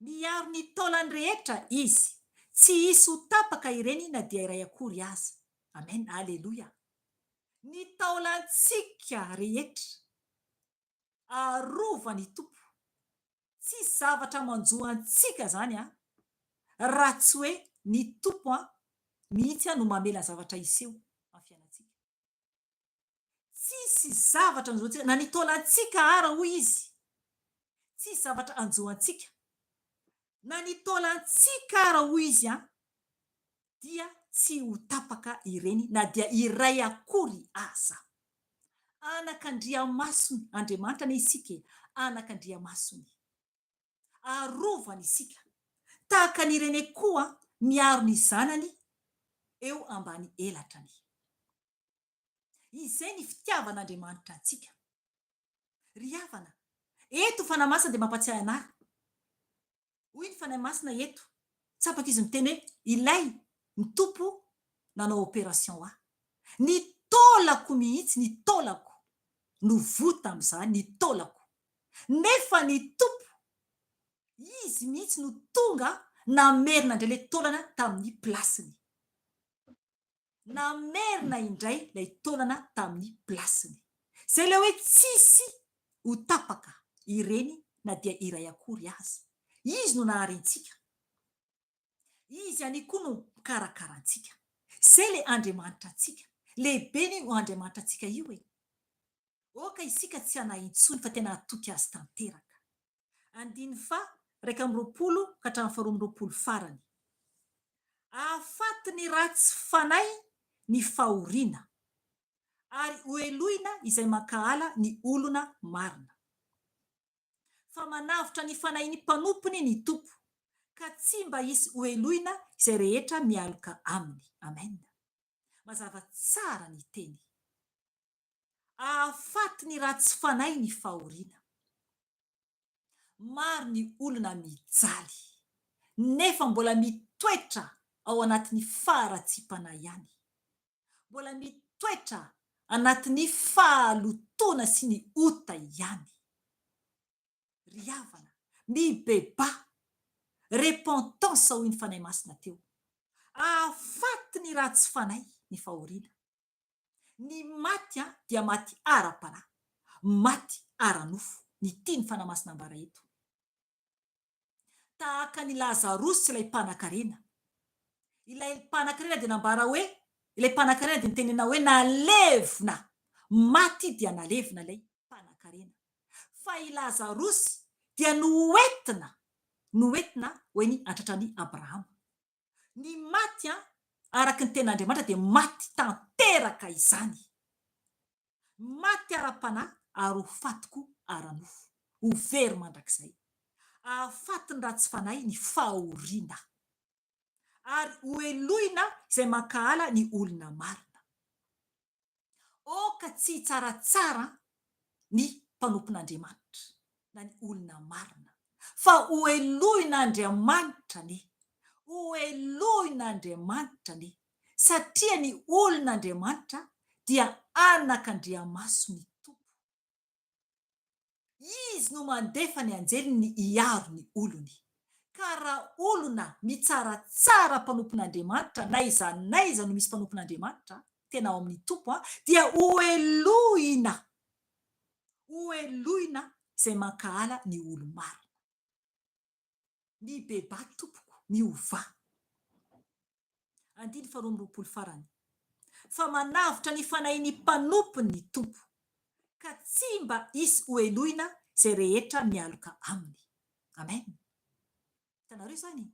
Miaro ny taolany rehetra Izy, tsy hisy ho tapaka ireny na dia iray akory aza. Amen, Aleloia. Ny taolantsika rehetra, arovany Tompo. Tsisy zavatra manjo antsika zany an, raha tsy hoe ny Tompo an mihitsy an no mamela zavatra hiseho amin'ny fiainantsika. Tsisy zavatra hanjo antsika, na ny taolantsika ara hoy izy, tsisy zavatra hanjo antsika, na ny taolantsika ara hoy izy an, dia tsy ho tapaka ireny na dia iray akory aza. Anak'Andriamasony, Andriamanitra anie isika e, anak'Andriamasony. Arovany isika. Tahaka ny rene koa miaro ny zanany eo ambany elatrany. Izay ny fitiavan'Andriamanitra antsika. Ry havana, eto Fanahy Masina dia mampatsiahy anah. Hoy ny Fanahy Masina eto, tsapako izy miteny hoe ilay ny Tompo nanao opération ahy. Ny taolako mihitsy, ny taolako no voa tamin'izany, ny taolako. Nefa ny Tompo, Izy mihitsy no tonga namerina indray ilay taolana tamin'ny place-ny. Namerina indray ilay taolana tamin'ny place-ny. Izay ilay hoe tsisy ho tapaka ireny na dia iray akory aza. Izy no nahary antsika. Izy ihany koa no mikarakara antsika. Izay ilay Andriamanitra antsika. Lehibe anie io Andriamanitra antsika io e. Aoka isika tsy hanahy intsony fa tena hatoky Azy tanteraka. Andininy faha 21 ka hatramin'ny faha 22 farany. Hahafaty ny ratsy fanahy ny fahoriana, ary hohelohina izay mankahala ny olona marina. Fa manavotra ny fanahin'ny mpanompony ny Tompo, ka tsy mba hisy hohelohina izay rehetra mialoka aminy. Amen. Mazava tsara ny teny. Hahafaty ny ratsy fanahy ny fahoriana. Maro ny olona mijaly, nefa mbola mitoetra ao anatin'ny faharatsiam-panahy ihany. Mbola mitoetra anatin'ny fahalotoana sy ny ota ihany. Ry havana, mibebaha, repentance hoy ny Fanahy Masina teo. Hahafaty ny ratsy fanahy ny fahoriana. Ny maty dia maty ara-panahy, maty ara-nofo, ny tian'ny Fanahy Masina ambara eto. Tahaka an'i Lazarosy ilay mpanakarena. Ilay mpanakarena dia nambara hoe, ilay mpanakarena dia nitenena hoe nalevina, maty dia nalevina ilay mpanakarena. Fa i Lazarosy dia noentina, noentina ho eny an-tratran'i Abrahama. Ny maty an, araka ny tenin'Andriamanitra dia maty tanteraka izany. Maty ara-panahy ary ho faty koa ara-nofo. Ho very mandrakizay. Hahafaty ny ratsy fanahy ny fahoriana. Ary hohelohina izay mankahala ny olona marina. Aoka tsy hitsaratsara ny mpanompon'Andriamanitra na ny olona marina, fa hohelohin'Andriamanitra anie, hohelohin'Andriamanitra anie, satria ny olon'Andriamanitra dia anak'Andriamaso ny Tompo. Izy no mandefa ny anjeliny hiaro ny olony. Ka raha olona mitsaratsara mpanompon'Andriamanitra, n'aiza n'aiza no misy mpanompon'Andriamanitra, tena ao amin'ny Tompo, dia hohelohina, hohelohina izay mankahala ny olo-marina. Mibebaha tompoko, miovà. Andininy faharoa amby 20 farany. Fa manavotra ny fanahin'ny mpanompony ny Tompo, ka tsy mba hisy hohelohina izay rehetra mialoka aminy. Amen. Hitanareo izany?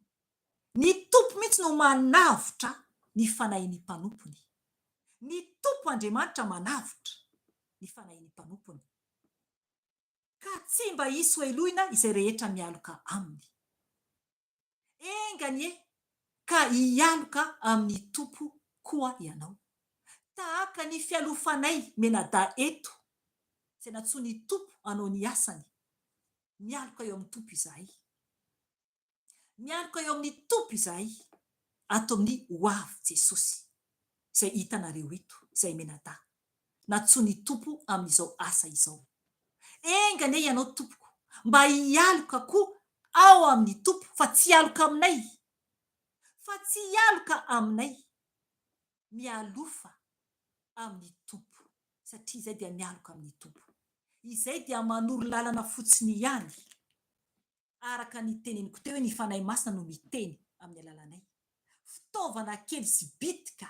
Ny Tompo mihitsy no manavotra ny fanahin'ny mpanompony. Ny Tompo Andriamanitra manavotra ny fanahin'ny mpanompony. Ka tsy mba hisy hohelohina izay rehetra mialoka aminy. Enga anie ka hialoka amin'ny Tompo koa ianao. Tahaka ny fialofanay mianadahy eto, izay nantsoin'ny Tompo hanao ny asany, mialoka eo amin'ny Tompo izahay. Mialoka eo amin'ny Tompo izahay ato amin'ny Ho Avy Jesosy izay hitanareo eto, izay mianadahy. Nantsoin'ny Tompo amin'izao asa izao. Enga anie ianao tompoko mba hialoka koa ao amin'ny Tompo fa tsy hialoka aminay. Fa tsy hialoka aminay. Mialofa amin'ny Tompo satria izay dia mialoka amin'ny Tompo. Izay dia manoro lalana fotsiny ihany. Araka ny teneniko teo hoe ny Fanahy Masina no miteny amin'ny alalanay. Fitaovana kely sy bitika,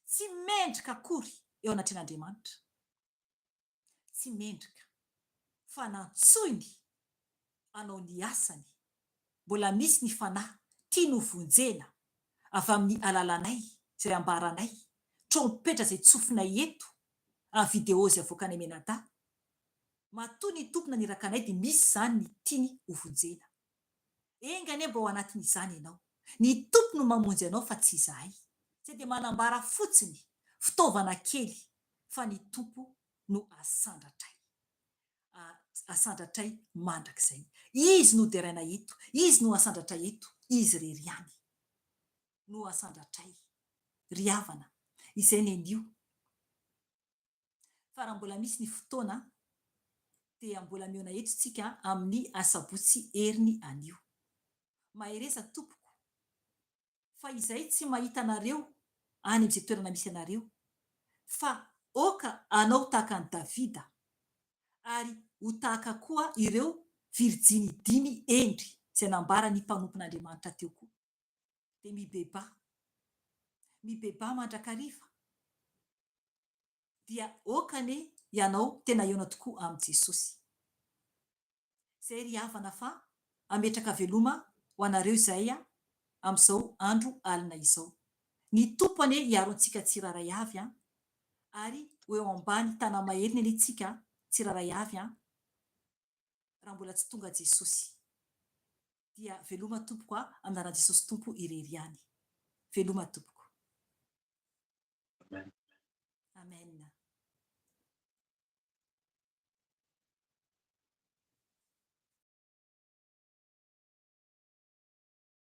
tsy mendrika akory eo anatrehan'Andriamanitra. Tsy mendrika. Fa nantsoiny hanao ny asany. Mbola misy ny fanahy tiany ho vonjena avy amin'ny alalanay izay ambaranay, trompetra izay tsofinay eto amin'ny vidéo izay avoakanay mianadahy. Matoa ny Tompo naniraka anay dia misy izany ny tiany ho vonjena. Enga anie mba ao anatin'izany ianao. Ny Tompo no mamonjy anao fa tsy izahay. Tsy dia manambara fotsiny, fitaovana kely, fa ny Tompo no asandratray. Asandratray mandrakizay. Izy no deraina eto, Izy no asandratray eto, Izy irery ihany no asandratray. Ry havana, izay ny anio. Fa raha mbola misy ny fotoana dia mbola mihaona eto tsika amin'ny asabotsy heriny anio. Mahereza tompoko fa izay tsy mahita anareo any amin'izay toerana misy anareo fa aoka anao tahaka an'i Davida ary ho tahaka koa ireo virijiny dimy hendry izay nambaran'ny mpanompon'Andriamanitra teo koa dia mibebaha. Mibebaha mandrakariva. Dia ok anie ianao tena hihaona tokoa amin'i Jesosy. Zay ry havana fa hametraka veloma ho anareo izay amin'izao andro alina izao. Ny Tompo anie hiaro antsika tsirairay avy an! Ary ho eo ambany tana-maheriny anie tsika tsirairay avy an! Raha mbola tsy tonga Jesosy. Dia veloma tompoko a! Amin'ny anaran'i Jesosy Tompo irery ihany. Veloma tompoko. Amen. Amen.